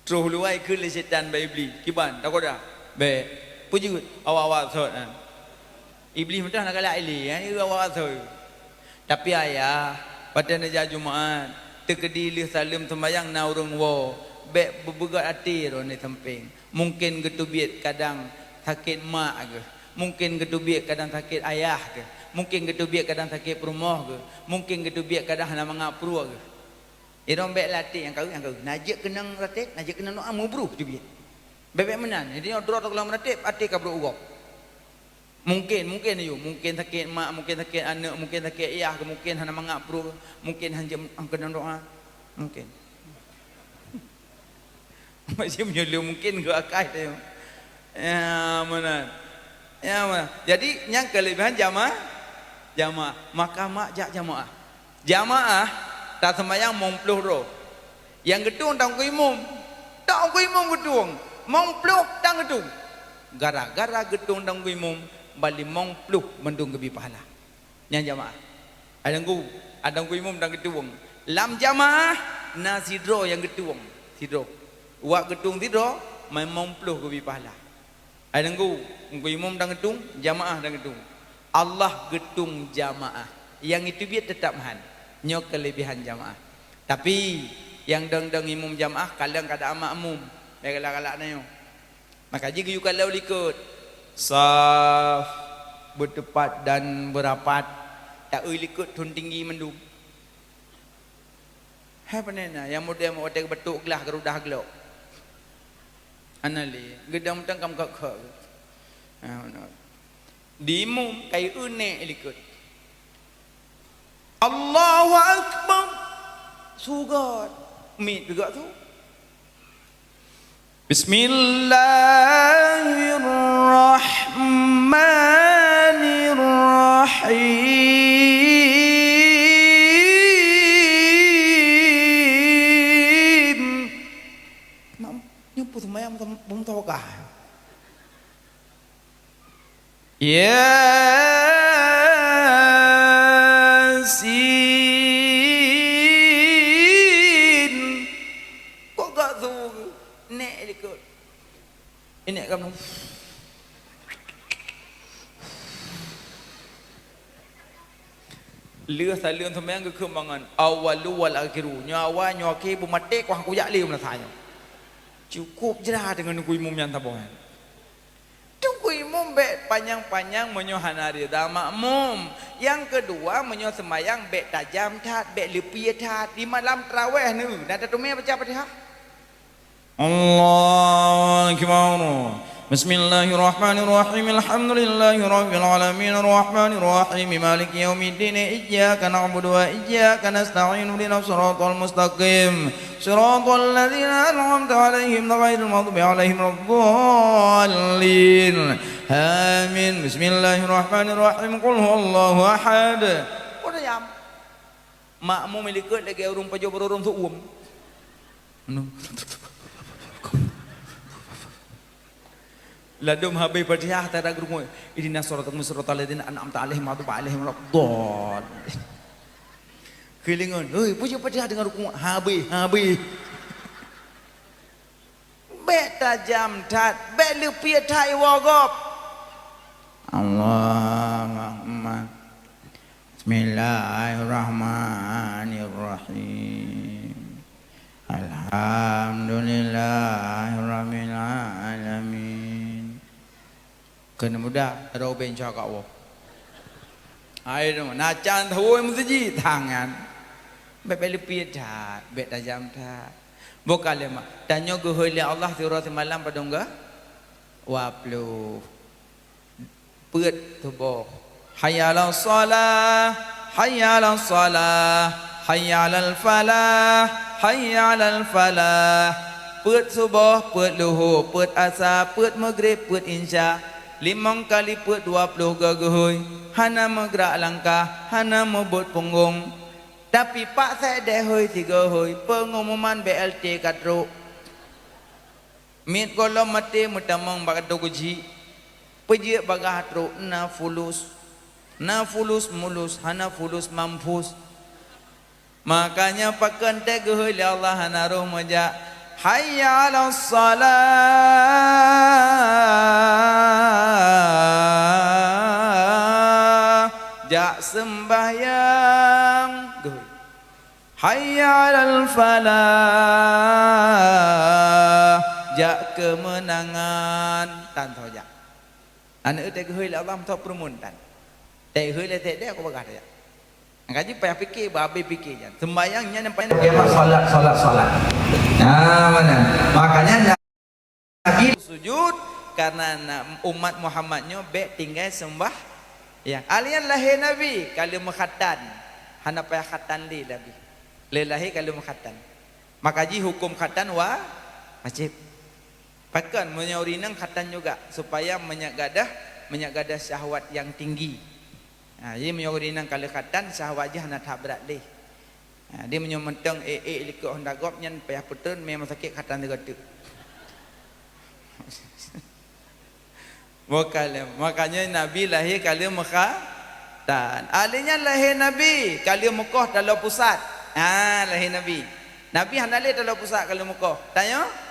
Troh luwai kheun lé setan bak Iblih, "Kiban, tagoda?" "Bék." "Peue jeuet?" "Awak-awak sot nyan." Iblih meutuah na galak ilée, ya, awak-awak sot. Tapi ayah, watée neujak Jumat, teukeudi lheueh saleuem seumayang na ureuëng woe, bék beubeugét até droeneuh sampéng. Mungken geuteubiet kadang sakét mak geuh, mungken geuteubiet kadang sakét ayah geuh, mungken geuteubiet kadang sakét peurumoh geuh, mungken geuteubiet kadang hana mangat pruet geuh. Irong bék lateh nyang kawén, nyang kawén. Na jeuet keunong rateb, na jeuet keunong doá, meubruh teubiet. Bék-bék meunan, jadi nyoe droe teugohlom rateb, até ka brok ugob. Mungken, mungken ayue, mungken sakét mak, mungken sakét aneuëk, mungken sakét yah, mungken hana mangat pruet, mungken hanjeuet keunong doá, mungken. Macam nyoe mungken geuakai teuh. Ya, meunan. Ya, meunan. Jadi, nyang keulebihan jamaah, jamaah. Maka mak jak jamaah. Jamaah taseumayang mong ploh droe. Nyang geutueng tan keu imum. Tan keu imum geutueng. Mong ploh tan geutueng. Gara-gara geutueng tan keu imum, bali mong ploh mandum geubri pahala. Nyang jamaah. Adang ku, adang ku imum tan geutueng. Lam jamaah na sidroe nyang geutueng. Sidroe. Wak geutueng sidroe, mong ploh geubri pahala. Hai Teungku, Teungku Imum dan geutueng, jamaah dan geutueng. Allah geutueng jamaah. Nyang iteubiet teutab han. Nyoe keulebihan jamaah. Tapi, nyang dong-dong imum jamaah, kalon keuadaan makmum. Bék galak-galak na nyoe. Maka jih geuyue kalon likot. Saf, beuteupat dan beurapat. Taeu likot thon tinggi mandum. Hai pane na, nyang model watée geubatok glah geurudah glok. Hana lé, geudong mantong ka meukok-kok. Ha, na. Di imum, kayue neunek likot. Allahu Akbar. Su göt. Miet peugah su. Bismillahirrahmanirrahim. Nyoe peue seumayang beumusabakah? Yasin. Kok gak su nek likot? Inek kamoe. Lheueh saleuem seumayang geukheun bangon, "Awwalu wal akhiru." Nyoe awai, nyoe akhé, beumaté, kuah kujak lé meunasah nyoe. Cukup jra deungon Teungku Imum nyan saboh nyan. Teungku Imum bèk panyang-panyang meunyoe hana rida makmum. Nyang keudua, meunyoe seumayang bèk tajam that, bèk leupie that. Di malam tarawèh neu, na tateumé baca Fatihah. Allahu Akbar. Bismillahirrahmanirrahim. Alhamdulillahirabbil alamin. Arrahmanirrahim. Maliki yaumiddin. Iyyaka na'budu wa iyyaka nasta'in. Ihdinas siratal mustaqim. Siratal ladzina an'amta 'alaihim ghairil maghdubi 'alaihim waladdallin. Amin. Bismillahirrahmanirrahim. Qul huwallahu ahad. Udah jam. Makmum likot lagèe ureueng pajoh barô rhom seuuem. Ladôm habéh Fatihah, tada geurungoe, "Ihdinas siratal mustaqim, siratal ladzina an'amta 'alaihim, ghairil maghdubi 'alaihim waladdallin." Keulingon, "Hei, peue Fatihah deungon rukuk?" Habéh, habéh. Bèk tajam that, bèk leupie that iwoe gob. Allahumma. Bismillahirrahmanirrahim. Alhamdulillahirabbil alamin. Keuneuk muda, droe ubé insya Allah. Hai, na can tawôi meuseujid, tangan. Bèk, bèk leupie that, bèk tajam that. Boh ka lé mak. Tanyoe geuhôi lé Allah siuroe simalam padum geuh? Dua ploh. Peuet suboh. Hayya 'alas shalah, hayya 'alas shalah, hayya 'alal falah, hayya 'alal falah. Peuet suboh, peuet luho, peuet asa, peuet meugreb, peuet insya. Limong kali peuet dua ploh geuhôi. Hana meugrak langkah, hana meubeuet punggong. Tapi pak sek deh hôi sigoe hôi, peungumuman B L T ka trok. Miet gohlom maté meutamong bak ateueh geuchik, peujeuet bagaih trok na fulus. Na fulus mulus, hana fulus mampus. Makanya pakon teuh geuhôi lé Allah hana roh meujak, "Hayya 'alas shalah, jak seumbahyang." Geuhôi. "Hayya 'alal falah, jak keumeunangan." Tan tho jak. Aneuk teuh geuhôi lé Allah meuthok peureumeun tan. Teuhôi lé teuh deh aku bagah tajak. Nyang ka jih payah pike, bah abéh pike nyan. Seumbahyang nyan nyang paling. Oke, Mak, salat, salat, salat. Nah, mana? Makanya Nabi sujud karena na-, umat Muhammad nyoe bèk tinggai seumbah. Ya, alian lahé Nabi ka lheueh meukhatan. Hana payah khatan lé Nabi. Lheueh lahé ka lheueh meukhatan. Maka jih huköm khatan wa-, wajéb. Pakon meunyoe ureueng inong khatan juga supaya meunyak gadoh, meunyak gadoh syahwat nyang tinggi. Ha, jadi meunyoe ureueng inong ka lheueh khatan, syahwat jih hana that brat lé. Ha, jadi meunyoe mantong ék-ék likot honda gob nyan payah peutreun mé rumah sakit khatan sigoe teuk. Bukan lé. Makanya Nabi lahé ka lheueh meukhatan. Ahli nyan lahé Nabi ka lheueh meukoh taloe pusat. Ha, lahé Nabi. Nabi hana lé taloe pusat ka lheueh meukoh. Tanyoe?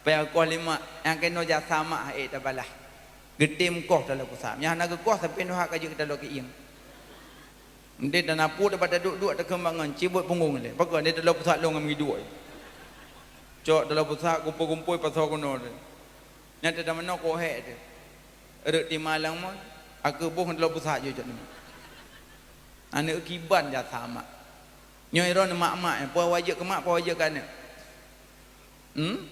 Payah koh lé mak, nyang keunoe jasa mak hai tabalah. Geutem koh taloe pusat. Nyang hana geukoh sampoe nyoe ka jeuet keu taloe keuieng. Ndeh dan apu dapat taduek-duek takeumangan, cibot punggong lé. Pakon dia taloe pusat lôn ngon meuduek. Cok taloe pusat kumpul-kumpul pasoe keunoe teuh. Nyan teuh manoe kohek teuh. Rot tima lam mon, aku boh ngon taloe pusat jih cok ni. Aneuk kiban jasa mak. Nyoe droeneuh mak-mak, peue awai jeuet keu mak, peue awai jeuet keu aneuk? Hmm?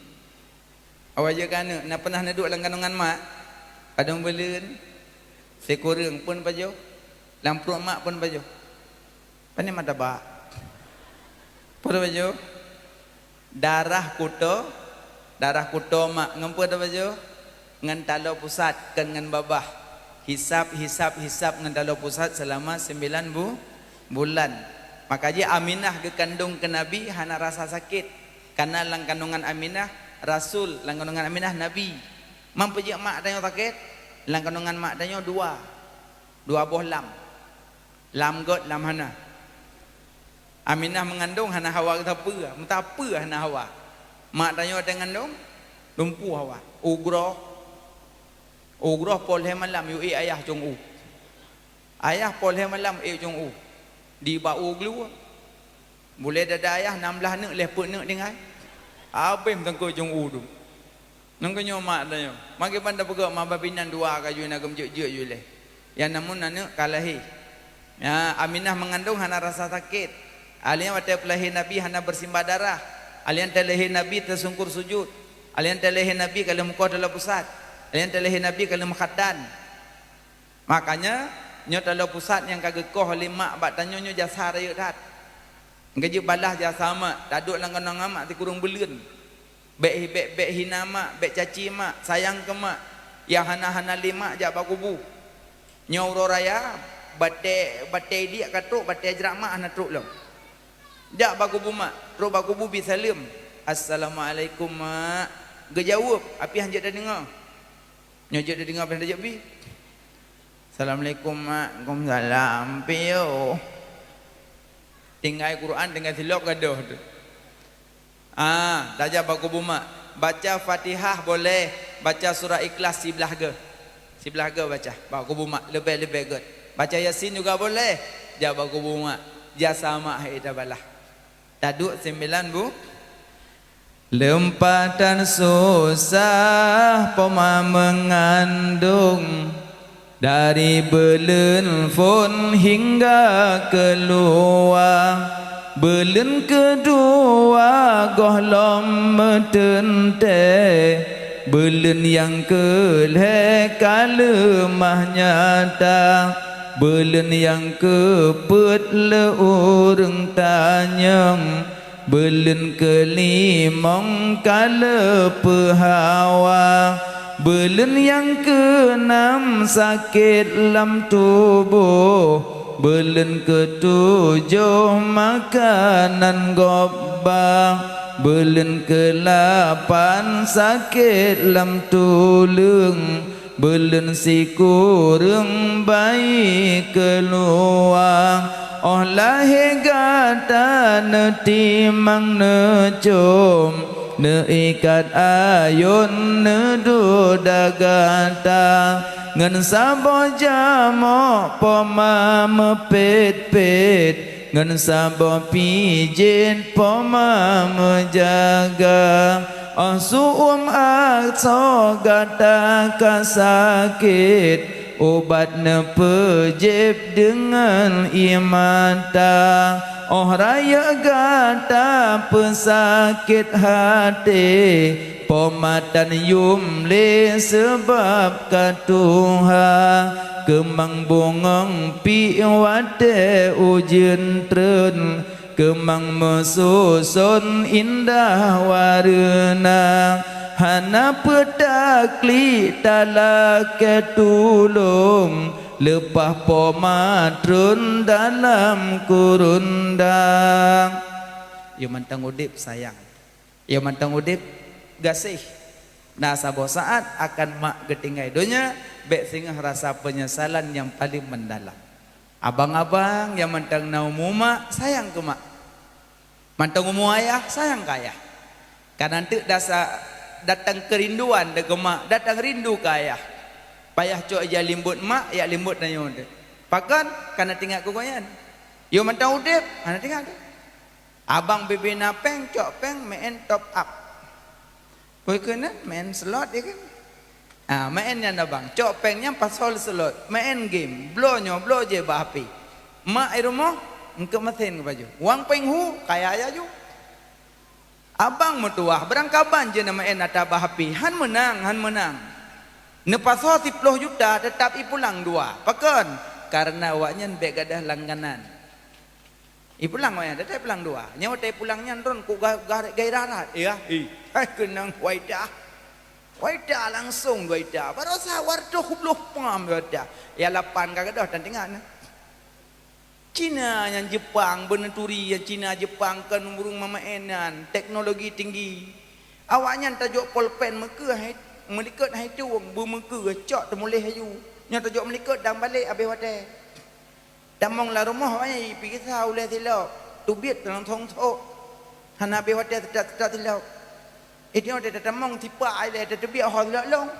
Awai jeuet keu aneuk, na pernah neuduek lam kandungan mak? Padum buleuen? Sikureueng pun pajoh? Lam pruet mak pun pajoh? Pane mata bak? Pun pajoh? Darah kuto, darah kuto mak ngon peue tapajoh? Ngon taloe pusat, kon ngon babah. Hisab, hisab, hisab ngon taloe pusat seulama sembilan bu-, bulan. Maka jih Aminah geukandong keu Nabi hana rasa sakét. Karena lam kandungan Aminah Rasul, lam kandungan Aminah Nabi. Man peujeuet mak tanyoe sakét? Lam kandungan mak tanyoe dua. Dua boh lam. Lam gét, lam hana. Aminah meungandong hana hawa geusapeue, meusapeue hana hawa. Mak tanyoe watèe ngandong, lumpuh hawa. Ugroh, ugroh poh lhèe malam yue ék ayah cong u. Ayah poh lhèe malam ék cong u. Di bak u glue. Bulèe dada ayah nam blah neuk, lhèe peuet neuk tinggai. Abéh meutangkôi jong u dum. Nang keunyoe mak tanyoe. Makai ban tapeugah mak babinan dua ka jui na geumjeuet-jeuet jui lé. Nyang namun aneuk ka lahé. Ya, Aminah mengandung hana rasa sakét. Alèh watèe peulahé Nabi hana bersimbah darah. Alèh talahé Nabi teusungkur sujud. Alèh talahé Nabi ka lheueh meukoh dalam pusat. Alèh talahé Nabi ka lheueh meukhatan. Makanya, nyoe taloe pusat nyang ka geukoh lé mak bak tanyoe nyoe jasa rayeuk that. Geujeuet balaih jasa mak, taduek lam keunoe ngon mak sikureueng buleuen. Bèk, bèk, bèk hina mak, bèk caci mak, sayang keu mak. Nyang hana-hana lé mak jak bak kubu. Nyoe uroe raya, batèe, batèe idiek ka trok, batèe jrak mak hana trok lom. Jak bak kubu mak, trok bak kubu bi saleuem. "Assalamualaikum, Mak." Geujaweueb, api han jeuet tadeungoe. Nyoe jeuet tadeungoe, api han jeuet bi. "Assalamualaikum, Mak." "Waalaikumsalam, piôh." Tinggai Quran, tinggai silop gadoh tu. Ah, tajak bak kubu mak. Baca Fatihah boleh, baca surah Ikhlas siblah geuh. Siblah geuh baca, bak kubu mak, leubeh-leubeh gèt. Baca Yasin juga boleh, jak bak kubu mak. Jasa mak hai tabalaih. Taduek sembilan bu. Leumpah tan susah poma meungandong, dari beuleuen phôn hingga keuluwa. Beuleuen keudua gohlom meuteuntèe, beuleuen nyang keulhèe ka leumah nyata, beuleuen nyang keupeuet lé ureueng tanyong. Beuleuen keulimong ka leupeuhawa, beuleuen nyang keunam sakét lam tuboh, beuleuen keutujoh makanan gob ba, beuleuen keulapan sakét lam tuleueng, beuleuen sikureueng bayi keuluwa. Óh lahé gata neutimang neucom, neuikat ayôn neuduek gata, ngon saboh jamok poma meupet-pet, ngon saboh pijet poma meujaga. Óh su-uem asoe gata ka sakét, ubat neupeujieb deungon ié mata. Óh rayeuk gata peusakét haté, poma tan yum lé seubab ka tuha. Keumang bungöng pih watèe ujeuen treun, keumang meususon indah wareuna, hana peutaklik talakèe tulông, leupah poma treun dalam kurundang. Yo mantong udép sayang. Yo mantong udép gaséh. Na saboh saat akan mak geutinggai donya, bèk singoh rasa peunyesalan nyang paleng meudalam. Abang-abang nyang mantong na umu mak, sayang keu mak. Mantong umu ayah, sayang keu ayah. Ka nan teuk dasa datang keurinduan deungon mak, datang rindu keu ayah. Payah cok ija limbot mak, yak limbot tanyoe teuh. Pakon? Ka na teuingat keu gobnyan. Yo mantong udép, hana teuingat teuh. Abang bibi na péng, cok péng, meu'en top up. Peue keunan meu'en slot, ya kan? Ah, meu'en nyan abang. Cok péng nyan pasol slot. Meu'en game. Bloe nyoe, bloe jih bak H P. Mak i rumoh, eungkot meusén keu baju. Wang péng hu, kaya laju. Abang meutuwah, beurangkaban jih na meu'en ata bak H P. Han meunang, han meunang. Neupasoe siploh juta, teutap ipulang dua. Pakon? Kareuna awaknyan bèk gadôh langganan. Ipulang wayah, teutap ipulang dua. Nyoe watèe ipulang nyan droen kok ga-, ga-, gairah that. Ya, hi. Hai keunong waida. Waida langsong waida. Barosa dua reutôh ploh pam waida. Ya lapan ka gadôh tan teuingat na. Cina nyan Jepang, beuneuturi nyan Cina Jepang kon ureueng meu'en nyan, teknologi tinggi. Awaknyan tajok polpen meukeue hai, meulikot hai tueng, beumeukeue cok teumuléh laju. Nyoe tajok meulikot dan balek abéh watèe. Tamong lam rumoh awaknyan jipiksa ulèe silop, teubiet langsong sôk. Hana abéh watèe seutôt-seutôt silop. Itoe watèe tatamong sipak ilèe tateubiet ho silop lôn.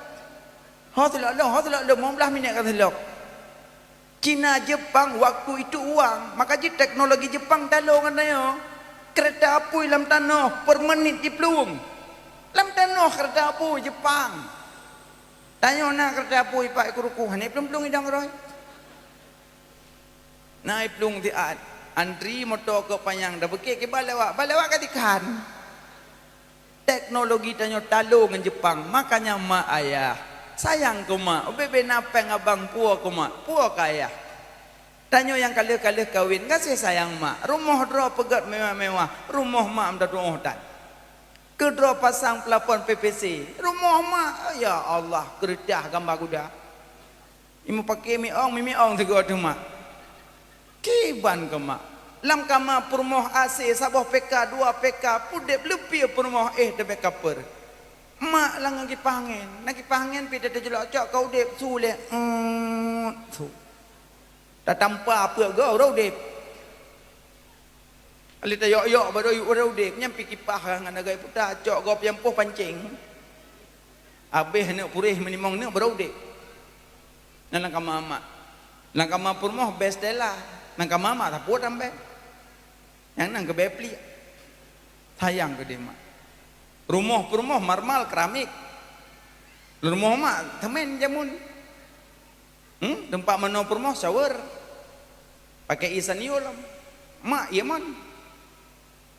Ho silop lôn, ho silop lôn, limong blaih minèt ka silop. Cina, Jepang waktu itu uang, maka jih teknologi Jepang talong ngon tanyoe. Keureuta apui lam tanoh per menit jiplueng. Lam tanoh keureuta apui Jepang. Tanyoe na keureuta apui pat i Kuruku, hana iplueng-plueng idong roh. Na iplueng siat, antri moto keu panyang, tabeuki kiban lewat, ban lewat ka dikhan. Teknologi tanyoe talong ngon Jepang, makanya mak ayah sayang keu mak, ubé-bé na péng abang puwoe keu mak, puwoe keu ayah. Tanyoe nyang ka lheueh-ka lheueh kawen, gaséh sayang mak, rumoh droe peugét mewah-mewah, rumoh mak meutatuoh that. Keu droe pasang plafon P V C, rumoh mak, ya Allah, keureudah gamba guda. Imeupaké miong, mimiong sigoe teuma. Kiban keu mak. Lam kama peurumoh A C saboh P K, dua P K, udeb leupie peurumoh éh teubeh kaper. Mak lam ngon kipah angén, na kipah angén pih teuteujulok cok ka udeb su lé, eut, su. Tatampa peuet goe uroe udeb. Lé tayok-yok baroe udeb, nyan pih kipah ngon agak puta, cok gob nyang poh pancéng. Abéh neuk puréh meulimong neuk baroe udeb. Nyan lam kama mak. Lam kama peurumoh beh stela. Lam kama mak sapeue tambah. Nyang nan keubeh pliek. Sayang keudeh mak. Rumoh peurumoh marmal keramik. Rumoh mak semen jameun. Hmm? Teumpat manoe peurumoh shower. Pakai ie sanyo lom. Mak, ie mon.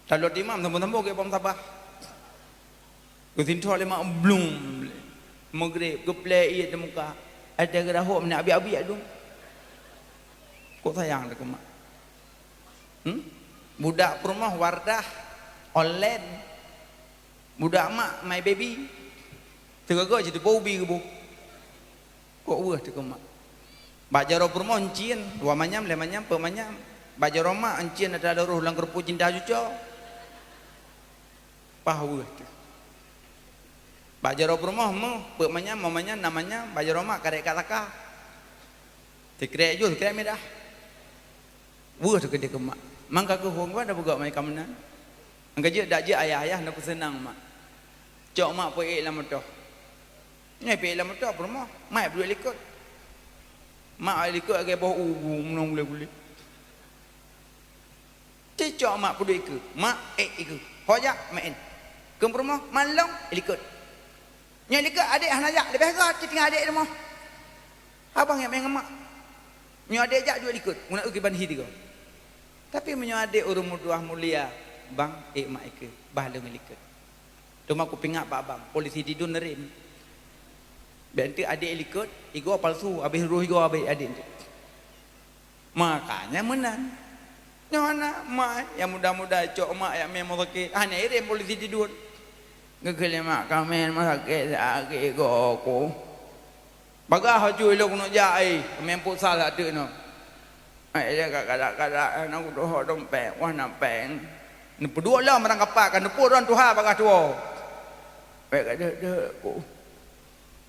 Talot imam sambong-sambong geuh bom sabah. Geusintoh lé mak blum. Maghrib geuplè ie di muka. Ada geurahom nak abiek-abiek dum. Kok sayang dah keu mak. Hmm? Budak peurumoh Wardah online. Budak mak My Baby. Teugaga cit teupeu ubi geuboh. Kok weueh teuh keu mak. Bak jaroe peurumoh encien, dua manyam, lhèe manyam, peuet manyam. Bak jaroe mak encien ata loroh lam keureupu cinta cuco. Pah weueh teuh. Bak jaroe peurumoh meuh, peuet manyam, lima manyam, nam manyam, bak jaroe mak karek kat saka. Sikrek jôh, sikrek midah. Weueh teuh keudeh keu mak. Mangka keuh phôn geuh dah peugah mai ka meunan. Mangka jeuet dak jeuet ayah-ayah na peuseunang mak. Cok mak peuék lam moto. Nyoe peuék lam moto peurumoh, mak peuduek likot. Mak likot lagèe boh ugu meunong gulé-gulé. Cicok mak peuduek ikeue, mak ék ikeue. Ho jak, mak én. Keu peurumoh, mak lôn, likot. Nyoe likot adék hana jak, leubeh göt cit tinggai adék rumoh. Abang nyang meu'en ngon mak. Nyoe adék jak duek likot, guna eu kiban hi tiga. Tapi meunyoe adék ureueng meutuah mulia, bang, ék mak ikeue, bah lôn likot. Teuma kupeuingat bak abang, polisi tidun neurem. Bèk enteuk adék likot, igoe palsu, abéh roh igoe abéh adék enteuk. Makanya meunan. Nyoe na mak nyang muda-muda cok mak nyang mé meurumoh sakét, hana irem polisi tidun. Geukheun lé mak, "Ka mé meurumoh sakét, sakét goe ku." Bagaih aju ilôn keuneuk jak ai, meuempuk sal ateueh nyoe. Ai, dia ka kadak-kadak, na kudoh dompet, wah na péng. Neupeuduek lom rang kapak, ka neupeuduek tuha bagaih tuwoe. Pék ka deuek-deuek ku.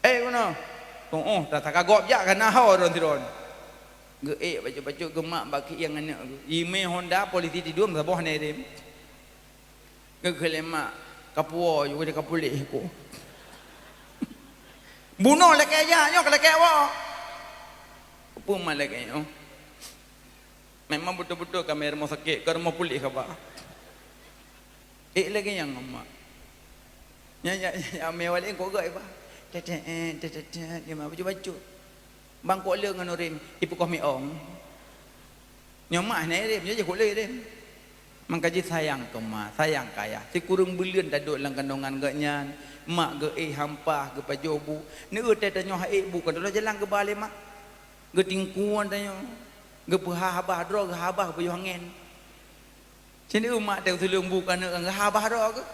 Eh, guna. Tuoh, tasaka gob jak ka na ho droe sidroe. Geuék bacut-bacut geumat bak kieng aneuk geuh. Imé Honda polisi tidun saboh na irem. Geukheun lé mak, "Kapuwoe ju, ka puléh ku." Bunoe lakèe jak, nyoe ka lakèe woe. Peue mak lakèe nyoe? Memang beutôi-beutôi ka mé rumoh sakét, ka rumoh puléh haba. Ék lagèe nyan ngon mak. Nyan, nyan, nyan, mé walek kok gak iba. Tetet, tetet, tetet, dia mak bacut-bacut. Bang kok le ngon ureueng, ipeukoh miong. Nyoe mak hana irem, nyoe jih kok le irem. Mangka jih sayang keu ma, sayang keu ayah. Sikureueng buleuen taduek lam kandongan geuh nyan, mak geuéh hampah, geupajoh bu. Neu teuh tanyoe ha ék bu, kan teuloh jalan geuba lé mak. Geutingkuan tanyoe, geupeuha habah droe, geuhabah geupajoh angén. Sinoe mak teuh tuleueng bu keu aneuk, geuhabah droe geuh.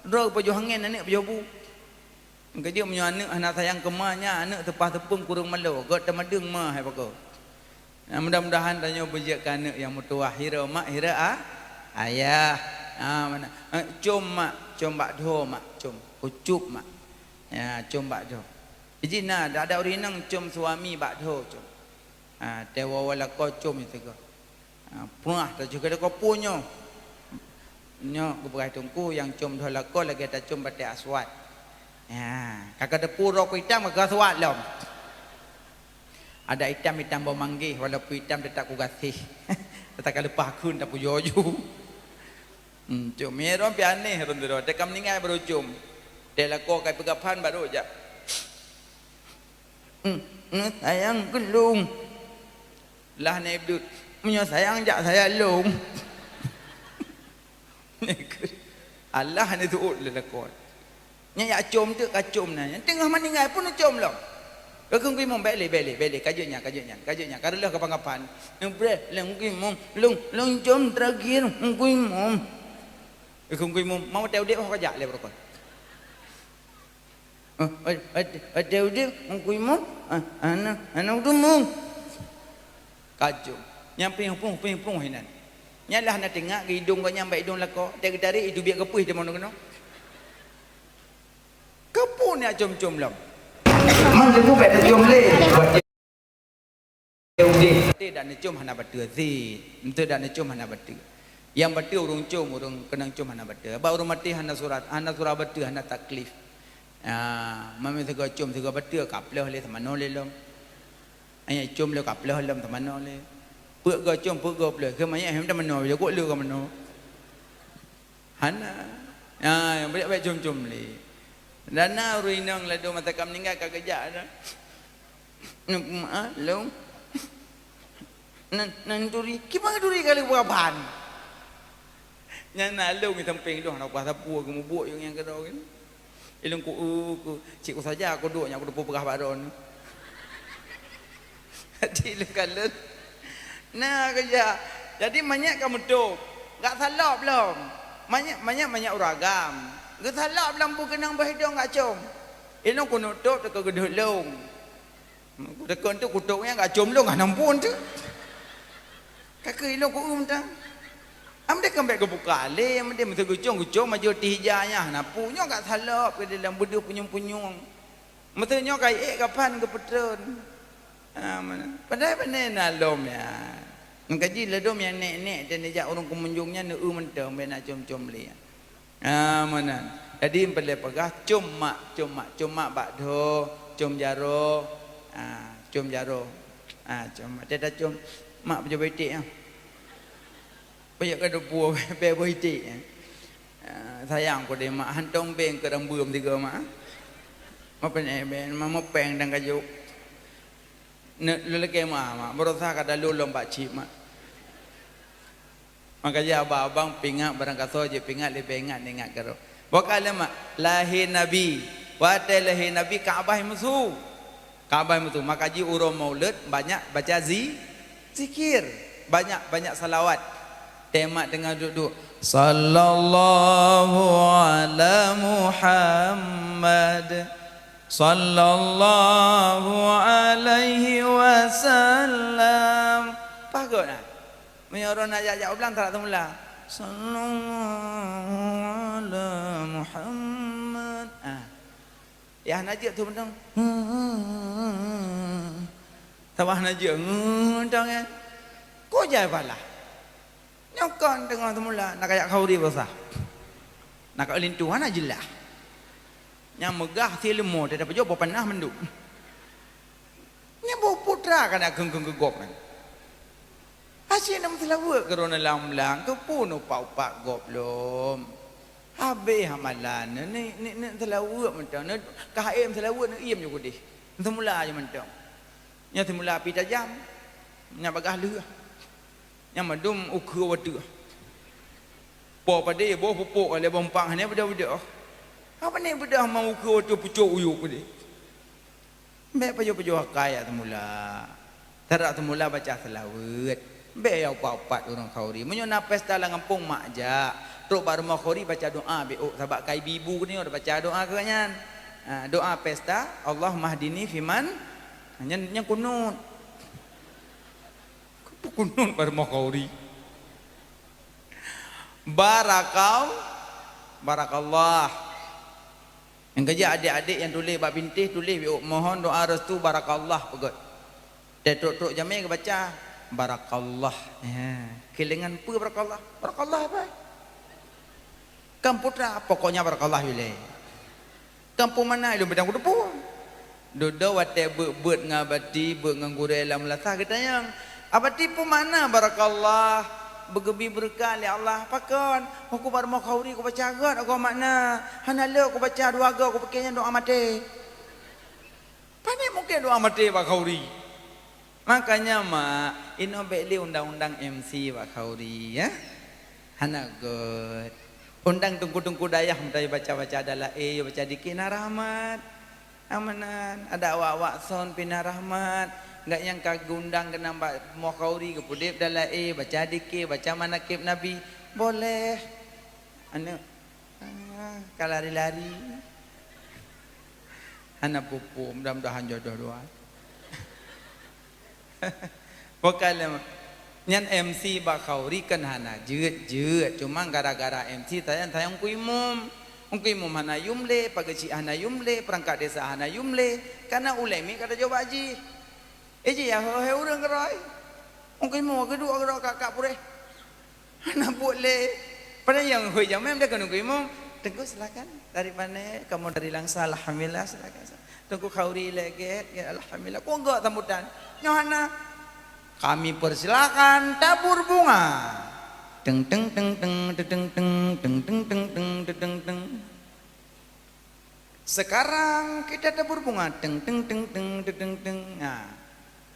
Droe geupajoh angén, aneuk pajoh bu. Keujeuet meunyoe aneuk hana sayang keu ma nyan, aneuk teupah teupeueng kureueng malo, gèt teumadeueng ma hai pakoe. Nah, mudah-mudahan tanyoe beujeuet keu aneuk nyang meutuwah, hira mak, hira a-, ayah. Ha, mana? Eh, com mak, com bak dhoe mak, com. Ucup mak. Ya, com bak dhoe. Jih na, dak-dak ureueng inong com suami bak dhoe, com. Ha, teuwoe-woe lakoe com sigoe. Ha, pruah teuh jih keu lakoe peue nyoe. Nyoe geupeugah teungku nyang com dhoe lakoe lagèe tacom batèe aswad. Ya, ka ka teupeu rok itam ka aswad lom. Adak itam-itam boh manggéh, walaupun itam teutap kugaséh. Teuka leupah kheun tapujoe ju. Hmm, com. Meunyoe droe pih aneh droe, droe. Teuka meuninggai baru com. Teuka lakoe ka ipeugah phan baru jak. Hmm, hmm, sayang keu lôn. Lah nyan Ibdut. Meunyoe sayang jak saya lôn. Alah ni tuut le lakoe. Nyan jak com teuk ka com na. Nyan teungoh meuninggai pun com lom. Ka kheun Teungku Imum, "Bèk lé, bèk lé, bèk lé, ka jeuet nyan, ka jeuet nyan, ka jeuet nyan, ka reuloh kapan-kapan." Neupreh lé Teungku Imum, "Lôn, lôn com terakhir Teungku Imum." Ka kheun Teungku Imum, "Mau watèe udép ho ka jak lé barokon." "Oh, wa-, wa-, watèe udép Teungku Imum, ah, hana, hana udép mung." Ka com. Nyan pih pruh, pih pruh inan. Nyan lah na teuingat keu idong gobnyan bak idong lakoe, watèe geutarek, iteubiet keupeue teuma keunoe. Keupeue nyan com-com lom. Mang teupeu bèk tacom lé. Udép. Maté dak neucom hana bateue sit. Maté dak neucom hana bateue. Nyang bateue ureueng com, ureueng keunong com hana bateue. Bak ureueng maté hana surat, hana surat bateue, hana taklif. Ah, meunyoe sigoe com, sigoe bateue, ka ploh lé, teumanoe lé lom. Nyang com lé ka ploh lom, teumanoe lé. Peuet goe com, peuet goe ploh. Keu manyét hem teumanoe, jago lé ka manoe. Hana. Ha, nyang bèk-bèk com-com lé. Dan na ureueng inong ladôm masa ka meuninggai ka geujak dah. Neuk, ah, lôn. Nan, nan turi. Kiban turi kali buah ban. Nyan na lôn di sampéng lôn, hana kuasa pue, geumubuek nyang keudroe. Ilôn ku, ku, cit ku saja ku duek nyan, ku teupeu peugah bak droeneuh. Jadi lôn kalon. Na keujak. Jadi manyét ka meutôb. Gak salop lom. Manyét, manyét, manyét ureueng agam. Geusalop lom beukeunong boh idong gak com. Ilôn ku neutôb teuka geudeuh lôn. Ku teukon tu kutok nyan gak com lôn hana muphom tu. Ka keu ilôn ku eu mantong. Am deh kan bèk geubuka lé, am deh meuteugeucong-geucong majoh tih ija nyan hana pu. Nyoe gak salop keu dalam beudôh punyueng-punyueng. Meuteunyoe ka ék kapan geupeutreun. Ha, meunan. Padahai pane na lom nyan. Meukaji ladôm nyang nèk-nèk dan neujak ureueng keumunjong nyan neu-eu mantong bèk na com-com lé. Ha, meunan. Jadi, peureulèe peugah com mak, com mak, com mak bak dhoe, com jaroe. Ha, com jaroe. Ha, com mak. Teuta com mak peujeuet bak iték nyan. Peuet ka dupeue bèe boh iték. Ah, sayang ku deh mak, hantong beng keu rambeuem sigoe mak. Meupeunèh beng, ma meupeng dan kajok. Ne, leleke mak, mak, beurasa ka dalu lom bak cit mak. Maka jih abang-abang pingat barangkasoe jih pingat leubeh ingat ngon ingat keudroe. Boh ka lé mak, lahé Nabi. Watèe lahé Nabi Ka'bah meusu. Ka'bah meusu. Maka jih uroe Maulud banyak baca zi-, zikir. Banyak-banyak salawat. Teuh mak teungoh duek-duek, "Sallallahu ala Muhammad. Sallallahu alaihi wasallam." Paih göt na. Meunyoe droeneuh jak-jak u blang tarak teumula, "Sallallahu ala Muhammad." Ah. Yah na jeuet tu mantong. Saban na jeuet mantong nyan. Kok jai palah. Nyoe kon teungoh teumula na kajak khauri basah. Na ka linto hana jeulaih. Nyang meugah si leumo teuh tapajoh boh panah mandum. Nyan boh putra ka na kheun-kheun keu gob nyan. Asyik na meuseulaweuet keu droeneuh lam blang, keupeue neuupat-upat gob lom. Habéh amalan, ni, ni, ni seulaweuet mantong, ni ka haém seulaweuet, neuiem ju keudeh. Seumula ju mantong. Nyan seumula api tajam, nyan bagaih lheueh. Nyan mandum ukeue watèe. Po padé boh pupuk lé boh empang hana beudôh-beudôh. Apa ni beudôh ma ukeue watèe pucok uyuek keudeh. Bèk pajoh-pajoh akai jak seumula. Tarak seumula baca seulaweuet. Bèk jak upat-upat ureueng khauri. Meunyoe na pesta lam gampông mak jak. Trok bak rumoh khauri baca doa bèk ôk sabab ka ibi-ibu keudeh nyoe baca doa keu nyan. Ha, doa pesta, "Allahummahdini fiman." Nyan, nyan kunut. Kunut bak rumoh khauri. Barakal-, barakallah. Nyang keujak adék-adék nyang tuléh bak bintéh, tuléh bak mohon doa restu barakallah peugöt. Teutrok-trok jamé geubaca barakallah. Ya. Keulengan peue barakallah? Barakallah apa? Kan putra, pokoknya barakallah ilée. Gampông mana ilôn bidang kuteupeu. Dudoe watée beuet-beuet ngon Abati, beuet ngon gurée lam meulasah geutanyong, "Abati, peue makna barakallah?" Beugeubi beureukat lé Allah. "Pakon? Ho kuba rumoh khauri kubaca göt agoe makna. Hana lé kubaca dua goe, kupike nyan doa maté." Pane mungken doa maté bak khauri. Makanya, mak, inoe bék lé undang-undang M C bak khauri, ya. Hana göt. Undang teungku-teungku dayah meutai baca-baca dalae, baca dikir na rahmat. Amanan, ada awak-awak son pih na rahmat. Enggak nyang ka geundang keunan bak rumoh khauri geupeudeb dalae, baca dikir, baca manakib Nabi. Boleh. Aneuk, ah, ka lari-lari. Hana peue-peue, mudah-mudahan jodoh dua. Bukan lé, nyan M C bak khauri kan hana jeuet-jeuet, cuma gara-gara M C tanyong-tanyong ku imum. Ku imum hana yum lé, pageue cik hana yum lé, perangkat desa hana yum lé, karena ulée miet ka tajak bak jih. Eh, jih ya, he ureuëng keuroi. Ku imum geuduek keudroe kak-kak puréh. Hana buet lé. Padahai nyang hôi jamé meudagang nunggu imum. "Teungku, silakan. Dari mana? Kamu dari Langsa, alhamdulillah, silakan." "Teungku, khauri lé gét, gét, alhamdulillah." Kok enggak sambutan? Nyoe hana. "Kami persilakan tabur bunga." Teng, teng, teng, teng, teng, teng, teng, teng, teng, teng, teng, teng, teng. "Sekarang kita tabur bunga." Teng, teng, teng, teng, teng, teng, teng. Ha.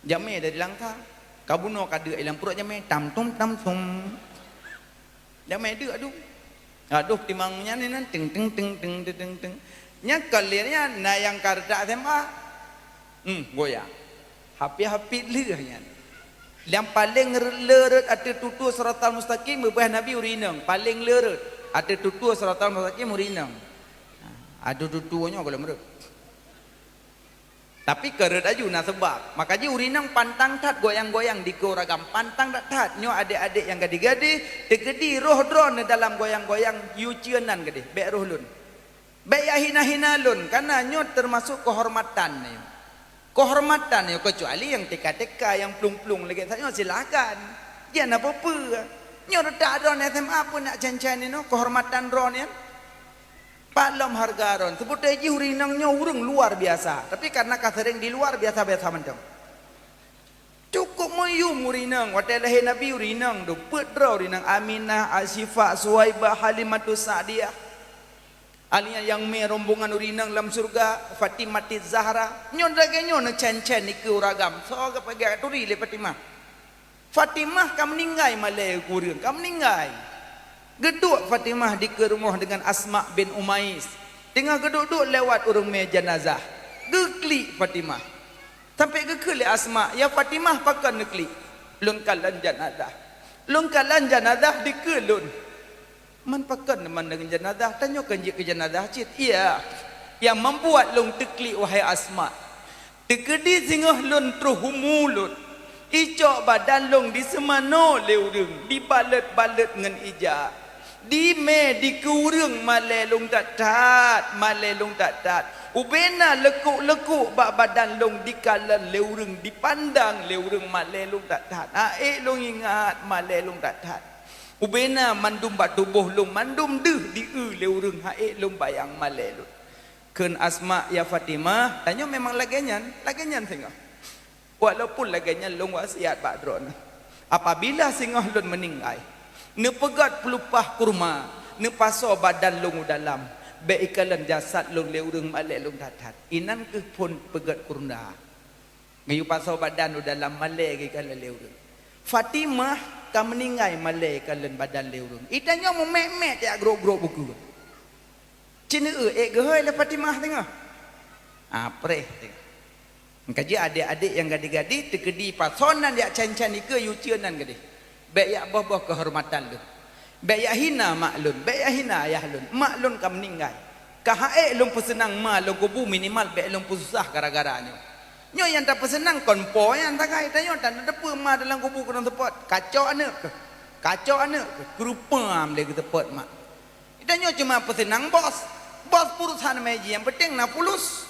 Jamé dari Langsa. Ka bunoe ka deuk lam pruet jamé. Tam tum, tam tum. Jamé deuk adu. Aduh, timang nyan ni nan. Teng, teng, teng, teng, teng, teng, teng. Nyan ka lheueh nyan, na nyang ka reutak S M A. Hmm, goyang. Hapit-hapit lheueh nyan. Nyang paleng re-, le rot ateueh tutoe siratal mustaqim, beubaih Nabi ureuëng inong. Paleng le rot ateueh tutoe siratal mustaqim ureuëng inong. Ha, adoe tutoe nyoe gohlom rot. Tapi ka rot aju na seubab. Maka jih ureuëng inong pantang that goyang-goyang dikeue ureuëng agam. Pantang that-that. Nyoe adék-adék nyang gadih-gadih, teukeudi roh droeneuh dalam goyang-goyang, yue cieun nan gadih. Bék roh lôn. Bék jak hina-hina lôn, karena nyoe teumasok keuhormatan nyoe. Keuhormatan nyoe, keucuali nyang teka-teka, nyang plueng-plueng lagée nyoe, silahkan. Jih hana peue-peue. Nyoe reutak droeneuh S M A pun nak cen-cen inoe, keuhormatan droeneuh nyan. Pat lom hareuga droeneuh. Seubut jih ureuëng inong nyoe ureuëng luar biasa. Tapi karena ka sering di luar, biasa-biasa mantong. Cukup meuyum ureuëng inong, watée lahé Nabi ureuëng inong, duek peuet droe ureuëng inong, Aminah, Asyifa, Suwaibah, Halimatus Sa'diyah. Alia nyang mé rombongan ureuëng inong lam syeuruga, Fatimatiz Zahra. Nyoe lagée nyoe neucen-cen dikeue ureuëng agam. Soe geupeugah turi lé Fatimah. Fatimah ka meuninggai malée ureuëng, ka meuninggai. Geuduek Fatimah dikeue rumoh deungon Asma bin Umais. Teungoh geuduek-duek lewat ureuëng mé janazah. Geuklik Fatimah. Sampai geukheun lé Asma, "Ya Fatimah, pakon neuklik?" "Lôn kalon janazah." "Lôn kalon janazah dikeue lôn." "Man pakon man deungon janazah? Tanyoe kan jeuet keu janazah cit." "Iya, nyang membuat lôn teuklik, wahai Asma. Teukeudi singoh lôn troh umu lôn, icok badan lôn diseumanoe lé ureuëng, dibalot-balot ngon ija. Dimé dikeue ureuëng malée lôn that-that, malée lôn that-that. Ubena leukok-leukok bak badan lôn dikalon lé ureuëng, dipandang lé ureuëng malée lôn that-that. Aék lôn ingat malée lôn that-that. Ubena mandum bak tuboh lôn mandum deuh dieu lé ureuëng, aék lôn bayang malée lôn." Kheun Asma, "Ya Fatimah, tanyoe memang lagée nyan, lagée nyan singoh. Walaupun lagée nyan lôn wasiat bak droeneuh, apabila singoh lôn meuninggai, neupeugét peulupah kurma, neupasoe badan lôn u dalam, bék ikalon jasad lôn lé ureuëng malée lôn that-that. Inan kheueh phon peugét kurma." Geuyue pasoe badan u dalam, malée geukalon lé ureuëng. Fatimah ka meuninggai malée kalon badan lé ureuëng. Ita nyoe meumet-met jak grok-grok buku. Cit neueu ék geuhôi lé Fatimah teungoh. Ah, preh teungoh. Maka jih adék-adék nyang gadih-gadih, teukeudi pasoe nan jak can-can dikeue, yue cieun nan gadih. Bék jak boh-boh keuhormatan lôn. Bék jak hina mak lôn, bék jak hina ayah lôn. Mak lôn ka meuninggai. Ka h'aék lôn peuseunang ma lôn kubu, minimal bék lôn peususah gara-gara nyoe. Nyoe nyang tapeuseunang kon po nyan sagai, tanyoe tan tateupeue ma dalam kubu keunong seupôt. Kacok aneuk keuh. Kacok aneuk keuh. Keurupam lé geuteupôt mak. Tanyoe cuma peuseunang bos. Bos peurusan meji, nyang penting na fulus.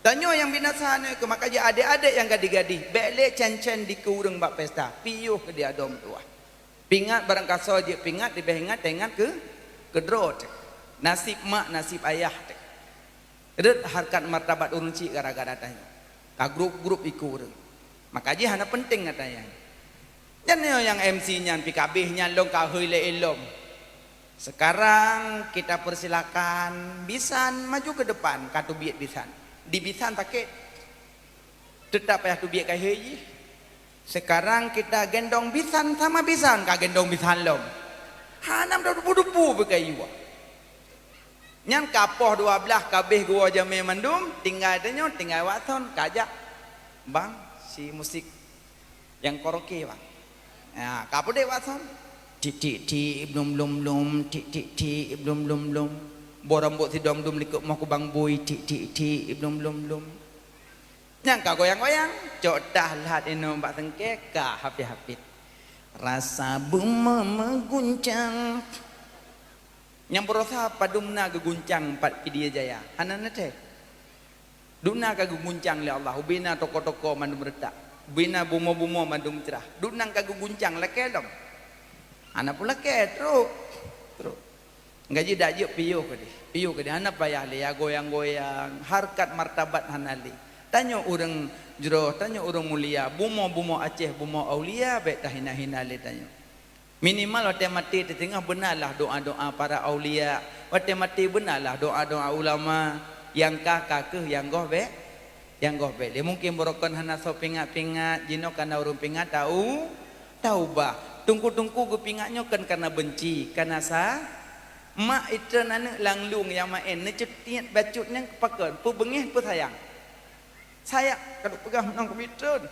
Tanyoe nyang binasa aneuk keuh, maka jih adék-adék nyang gadih-gadih, bék lé can-can dikeue ureuëng bak pesta, piôh keu di adoe meutuwah. Pingat barangkasoe jeuet pingat, leubeh ingat taingat keu, keu droe teuh. Naseb mak, naseb ayah teuh. Rhot harkat martabat ureuëng chik gara-gara tanyoe. Ka grup-grup iku ureuëng. Maka jih hana penting gata nyan. Nyan nyoe nyang M C nyan pi kabeh nyan lom ka hôi lé ilom. Sekarang kita persilakan bisan maju ke depan, ka teubiet bisan. Di bisan sakét. Teutap payah teubiet kayée jih. Sekarang kita gendong bisan sama bisan, ka gendong bisan lom. Hana meudupu-dupu beukai jiwa. Nyan ka poh dua blaih kabeh geuwoe jamé mandum, tinggai tanyoe, tinggai Watson, ka jak. Bang, si musik nyang karaoke, bang. Ya, ka peudeh Watson. Tik, tik, tik, blum, blum, blum, tik, tik, tik, blum, blum, blum. Boh rambot si dom-dom likot moh kubang bui, tik, tik, tik, blum, blum, blum. Nyang ka goyang-goyang, cok tah lhat inoe bak sengke, ka hafit-hafit. Rasa bumoe meuguncang. Nyang beurasa padum na geuguncang pat Pidie Jaya. Hana neuthée. Duna ka geuguncang lé Allah. Ubena toko-toko mandum reutak. Ubena bumoe-bumoe mandum crah. Duna ka geuguncang lakée lom. Hana peue lakée, trok. Trok. Gaji dak jeuet piôh keudeh. Piôh keudeh hana payah lé ya goyang-goyang, harkat martabat hana lé. Tanyoe ureuëng jroh, tanyoe ureuëng mulia, bumoe-bumoe Aceh, bumoe aulia, bék tahina-hina lé tanyoe. Minimal watée maté teuteungoh beunalah doa-doa para aulia, watée maté beunalah doa-doa ulama, nyang ka ka kheueh nyang goh bék. Nyang goh bék lé mungken beurokon hana soe pingat-pingat, jinoe kana ureuëng pingat tau, taubah. Teungku-teungku geupingat nyoe kan kana beunci, kana sa. Mak itreun aneuëk lam lueng nyang maén, neuceutiet bacut nyang pakon, peubeungéh peusayang. Sayang, ka duek peugah meunan keu itreun.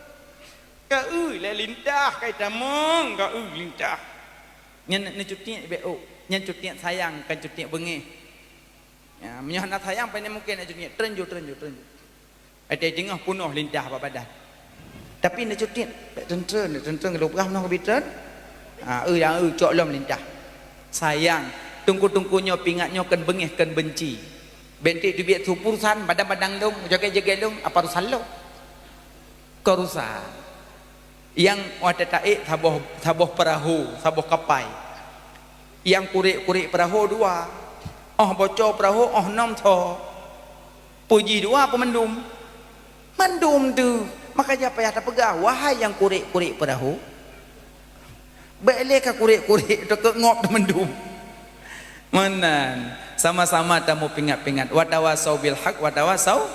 Ka eu lé lintah, ka itamong, ka eu lintah. Nyan neuceutiet bék ôk, nyan ceutiet sayang, kan ceutiet beungéh. Ya, meunyoe hana sayang, pane mungken neuceutiet, treun ju, treun ju, treun ju. Watée teungoh peunoh lintah bak badan. Tapi neuceutiet, treun-treun, treun-treun, kalau peugah meunoe keubiet treun. Ha, eu, ya, eu, cok lom lintah. Sayang, teungku-teungku nyoe pingat nyoe kon beungéh, kon beunci. Bék teubiet su urusan, badang-badang lom, jagée-jagée lom, apa urusan lom? Kon urusan. Nyang watée taék saboh, saboh peurahô, saboh kapai. Nyang kurek-kurek peurahô dua. Óh bocor peurahô, óh nom tho. Peue jih dua peue mandum? Mandum teuh. Maka jak payah tapeugah, wahai nyang kurek-kurek peurahô. Bék lé ka kurek-kurek, teukeuk ngop mandum. Meunan, sama-sama tameupingat-pingat. Watawasau bil haq, watawasau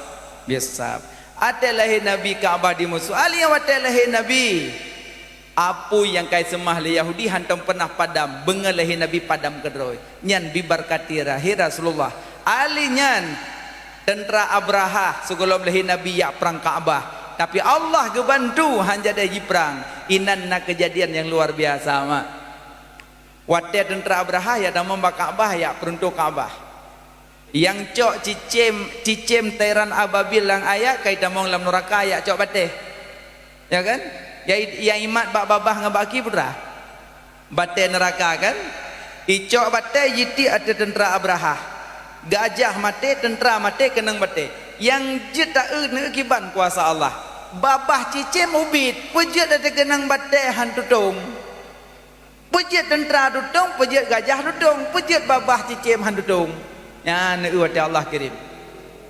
bis sab. Watée lahé Nabi Ka'bah dimusoh. Ali watée lahé Nabi. Apui nyang kai seumah lé Yahudi hantom peunah padam, beungoh lahé Nabi padam keudroe. Nyan bibarkati lahé Rasulullah. Ali nyan teuntra Abrahah sigohlom lahé Nabi jak prang Ka'bah. Tapi Allah geubantu han jadi jiprang. Inan na keujadian nyang luar biasa, mak. Watée teuntra Abrahah jak tamong bak Ka'bah, jak peuruntoh Ka'bah. Nyang cok cicém, cicém tairan ababil nyang ayat ka itamong lam nuraka, jak cok batée. Ya kan? Nyang, nyang imat bak babah ngon bak aki peue teuma? Batée nuraka kan? Icok batée jitiek ateueh teuntra Abrahah. Gajah maté, teuntra maté keunong batée. Nyang jeuet taeu neukiban kuasa Allah. Babah cicém ubit, peue jeuet ateueh keunong batée han tutong. Peue jeuet teuntra tutong, peue jeuet gajah tutong, peue jeuet babah cicém han tutong. Nyan watée Allah kirém.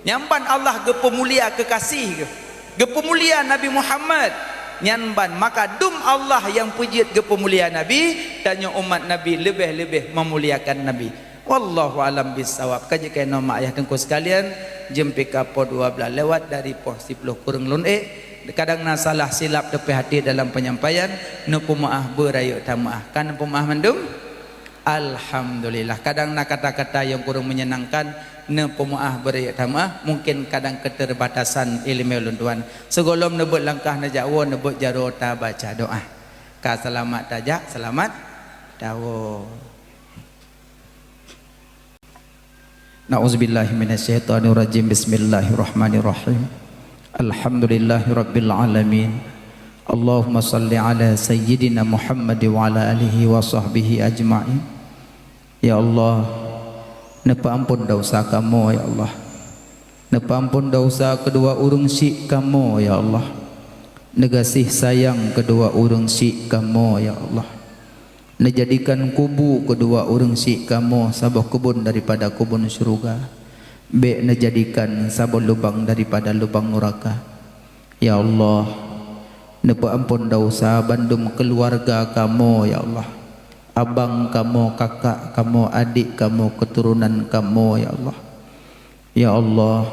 Nyan ban Allah geupeumulia keukasih geuh, geupeumulia Nabi Muhammad. Nyan ban maka dum Allah nyang peujeuet geupeumulia Nabi, tanyoe umat Nabi leubeh-leubeh meumuliakan Nabi. Wallahu alam bissawab. Ka jeuet keunoe mak ayah teungku sekalian, jeuem pih ka poh dua blaih lewat dari poh siploh kureueng lôn ék. Kadang na salah silap teupeuhati dalam penyampaian, neupeumeuáh beurayeuk tameuáh. Kan neupeumeuáh mandum? Alhamdulillah. Kadang na kata-kata nyang kurang menyenangkan, neupeumeuáh beurayeuk tameuáh. Mungkin kadang keterbatasan iéleumé ulôn tuan. Sigohlom neubeuet langkah neujak woe, neubeuet jaroe tabaca doa. Ka seulamat tajak, seulamat tawoe. Na'udzubillahi minasyaitonirrajim. Bismillahirrahmanirrahim. Alhamdulillahirabbil alamin. Allahumma shalli ala sayyidina Muhammad wa ala alihi wa sahbihi ajma'in. Ya Allah, neupeuampon desya kamoe, ya Allah. Neupeuampon desya keudua ureuëng syik kamoe, ya Allah. Neugaséh sayang keudua ureuëng syik kamoe, ya Allah. Neujadikan kubu keudua ureuëng syik kamoe saboh keubon daripada keubon syeuruga. Bék neujadikan saboh lubang daripada lubang nuraka. Ya Allah, neupeuamphon desya bandum keuluwarga kamoe, ya Allah. Abang kamoe, kakak kamoe, adék kamoe, keuturonan kamoe, ya Allah. Ya Allah,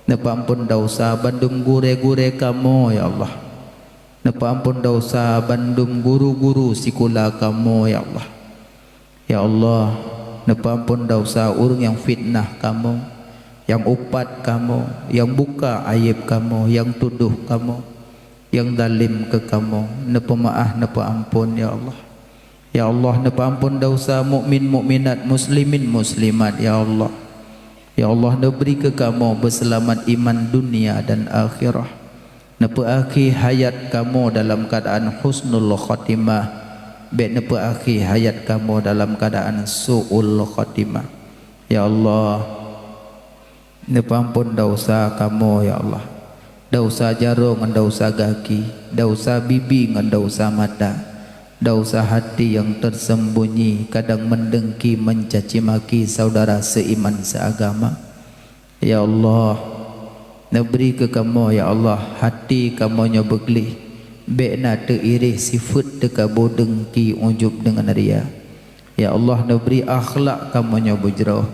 neupeuamphon desya bandum gurée-gurée kamoe, ya Allah. Neupeuamphon desya bandum guru-guru sikula kamoe, ya Allah. Ya Allah, neupeuamphon desya ureuëng nyang fitnah kamoe, nyang upat kamoe, nyang buka aieb kamoe, nyang tudoh kamoe, nyang zalim keu kamoe. Neupeumaáh, neupeuamphon, ya Allah. Ya Allah, neupeuamphon desya mukmin mukminat, muslimin muslimat, ya Allah. Ya Allah, neubri keu kamoe beuseulamat iman dunia dan akhirah. Neupeuakhé hayat kamoe dalam keuadaan husnul khotimah, bék neupeuakhé hayat kamoe dalam keuadaan su'ul khotimah. Ya Allah, neupeuamphon desya kamoe, ya Allah. Desya jaroe ngon desya gaki, desya bibi ngon desya mata, desya hati nyang teuseumbunyi, kadang meudengki, meucaci maki syedara seuiman seuagama. Ya Allah, neubri keu kamoe, ya Allah, hati kamoe nyoe beugleh, bék na teuiréh sifeuet teukabu, dengki, ujub deungon ria. Ya Allah, neubri akhlak kamoe nyoe beujroh,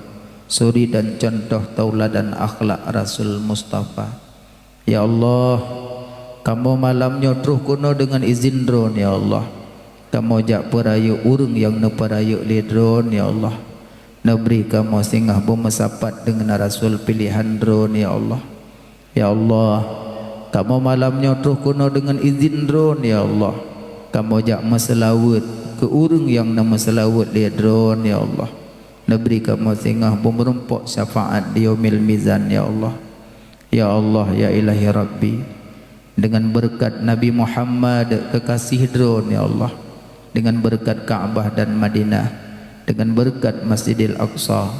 suri dan cuntoh tauladan akhlak Rasul Mustafa. Ya Allah, kamoe malam nyoe troh keunoe deungon izin Droen, ya Allah. Kamoe jak peurayeuk ureuëng nyang neupeurayeuk lé Droen, ya Allah. Neubri kamoe singoh beumeusapat deungon Rasul piléhan Droen, ya Allah. Ya Allah, kamoe malam nyoe troh keunoe deungon izin Droen, ya Allah. Kamoe jak meuseulaweuet keu ureuëng nyang neumeuseulaweuet lé Droen, ya Allah. Neubri kamoe singoh beumeurumpok syafaat di Yaumil Mizan, ya Allah. Ya Allah, ya Ilahi Rabbi, deungon beureukat Nabi Muhammad, keukaséh Droen, ya Allah, deungon beureukat Ka'bah dan Madinah, deungon beureukat Masjidil Aqsa,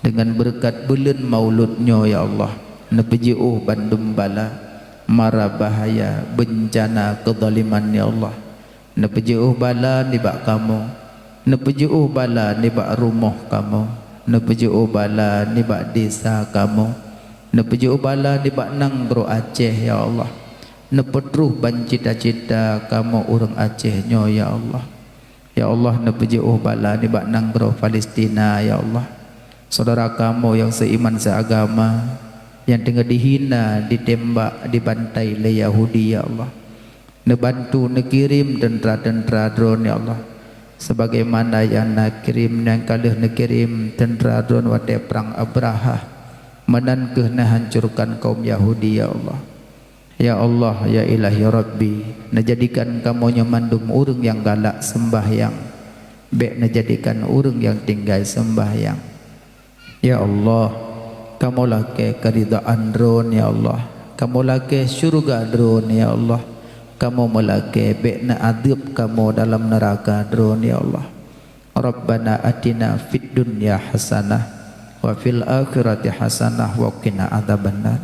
deungon beureukat buleuen Maulud nyoe, ya Allah, neupeujiôh bandum bala, mara bahaya, beuncana, keuzaliman, ya Allah. Neupeujiôh bala nibak kamoe, neupeujiôh bala nibak rumoh kamoe, neupeujiôh bala nibak desa kamoe, neupeujiôh bala nibak nanggroe Aceh, ya Allah. Neupeutroh ban cita-cita kamoe ureuëng Aceh nyoe, ya Allah. Ya Allah, neupeujiôh bala nibak nanggroe Palestina, ya Allah. Syedara kamoe nyang seuiman seuagama, nyang teungoh dihina, ditembak, dibantai lé Yahudi, ya Allah. Neubantu, neukirém teuntra-teuntra Droen, ya Allah, sebagaimana nyang na kirém, nyang ka lheueh neukirém teuntra Droen watée prang Abrahah, meunan kheueh neuhancurkan kaum Yahudi, ya Allah. Ya Allah, ya Ilahi Rabbi, neujadikan kamoe nyoe mandum ureuëng nyang galak seumbahyang, bék neujadikan ureuëng nyang tinggai seumbahyang. Ya Allah, kamoe lakée keuridhaan Droen, ya Allah. Kamoe lakée syeuruga Droen, ya Allah. Kamoe meulakée bék neuadeueb kamoe dalam neuraka Droen, ya Allah. Rabbana atina fid dunya hasanah, wa fil akhirati hasanah, wa qina adzabannar.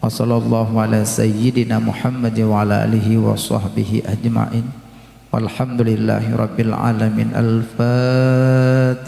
Wa sallallahu ala sayyidina Muhammad wa ala alihi wa sahbihi ajma'in. Walhamdulillahi rabbil alamin. Al-Fatihah.